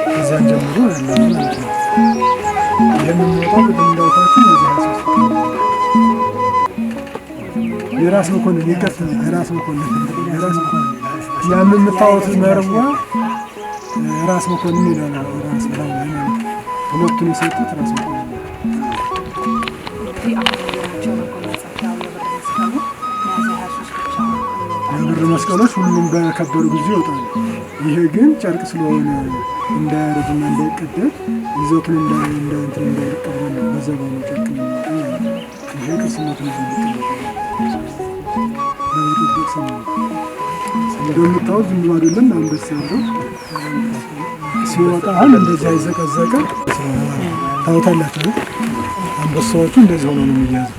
ከዚያን ጀምሮ ያለ ማለት ነው። የምንወጣው ቅድም እንዳልኳችሁ እነዚህ 23 የራስ መኮንን ይቀጥል። የራስ መኮንን የራስ መኮንን ያን የምታዩት መርዋ ራስ መኮንን ይላል። ራስ ማለት ነው። ሁለቱን የሰጡት ራስ መኮንን። መስቀሎች ሁሉም በከበሩ ጊዜ ይወጣሉ። ይሄ ግን ጨርቅ ስለሆነ እንዳያረጅና እንዳይቀደድ ይዘቱን እንዳንትን እንዳይቀበል ነው በዘመኑ ጨርቅ የሚወጣው ማለት ነው። ይሄ ቅርስነቱን ይዞ እንዲቀመጥ ለመጠበቅ ስንል እንደምታዩት ዝም ብሎ አይደለም። አንበሳ ያለው ሲወጣ አሁን እንደዚህ አይዘቀዘቅም ስለሆነ ማለት ነው። ታዩታላችሁ አይደል? አንበሳዎቹ እንደዚህ ሆነው ነው የሚያዙ።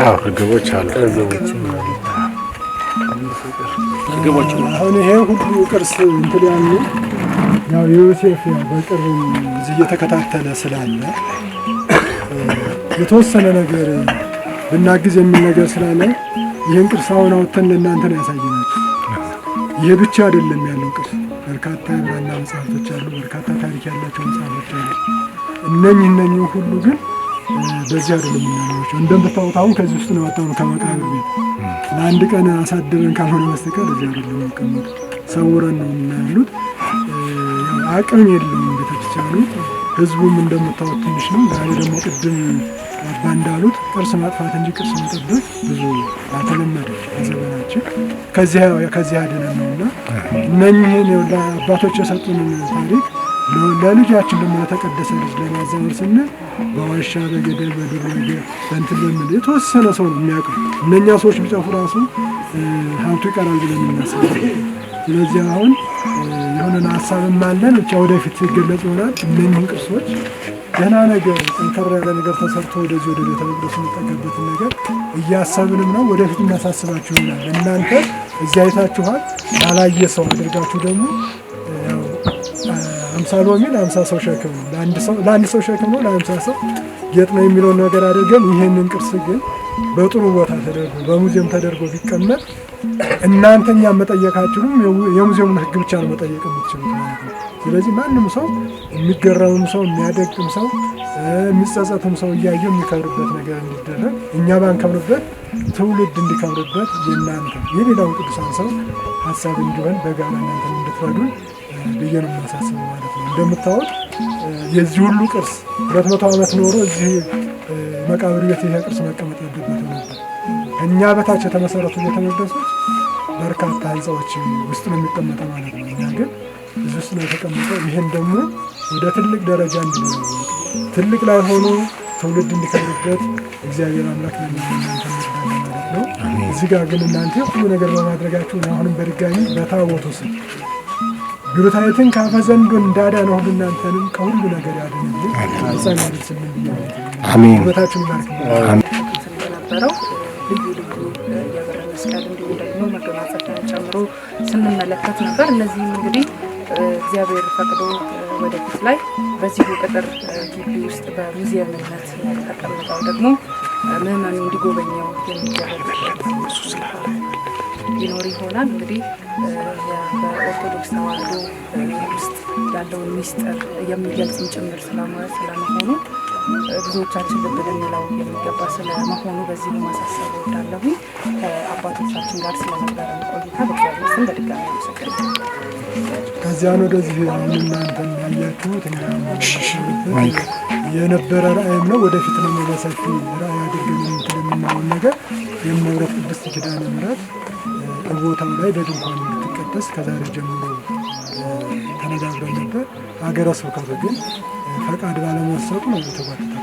አዎ፣ ርግቦች አሉ። አሁን ይሄ ሁሉ ቅርስ እንትን ያሉ ያው ዮሴፍ ያው በቅርብ እዚህ እየተከታተለ ስላለ የተወሰነ ነገር ብናግዝ የሚል ነገር ስላለ ይህን ቅርስ አሁን አውጥተን ለእናንተ ነው ያሳየናችሁ። ይሄ ብቻ አይደለም ያለው ቅርስ፣ በርካታ የብራና መጽሐፍቶች አሉ፣ በርካታ ታሪክ ያላቸው መጽሐፎች አሉ። እነኚህ ሁሉ ግን በዚህ አይደለም የምናኖራቸው። እንደምታዩት አሁን ከዚህ ውስጥ ነው ያወጣነው ከመቃብር ቤት። ለአንድ ቀን አሳድረን ካልሆነ በስተቀር እዚህ አይደለም የሚቀመጡት፣ ሰውረን ነው ያሉት። አቅም የለውም ቤተክርስቲያኑ፣ ህዝቡም እንደምታዩት ትንሽ ነው። ዛሬ ደግሞ ቅድም አባ እንዳሉት ቅርስ ማጥፋት እንጂ ቅርስ መጠበቅ ብዙ አልተለመደም በዘመናችን። ከዚህ አድነን ነውና እነኚህን አባቶች የሰጡንን ታሪክ ለልጃችን ደግሞ ለተቀደሰ ልጅ ለማዛመር ስንል በዋሻ በገደል በዱር ነገር በእንትን በሚል የተወሰነ ሰው ነው የሚያውቀው። እነኛ ሰዎች ቢጠፉ ራሱ ሀብቱ ይቀራል ብለን እናስባለን። ስለዚህ አሁን የሆነን ሀሳብም አለን፣ ብቻ ወደፊት ይገለጽ ይሆናል። እነኝህን ቅርሶች ደህና ነገር ጠንከር ያለ ነገር ተሰርቶ ወደዚህ ወደ ቤተ መቅደሱ የሚጠጋበትን ነገር እያሰብንም ነው። ወደፊት እናሳስባችሁ ይሆናል። እናንተ እዚህ አይታችኋል። ላላየ ሰው አድርጋችሁ ደግሞ ያው 50 ሎሚ ለ50 ሰው ሸክም ነው፣ ለአንድ ሰው ሸክም ነው፣ ለ50 ሰው ጌጥ ነው የሚለውን ነገር አድርገን ይህንን ቅርስ ግን በጥሩ ቦታ ተደርጎ በሙዚየም ተደርጎ ቢቀመጥ እናንተ እኛን መጠየቅ አትችሉም። የሙዚየሙን ሕግ ብቻ ነው መጠየቅ የምትችሉት ማለት ነው። ስለዚህ ማንም ሰው የሚገረምም ሰው የሚያደግም ሰው የሚጸጸትም ሰው እያየ የሚከብርበት ነገር እንዲደረግ እኛ ባንከብርበት ትውልድ እንዲከብርበት የእናንተ የሌላውን ቅዱሳን ሰው ሀሳብ እንዲሆን በጋራ እናንተ እንድትረዱን ብዬ ነው የማሳስበው ማለት ነው። እንደምታዩት የዚህ ሁሉ ቅርስ 200 ዓመት ኖሮ እዚህ መቃብር ቤት ይሄ ቅርስ መቀመጥ የለበትም ነበር። ከእኛ በታች የተመሰረቱ ቤተ መቅደሶች በርካታ ህንፃዎች ውስጥ ነው የሚቀመጠው ማለት ነው። እኛ ግን እዚህ ውስጥ ነው የተቀመጠው። ይህን ደግሞ ወደ ትልቅ ደረጃ እንዲለወጥ ትልቅ ላይ ሆኖ ትውልድ እንዲከብርበት እግዚአብሔር አምላክ ለእናንተ እንርዳለን ማለት ነው። እዚህ ጋር ግን እናንተ ሁሉ ነገር በማድረጋችሁ አሁንም በድጋሚ በታቦቱ ስም ቢሩታዊትን ካፈ ዘንዶ እንዳዳነ ሁሉ እናንተንም ከሁሉ ነገር ያድንልን፣ ፍጻሜ ያድርስልን ብዬ ነው። አሜን። ውበታችሁን ይባርክልን። እንደነበረው ልዩ ልዩ የብር መስቀል እንዲሁም ደግሞ መጎናጸፊያን ጨምሮ ስንመለከት ነበር። እነዚህም እንግዲህ እግዚአብሔር ፈቅዶ ወደፊት ላይ በዚሁ ቅጥር ግቢ ውስጥ በሙዚየምነት ተቀምጠው ደግሞ ምዕመኑ እንዲጎበኘው የሚደረግበት ይኖር ይሆናል። እንግዲህ በኦርቶዶክስ ተዋሕዶ ውስጥ ያለውን ሚስጥር የሚገልጽም ጭምር ስለመሆኑ ብዙዎቻችን ልብ ልንለው የሚገባ ስለመሆኑ በዚሁ ማሳሰብ እወዳለሁኝ። ከአባቶቻችን ጋር ስለነበረን ቆይታ በእግዚአብሔር ስም በድጋሚ አመሰግናለሁ። ከዚያን ወደዚህ አሁን እናንተ ያያችሁት እኛ የነበረ ራእይም ነው። ወደፊት ነው በሰፊው ራእይ አድርገን እንትን የምናየውን ነገር የእመብረት ቅድስት ኪዳነ ምሕረት ቦታው ላይ በድንኳን እንድትቀደስ ከዛሬ ጀምሮ ተነጋግረን ነበር። ሀገረ ስብከቱ ግን ፈቃድ ባለመሰጡ ነው የተጓተተብን።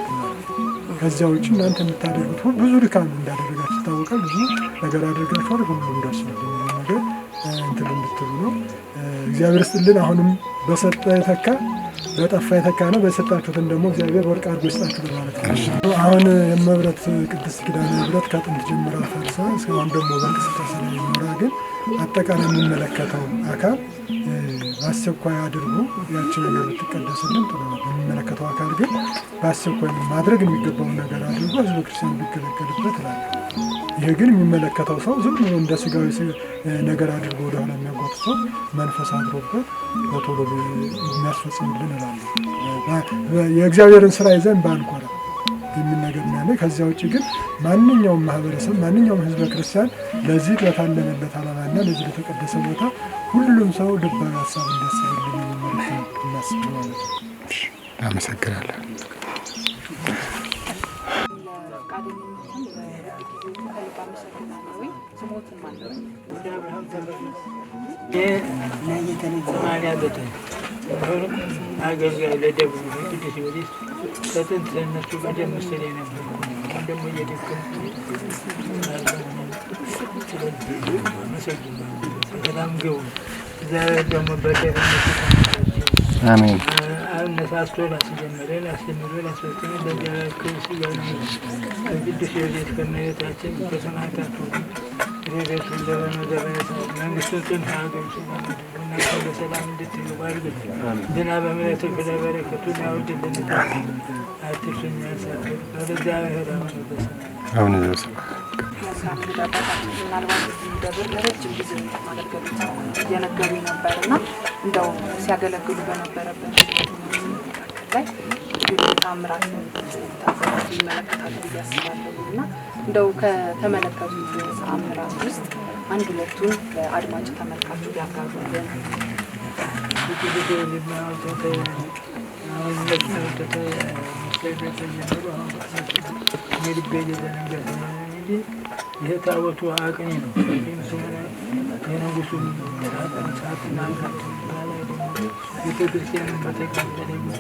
ከዚያ ውጭ እናንተ የምታደርጉት ብዙ ድካም እንዳደረጋችሁ ይታወቃል። ብዙ ነገር አድርጋችኋል። ሁሉም ደርሷል የሚለው ነገር እንትን እንድትሉ ነው። እግዚአብሔር ይስጥልን። አሁንም በሰጠ የተካ በጠፋ የተካ ነው። በሰጣችሁትን ደግሞ እግዚአብሔር ወርቅ አድርጎ ይስጣችሁ ማለት ነው። አሁን የእመብረት ቅድስት ኪዳነ ምሕረት ከጥንት ጀምራ ፈርሳ እስካሁን ደግሞ በእንቅስቃሴ ላይ ኖራ ግን አጠቃላይ የሚመለከተው አካል በአስቸኳይ አድርጎ ያቺ ነገር ብትቀደስልን ጥሩ ነው። የሚመለከተው አካል ግን በአስቸኳይ ማድረግ የሚገባውን ነገር አድርጎ ህዝበ ክርስቲያኑ ቢገለገልበት እላለሁ። ይሄ ግን የሚመለከተው ሰው ዝም ብሎ እንደ ስጋዊ ነገር አድርጎ ወደኋላ የሚያጓትተው መንፈስ አድሮበት በቶሎ የሚያስፈጽምልን እላለሁ። የእግዚአብሔርን ስራ ይዘን ባንኮራ የሚል ነገር ነው ያለ። ከዚያ ውጭ ግን ማንኛውም ማህበረሰብ ማንኛውም ህዝበ ክርስቲያን ለዚህ ለታለመለት ዓላማና ለዚህ ለተቀደሰ ቦታ ሁሉም ሰው ልባዊ ሀሳብ እንዲያስብልን የሚመለከት እናስብ ማለት ነው። አመሰግናለሁ። ፈቃደኝነትም በውድ ጊዜዎቱ ከልብ አመሰግናለሁኝ። ስሞትን ማን ነው? 89 አገልጋይ ለደብሩ ቅዱስ ጊዮርጊስ ከጥንት እነሱ ቀደም ስል የነበርኩ አሁን ደግሞ እየደከምኩ፣ ስለዚህ አመሰግናለሁ። በሰላም ግቡ። እግዚአብሔር ደግሞ በቸርነቱ አሜን። አነሳስቶ ላስጀመረ ላስጀምሮ ላስፈጸመ ለእግዚአብሔር ክብር ምስጋና ይሁን። ከቅዱስ ዮሴፍ ከእመቤታችን ከሰማዕታቱ ረድኤቱ ዘበነ ዘበነ መንግስቱን ጽንዕ ሀገር ሰላም አድርጎ እናንተ በሰላም እንድትገቡ አድርግልን። ዝናበ ምሕረቱን ፍሬ በረከቱን ያውርድልን። አትርሱኝ ያሳፍር በእግዚአብሔር አሁን በሰማያት አሁን ዘውስ መልካም። እንግዲህ አባታችን ምናልባት እዚህ ደብር ለረጅም ጊዜ ማገልገሉት እየነገሩ ነበር እና እንደው ሲያገለግሉ በነበረበት መካከል ላይ እንግዲህ ተአምራትን ይታዘባሉ፣ ይመለከታሉ ብዬ አስባለሁ እና እንደው ከተመለከቱት ተአምራት ውስጥ አንድ ሁለቱን ለአድማጭ ተመልካቹ ቢያጋሩልን። ብዙ ጊዜ አሁን መኪናው ተጀምሮ አሁን የልቤ እየዘነጋ ስለሆነ እንጂ ይሄ ታቦቱ አቅኔ ነው። አቅኔም ስለሆነ የንጉሱ ሳጥን አቃጥሎ በላይ ደግሞ ቤተ ክርስቲያኑ በተቃጠለ ጊዜ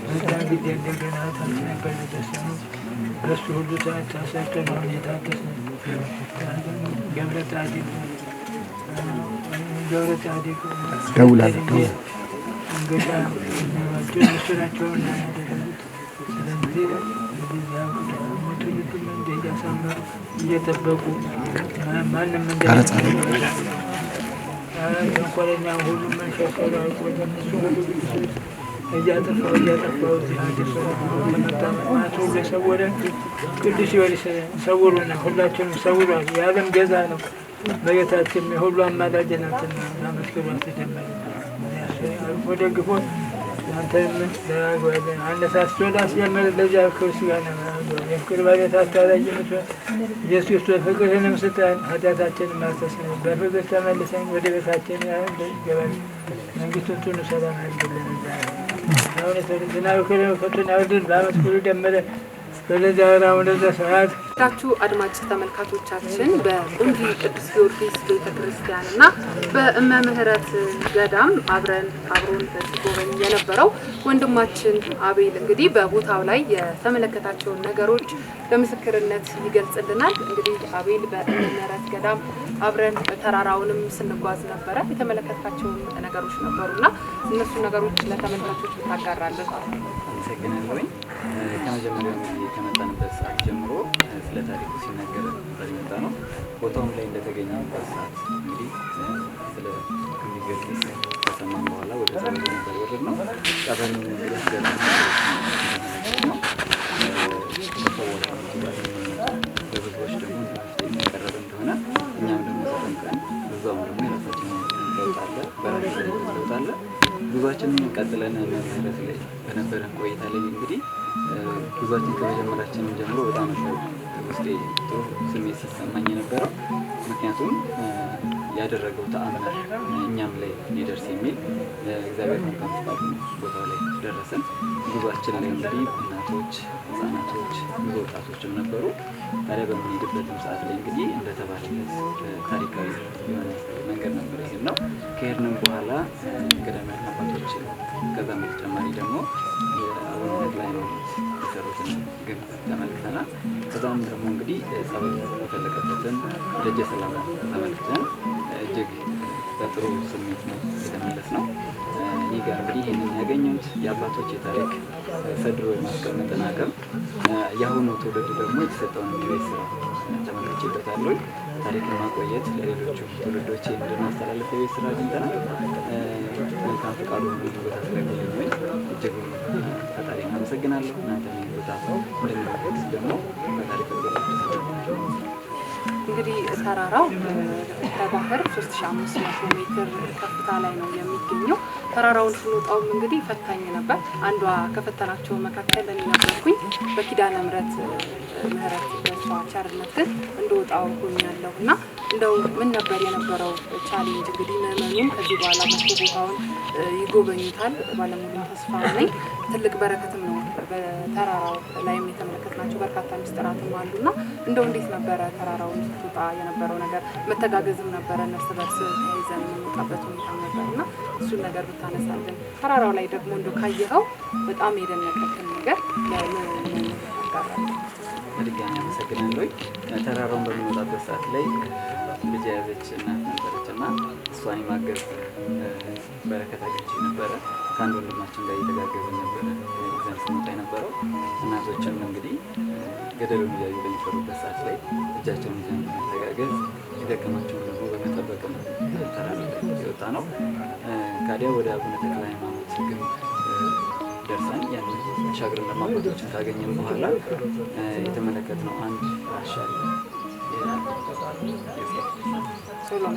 በዛ ጊዜ እንደገና ታች ነበር የተወሰኑ በሱ ሁሉ ተሰርቶ ነው የታደሰ። ገብረ ጻዲቅ ገብረ ጻዲቅ ደውላለሁ፣ ደውላለሁ። እንገሻ ናቸው፣ እነሱ ናቸው ያደረጉት። ስለዚህ እንደዚህ አብቅተው ትውልዱም እንዲህ እያሳመሩ እየጠበቁ ማንም ቀረጻ ላይ ተንኮለኛ ሁሉም መንሸሸሩ አልቆ እነሱ ሁሉ እያጠፋው እያጠፋው እዚህ አደረሰ። ከመጣ መዓት ሁሉ የሰወረን ቅዱስ ጊዮርጊስ ሰውሮናል። ሁላችንም ሰውሯል። የዓለም ገዛ ነው። እመቤታችን የሁሉ አማላጅ ናትና ማመስገኗ ተጀመረ። አልፎ ደግፎ አንተም ለማግባለን አነሳስቶ ላስጀመረ ለዚያ ክብር ምስጋና የፍቅር ባለቤት አታላይ የምትሆን ኢየሱስ ክርስቶስ ፍቅርህንም ስጠን፣ ኃጢአታችንን አስተሰርይ፣ በፍቅር ተመልሰን ወደ ቤታችን ገባን። መንግስቱን ጽኑ ሰላም አድርግልን። አሁን ዝናብ ከቱን ያውርድን፣ በዓመት ሁሉ ደመረ በለዚያ ወደዛ ሰዓት ዳችሁ አድማጭ ተመልካቾቻችን በቁንዲ ቅዱስ ጊዮርጊስ ቤተክርስቲያን እና በእመ ምህረት ገዳም አብረን አብሮን ሲጎበኝ የነበረው ወንድማችን አቤል እንግዲህ በቦታው ላይ የተመለከታቸውን ነገሮች በምስክርነት ይገልጽልናል። እንግዲህ አቤል በእመ ምህረት ገዳም አብረን ተራራውንም ስንጓዝ ነበረ፣ የተመለከታቸውን ነገሮች ነበሩና እነሱ ነገሮች ለተመልካቾች ብታጋራለን። አመሰግናለሁኝ። ከመጀመሪያው እንግዲህ ከመጣንበት ሰዓት ጀምሮ ስለ ታሪኩ ሲነገር ነበር የመጣ ነው። ቦታውም ላይ እንደተገኘንበት ሰዓት እንግዲህ ስለ ቅዱስ ጊዮርጊስ ከሰማን በኋላ ወደ ጸበሉ ነበር የወረድነው። ጸበሉን እንግዲህ አስገራሚ ነው። በሰዎች በብዙዎች ደግሞ የሚቀረብ እንደሆነ እኛም ደግሞ ተጠምቀን እዛውም ደግሞ የራሳችን ለውጥ አለ፣ በራሳችን ለውጥ አለ። ጉዟችንን ቀጥለን ምህረት ላይ በነበረን ቆይታ ላይ እንግዲህ ጉዟችን ከመጀመራችንም ጀምሮ በጣም ነበር ውስጤ ጥሩ ስሜት ሲሰማኝ የነበረው። ምክንያቱም ያደረገው ተአምር እኛም ላይ ሊደርስ የሚል እግዚአብሔር መልካም ፈቃዱ ቦታው ላይ ደረስን። ጉዟችን ላይ እንግዲህ እናቶች፣ ህጻናቶች፣ ብዙ ወጣቶችም ነበሩ። ታዲያ በምንሄድበትም ሰዓት ላይ እንግዲህ እንደተባለለት ታሪካዊ የሆነ መንገድ ነበር የሄድነው። ከሄድንም በኋላ ገዳማውያን አባቶች ከዛም በተጨማሪ ደግሞ የአቡነ ተክለ ሃይማኖት የሰሩትን ግንብ ተመልክተናል። ከዛም ደግሞ እንግዲህ ጸበል የፈለቀበትን ደጀ ሰላም ተመልክተን እጅግ በጥሩ ስሜት ነው የተመለስነው። እኔ ጋር እንግዲህ ይህንን ያገኘሁት የአባቶች የታሪክ ሰድሮ የማስቀመጥን አቅም የአሁኑ ትውልድ ደግሞ የተሰጠውን የቤት ስራ ተመልክቼበታለሁ። ታሪክን ማቆየት ለሌሎቹ ትውልዶች እንድናስተላልፍ የቤት ስራ አግኝተናል። መልካም ፈቃዱ ሆኖ ይህ ቦታ ስለገኘሁኝ እጅጉን ፈጣሪ አመሰግናለሁ። እናንተ ይህን ቦታ እንድንመለከት ደግሞ ፈጣሪ ፈቅዶላችሁ እንግዲህ ተራራው ከባህር 3500 ሜትር ከፍታ ላይ ነው የሚገኘው። ተራራውን ስንወጣውም እንግዲህ ፈታኝ ነበር። አንዷ ከፈተናቸው መካከል እኔ ነበርኩኝ። በኪዳነ ምሕረት በእሷ ቸርነት ግን እንደወጣው ሆኛለሁ እና እንደው ምን ነበር የነበረው challenge? እንግዲህ ምዕመኑም ከዚህ በኋላ መጥቶ ቦታውን ይጎበኙታል ባለሙሉ ተስፋ ነኝ። ትልቅ በረከትም ነው በተራራው ላይም የተመለከትናቸው በርካታ ምስጢራትም አሉና እንደው እንዴት ነበረ ተራራውን ስትወጣ የነበረው ነገር? መተጋገዝም ነበረ፣ እርስ በርስ ተያይዘን የምንወጣበት ሁኔታ ነበርና እሱን ነገር ብታነሳልን። ተራራው ላይ ደግሞ እንደው ካየኸው በጣም የደነቀክን ነገር ለምን ታጋራለህ? በድጋሚ አመሰግናለሁ። ተራራውን በምንወጣበት ሰዓት ላይ ልጅ የያዘች እናት ነበረች እና እሷን የማገዝ በረከት አግኝቼ ነበረ። ከአንድ ወንድማችን ጋር እየተጋገዝን ነበረ ይዘን ስንወጣ የነበረው። እናቶችም እንግዲህ ገደሉን እያዩ በሚፈሩበት ሰዓት ላይ እጃቸውን ይዘን በመተጋገዝ የደከማቸውን ደግሞ በመጠበቅም ተራራ ላይ የወጣ ነው። ካዲያ ወደ አቡነ ተክለ ሃይማኖት ግንብ ደርሰን ያንን ተሻግረን ደግሞ አባቶችን ካገኘን በኋላ የተመለከትነው አንድ ዋሻ አለ። የሶሎሜ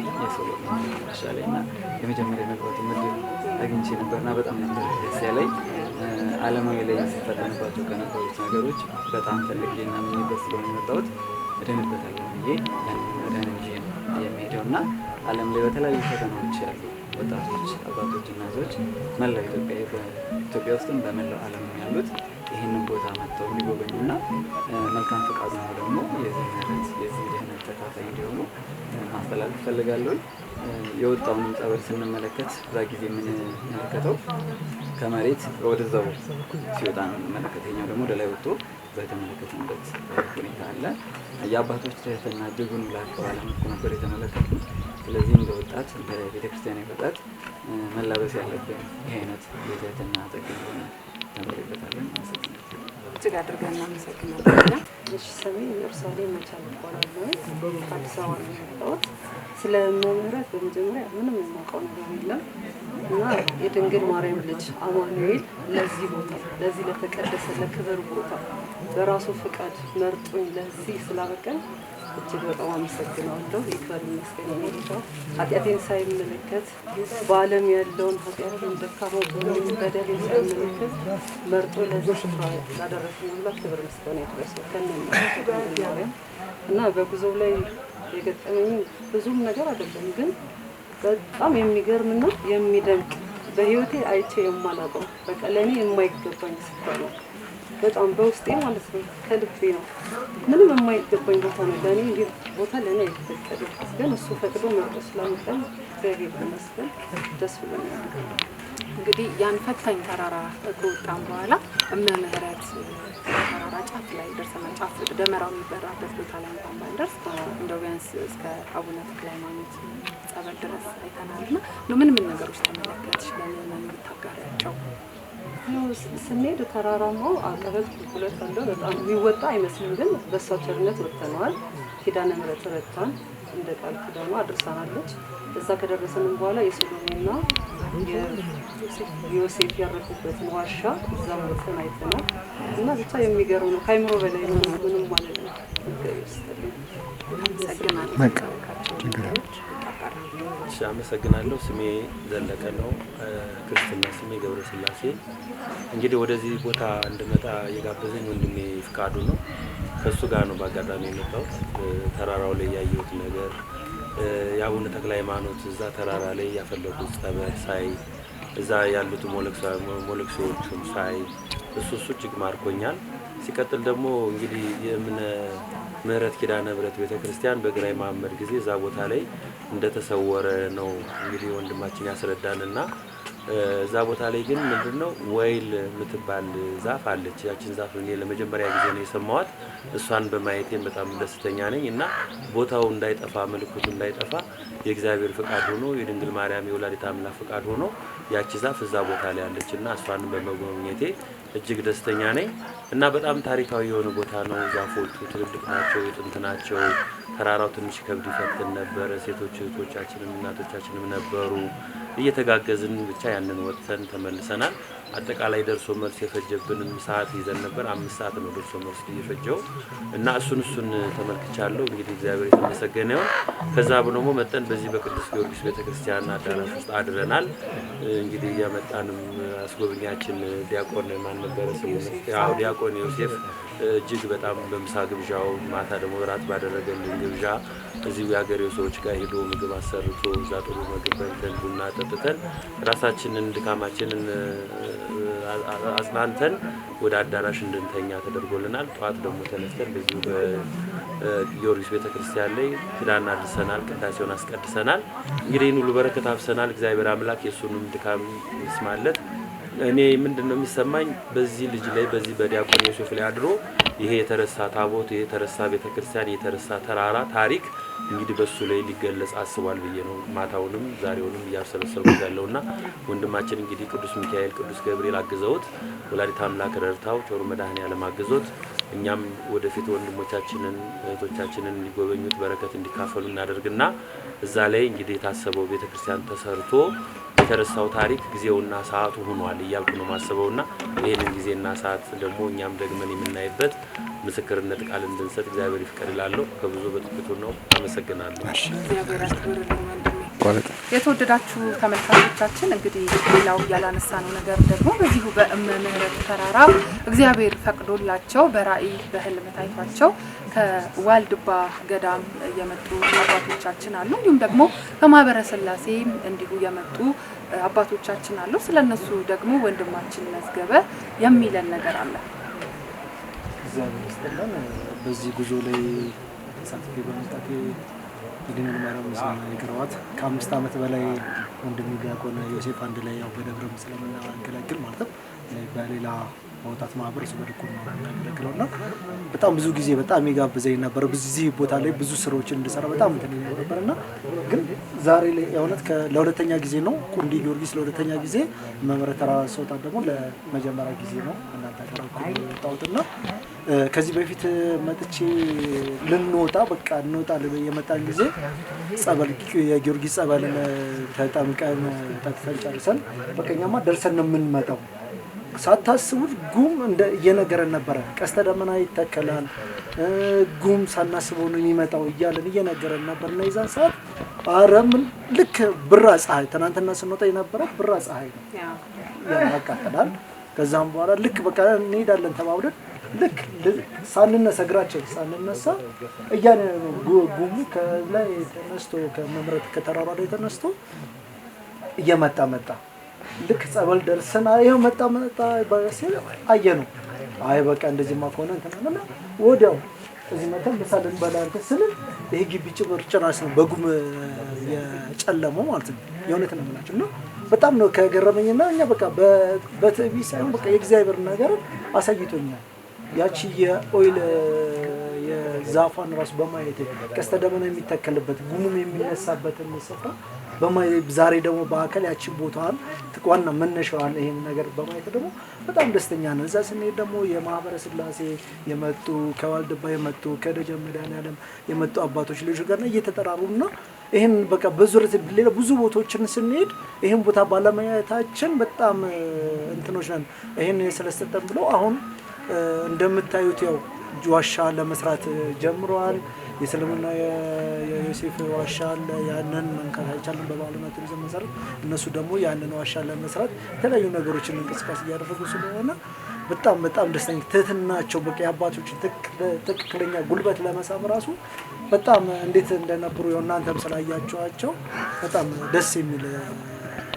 ዋሻ ላይ እና የመጀመሪያ መግባት እድል አግኝቼ ነበርና በጣም ነበር ደስ ያለኝ። ዓለማዊ ላይ ሲፈተንባቸው ከነበሩት ነገሮች በጣም ፈልጌና አምኜበት ስለሆነ የመጣሁት እድንበታለሁ ብዬ ያንን መዳን ይዤ ነው የሚሄደው እና ዓለም ላይ በተለያዩ ፈተናዎች ያሉ ወጣቶች፣ አባቶች፣ እናቶች መላው ኢትዮጵያ በኢትዮጵያ ውስጥም በመላው ዓለም ያሉት ይህንን ቦታ መጥተው እንዲጎበኙና መልካም ፈቃድ ነው ደግሞ የዚህ ምህረት የዚህ ድህነት ተካፋይ እንዲሆኑ ማስተላለፍ እፈልጋለሁ። የወጣውንም ጸበል ስንመለከት በዛ ጊዜ የምንመለከተው ከመሬት ወደዛው ሲወጣ ነው የምንመለከተው። ይኸኛው ደግሞ ወደ ላይ ወጥቶ እዛ የተመለከትንበት ሁኔታ አለ። የአባቶች ትህትና እጅጉን ላቅ ባለ መልኩ ነበር የተመለከትኩት። ስለዚህ እንደ ወጣት እንደ ቤተክርስቲያን ወጣት መላበስ ያለብን ይህ አይነት የትህትና ጥግ እንደሆነ ተምሬበታለን። አመሰግናለሁ። እጅግ አድርገን እናመሰግናለን። እሺ፣ ስሜ ኢየሩሳሌም መቻል እባላለሁ። ከአዲስ አበባ ነው የመጣሁት። ስለ እመ ምህረት በመጀመሪያ ምንም የማውቀው ነገር የለም እና የድንግል ማርያም ልጅ አማኑኤል ለዚህ ቦታ ለዚህ ለተቀደሰ ለክብር ቦታ በራሱ ፍቃድ መርጦኝ ለዚህ ስላበቀኝ እጅግ በጣም አመሰግነዋለሁ። ይክበር ይመስገን የኔ ጌታ። ኃጢአቴን ሳይመለከት በዓለም ያለውን ኃጢአቴን ደካማ ጎኔን በደሌን ሳይመለከት መርጦ ለዚህ ስፍራ ላደረሰኝ አምላክ ክብር ምስጋና ይድረሰው ከነ ድንግል ማርያም። እና በጉዞው ላይ የገጠመኝ ብዙም ነገር አይደለም፣ ግን በጣም የሚገርምና የሚደንቅ በህይወቴ አይቼ የማላውቀው በቃ ለእኔ የማይገባኝ ስፍራ ነው። በጣም በውስጤ ማለት ነው፣ ከልቤ ነው። ምንም የማይገባኝ ቦታ ነው ለእኔ። ይህ ቦታ ለእኔ አይፈቀድም፣ ግን እሱ ፈቅዶ መርጦ ስላመጣኝ እግዚአብሔር ይመስገን ደስ ብሎኛል። እንግዲህ ያን ፈታኝ ተራራ ከወጣን በኋላ እመ ምህረት ተራራ ጫፍ ላይ ደርሰናል። ጫፍ ደመራው የሚበራበት ቦታ ላይ እንኳን ባንደርስ እንደው ቢያንስ እስከ አቡነ ተክለ ሃይማኖት ጸበል ድረስ አይተናል። እና ምን ምን ነገሮች ተመለከትሽ? ለምእመኑ ብታጋሪያቸው። ስንሄድ ተራራማው አቀበት ቁልቁለት አለው። በጣም የሚወጣ አይመስልም፣ ግን በእሷ ቸርነት ወጥተነዋል። ኪዳነ ምህረት ረድታን እንደ ቃል ኪዳኗ አድርሳናለች። እዛ ከደረሰንም በኋላ የሶሎሜና የዮሴፍ ያረፉበትን ዋሻ እዛም ወጥተን አይተናል። እና ብቻ የሚገርም ነው፣ ከአይምሮ በላይ ነው። ምንም ማለት ነው። እግዚአብሔር ይስጥልኝ። እሺ፣ አመሰግናለሁ። ስሜ ዘለቀ ነው። ክርስትና ስሜ ገብረ ስላሴ። እንግዲህ ወደዚህ ቦታ እንድመጣ የጋበዘኝ ወንድሜ ፍቃዱ ነው። ከእሱ ጋር ነው በአጋጣሚ የመጣሁት። ተራራው ላይ ያየሁት ነገር የአቡነ ተክለ ሃይማኖት እዛ ተራራ ላይ ያፈለቁት ጸበል ሳይ፣ እዛ ያሉት ሞለክሶዎቹን ሳይ እሱ እጅግ ማርኮኛል። ሲቀጥል ደግሞ እንግዲህ የእምነ ምህረት ኪዳነ ምህረት ቤተክርስቲያን በግራኝ መሐመድ ጊዜ እዛ ቦታ ላይ እንደተሰወረ ነው እንግዲህ ወንድማችን ያስረዳንና እዛ ቦታ ላይ ግን ምንድነው ወይል የምትባል ዛፍ አለች። ያችን ዛፍ እኔ ለመጀመሪያ ጊዜ ነው የሰማኋት። እሷን በማየቴም በጣም ደስተኛ ነኝ እና ቦታው እንዳይጠፋ ምልክቱ እንዳይጠፋ የእግዚአብሔር ፍቃድ ሆኖ የድንግል ማርያም የወላዲተ አምላክ ፍቃድ ሆኖ ያቺ ዛፍ እዛ ቦታ ላይ አለች እና እሷን በመጎብኘቴ እጅግ ደስተኛ ነኝ እና በጣም ታሪካዊ የሆነ ቦታ ነው። ዛፎቹ ትልልቅ ናቸው፣ የጥንት ናቸው። ተራራው ትንሽ ከብድ ይፈትን ነበረ። ሴቶች እህቶቻችንም እናቶቻችንም ነበሩ። እየተጋገዝን ብቻ ያንን ወጥተን ተመልሰናል። አጠቃላይ ደርሶ መልስ የፈጀብንም ሰዓት ይዘን ነበር። 5 ሰዓት ነው ደርሶ መልስ የፈጀው እና እሱን ተመልክቻለሁ። እንግዲህ እግዚአብሔር የተመሰገነ ይሁን። ከዛ ደግሞ መጠን በዚህ በቅዱስ ጊዮርጊስ ቤተክርስቲያን አዳራሽ ውስጥ አድረናል። እንግዲህ ያመጣንም አስጎብኛችን ዲያቆን ማን ነበረ ስሙ? ያው ዲያቆን ዮሴፍ እጅግ በጣም በምሳ ግብዣው ማታ ደግሞ እራት ባደረገልን ግብዣ እዚሁ የሀገሬው ሰዎች ጋር ሄዶ ምግብ አሰርቶ እዛ ጥሩ ምግብ በልተን ቡና ጠጥተን ራሳችንን ድካማችንን አጽናንተን ወደ አዳራሽ እንድንተኛ ተደርጎልናል። ጠዋት ደግሞ ተነስተን በዚሁ በጊዮርጊስ ቤተክርስቲያን ላይ ኪዳን አድርሰናል፣ ቅዳሴውን አስቀድሰናል። እንግዲህ ይህን ሁሉ በረከት አፍሰናል። እግዚአብሔር አምላክ የእሱንም ድካም ይስማለት። እኔ ምንድን ነው የሚሰማኝ በዚህ ልጅ ላይ፣ በዚህ በዲያቆን ዮሴፍ ላይ አድሮ ይሄ የተረሳ ታቦት፣ ይሄ የተረሳ ቤተክርስቲያን፣ የተረሳ ተራራ ታሪክ እንግዲህ በሱ ላይ ሊገለጽ አስቧል ብዬ ነው ማታውንም ዛሬውንም እያብሰለሰልኩት ያለውና ወንድማችን እንግዲህ ቅዱስ ሚካኤል፣ ቅዱስ ገብርኤል አግዘውት፣ ወላዲተ አምላክ ረድታው፣ ቸሩ መድኃኔዓለም አግዞት እኛም ወደፊት ወንድሞቻችንን እህቶቻችንን እንዲጎበኙት በረከት እንዲካፈሉ እናደርግና እዛ ላይ እንግዲህ የታሰበው ቤተክርስቲያን ተሰርቶ የተረሳው ታሪክ ጊዜውና ሰዓቱ ሆኗል እያልኩ ነው ማስበውና ይህንን ጊዜና ሰዓት ደግሞ እኛም ደግመን የምናይበት ምስክርነት ቃል እንድንሰጥ እግዚአብሔር ይፍቀድ እላለሁ። ከብዙ በጥቂቱ ነው። አመሰግናለሁ። እግዚአብሔር ያክብርልን ወንድሜ። የተወደዳችሁ ተመልካቾቻችን፣ እንግዲህ ሌላው ያላነሳነው ነገር ደግሞ በዚሁ በእመ ምህረት ተራራ እግዚአብሔር ፈቅዶላቸው በራእይ በህልም ታይቷቸው ከዋልድባ ገዳም የመጡ አባቶቻችን አሉ። እንዲሁም ደግሞ ከማህበረ ስላሴም እንዲሁ የመጡ አባቶቻችን አሉ። ስለነሱ ደግሞ ወንድማችን መዝገበ የሚለን ነገር አለ። እግዚአብሔር ይስጥልን። በዚህ ጉዞ ላይ ተሳትፌ በመምጣቴ የድንግል ማርያም ምስጋና ይግረዋት። ከ5 ዓመት በላይ ወንድሜ ዲያቆን ዮሴፍ አንድ ላይ ያው በደብረም ስለምናገለግል፣ ማለትም በሌላ በወጣት ማህበር፣ እሱ በድቁና ነው የሚያገለግለው እና በጣም ብዙ ጊዜ በጣም ይጋብዘኝ ነበር። በዚህ ቦታ ላይ ብዙ ስራዎችን እንድሰራ በጣም እንትን ይለኝ ነበር እና ግን ዛሬ ላይ የእውነት ለሁለተኛ ጊዜ ነው ቁንዲ ጊዮርጊስ ለሁለተኛ ጊዜ፣ መምህረ ተራራ ስወጣ ደግሞ ለመጀመሪያ ጊዜ ነው እናንተ ጋር እኩል የወጣሁት። እና ከዚህ በፊት መጥቼ ልንወጣ በቃ እንወጣ የመጣን ጊዜ ጸበል የጊዮርጊስ ጸበልን ተጠምቀን ጠጥተን ጨርሰን በቃ እኛማ ደርሰን ነው የምንመጣው። ሳታስቡት ጉም እንደ እየነገረን ነበረ። ቀስተ ደመና ይተከላል፣ ጉም ሳናስበው ነው የሚመጣው እያለን እየነገረን ነበር። እና የዛን ሰዓት ኧረ ምን ልክ ብራ ፀሐይ፣ ትናንትና ስንወጣ የነበረው ብራ ፀሐይ ነው፣ ያቃጥላል። ከዛም በኋላ ልክ በቃ እንሄዳለን ተባብለን ልክ ሳንነሳ፣ እግራችን ሳንነሳ እያለ ነው ጉሙ ከላይ ተነስቶ፣ ከመምረት ከተራራ ላይ ተነስቶ እየመጣ መጣ። ልክ ጸበል ደርሰን ይኸው መጣ መጣ ሲል አየነው። አይ በቃ እንደዚህማ ከሆነ እንትን አለና ወዲያው እዚህ መተን ምሳ ልንበላ እንትን ስንል ይሄ ግቢ ጭምር ጭራሽ ነው በጉም የጨለመው ማለት ነው። የእውነት ነው የምላቸው እና በጣም ነው ከገረመኝና እኛ በቃ በትዕቢት ሳይሆን በቃ የእግዚአብሔር ነገር አሳይቶኛል። ያቺ የ oil የዛፏን ራሱ በማየት፣ ቀስተ ደመና የሚተከልበት ጉሙም የሚነሳበትን ስፍራ በማየት፣ ዛሬ ደግሞ በአካል ያቺን ቦታዋን ዋና መነሻዋን ይሄን ነገር በማየት ደግሞ በጣም ደስተኛ ነው። እዛ ስንሄድ ደግሞ የማህበረ ስላሴ የመጡ፣ ከዋልድባ የመጡ፣ ከደጀን መድኃኔዓለም የመጡ አባቶች ልጆች ጋር እየተጠራሩ እና ይህን በቃ በዙረት ሌላ ብዙ ቦታዎችን ስንሄድ ይህን ቦታ ባለማየታችን በጣም እንትኖች ነን። ይህን ስለሰጠን ብሎ አሁን እንደምታዩት ያው ዋሻ ለመስራት ጀምረዋል። የሰለሞንና የዮሴፍ ዋሻ አለ። ያንን መንካት አይቻልም በባህልና ቱሪዝም መሰረት። እነሱ ደግሞ ያንን ዋሻ ለመስራት የተለያዩ ነገሮችን እንቅስቃሴ እያደረጉ ስለሆነ በጣም በጣም ደስተኛ፣ ትህትናቸው በቃ የአባቶችን ትክክለኛ ጉልበት ለመሳም ራሱ በጣም እንዴት እንደነበሩ ያው እናንተም ስላያችኋቸው በጣም ደስ የሚል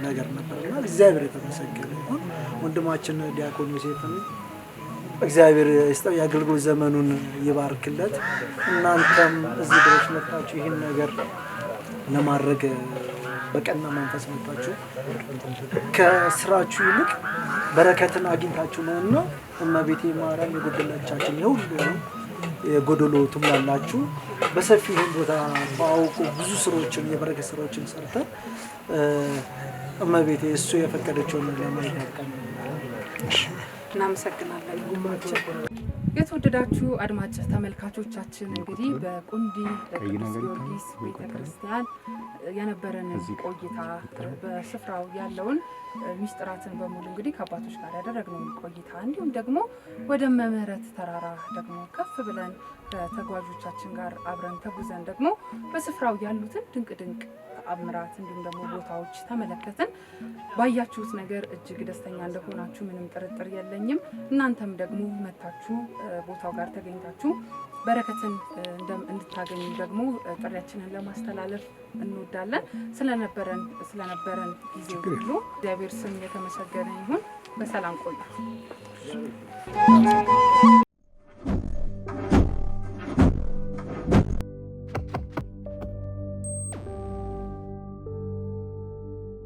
ነገር ነበር እና እግዚአብሔር የተመሰገነ ይሁን። ወንድማችን ዲያቆን ዮሴፍን እግዚአብሔር ይስጠው፣ የአገልግሎት ዘመኑን ይባርክለት። እናንተም እዚህ ድረስ መጥታችሁ ይህን ነገር ለማድረግ በቀና መንፈስ መጥታችሁ ከስራችሁ ይልቅ በረከትን አግኝታችሁ ነውና እመቤቴ ማርያም የጎደለቻችን የሁሉ የጎደሎ ትሙላላችሁ። በሰፊው ይህን ቦታ ተዋውቆ ብዙ ስራዎችን የበረከት ስራዎችን ሰርተን እመቤቴ እሱ የፈቀደችውን ለማየት ያብቃን። እናመሰግናለን ወንድማችን። የተወደዳችሁ አድማጭ ተመልካቾቻችን፣ እንግዲህ በቁንዲ ቅዱስ ጊዮርጊስ ቤተክርስቲያን የነበረንን ቆይታ፣ በስፍራው ያለውን ሚስጥራትን በሙሉ እንግዲህ ከአባቶች ጋር ያደረግነውን ቆይታ፣ እንዲሁም ደግሞ ወደ ምህረት ተራራ ደግሞ ከፍ ብለን ከተጓዦቻችን ጋር አብረን ተጉዘን ደግሞ በስፍራው ያሉትን ድንቅ ድንቅ ተአምራት እንዲሁም ደግሞ ቦታዎች ተመለከትን። ባያችሁት ነገር እጅግ ደስተኛ እንደሆናችሁ ምንም ጥርጥር የለኝም። እናንተም ደግሞ መታችሁ ቦታው ጋር ተገኝታችሁ በረከትን እንድታገኙ ደግሞ ጥሪያችንን ለማስተላለፍ እንወዳለን። ስለነበረን ጊዜ ሁሉ እግዚአብሔር ስም የተመሰገነ ይሁን። በሰላም ቆዩ።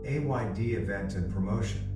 AYD Event and Promotion.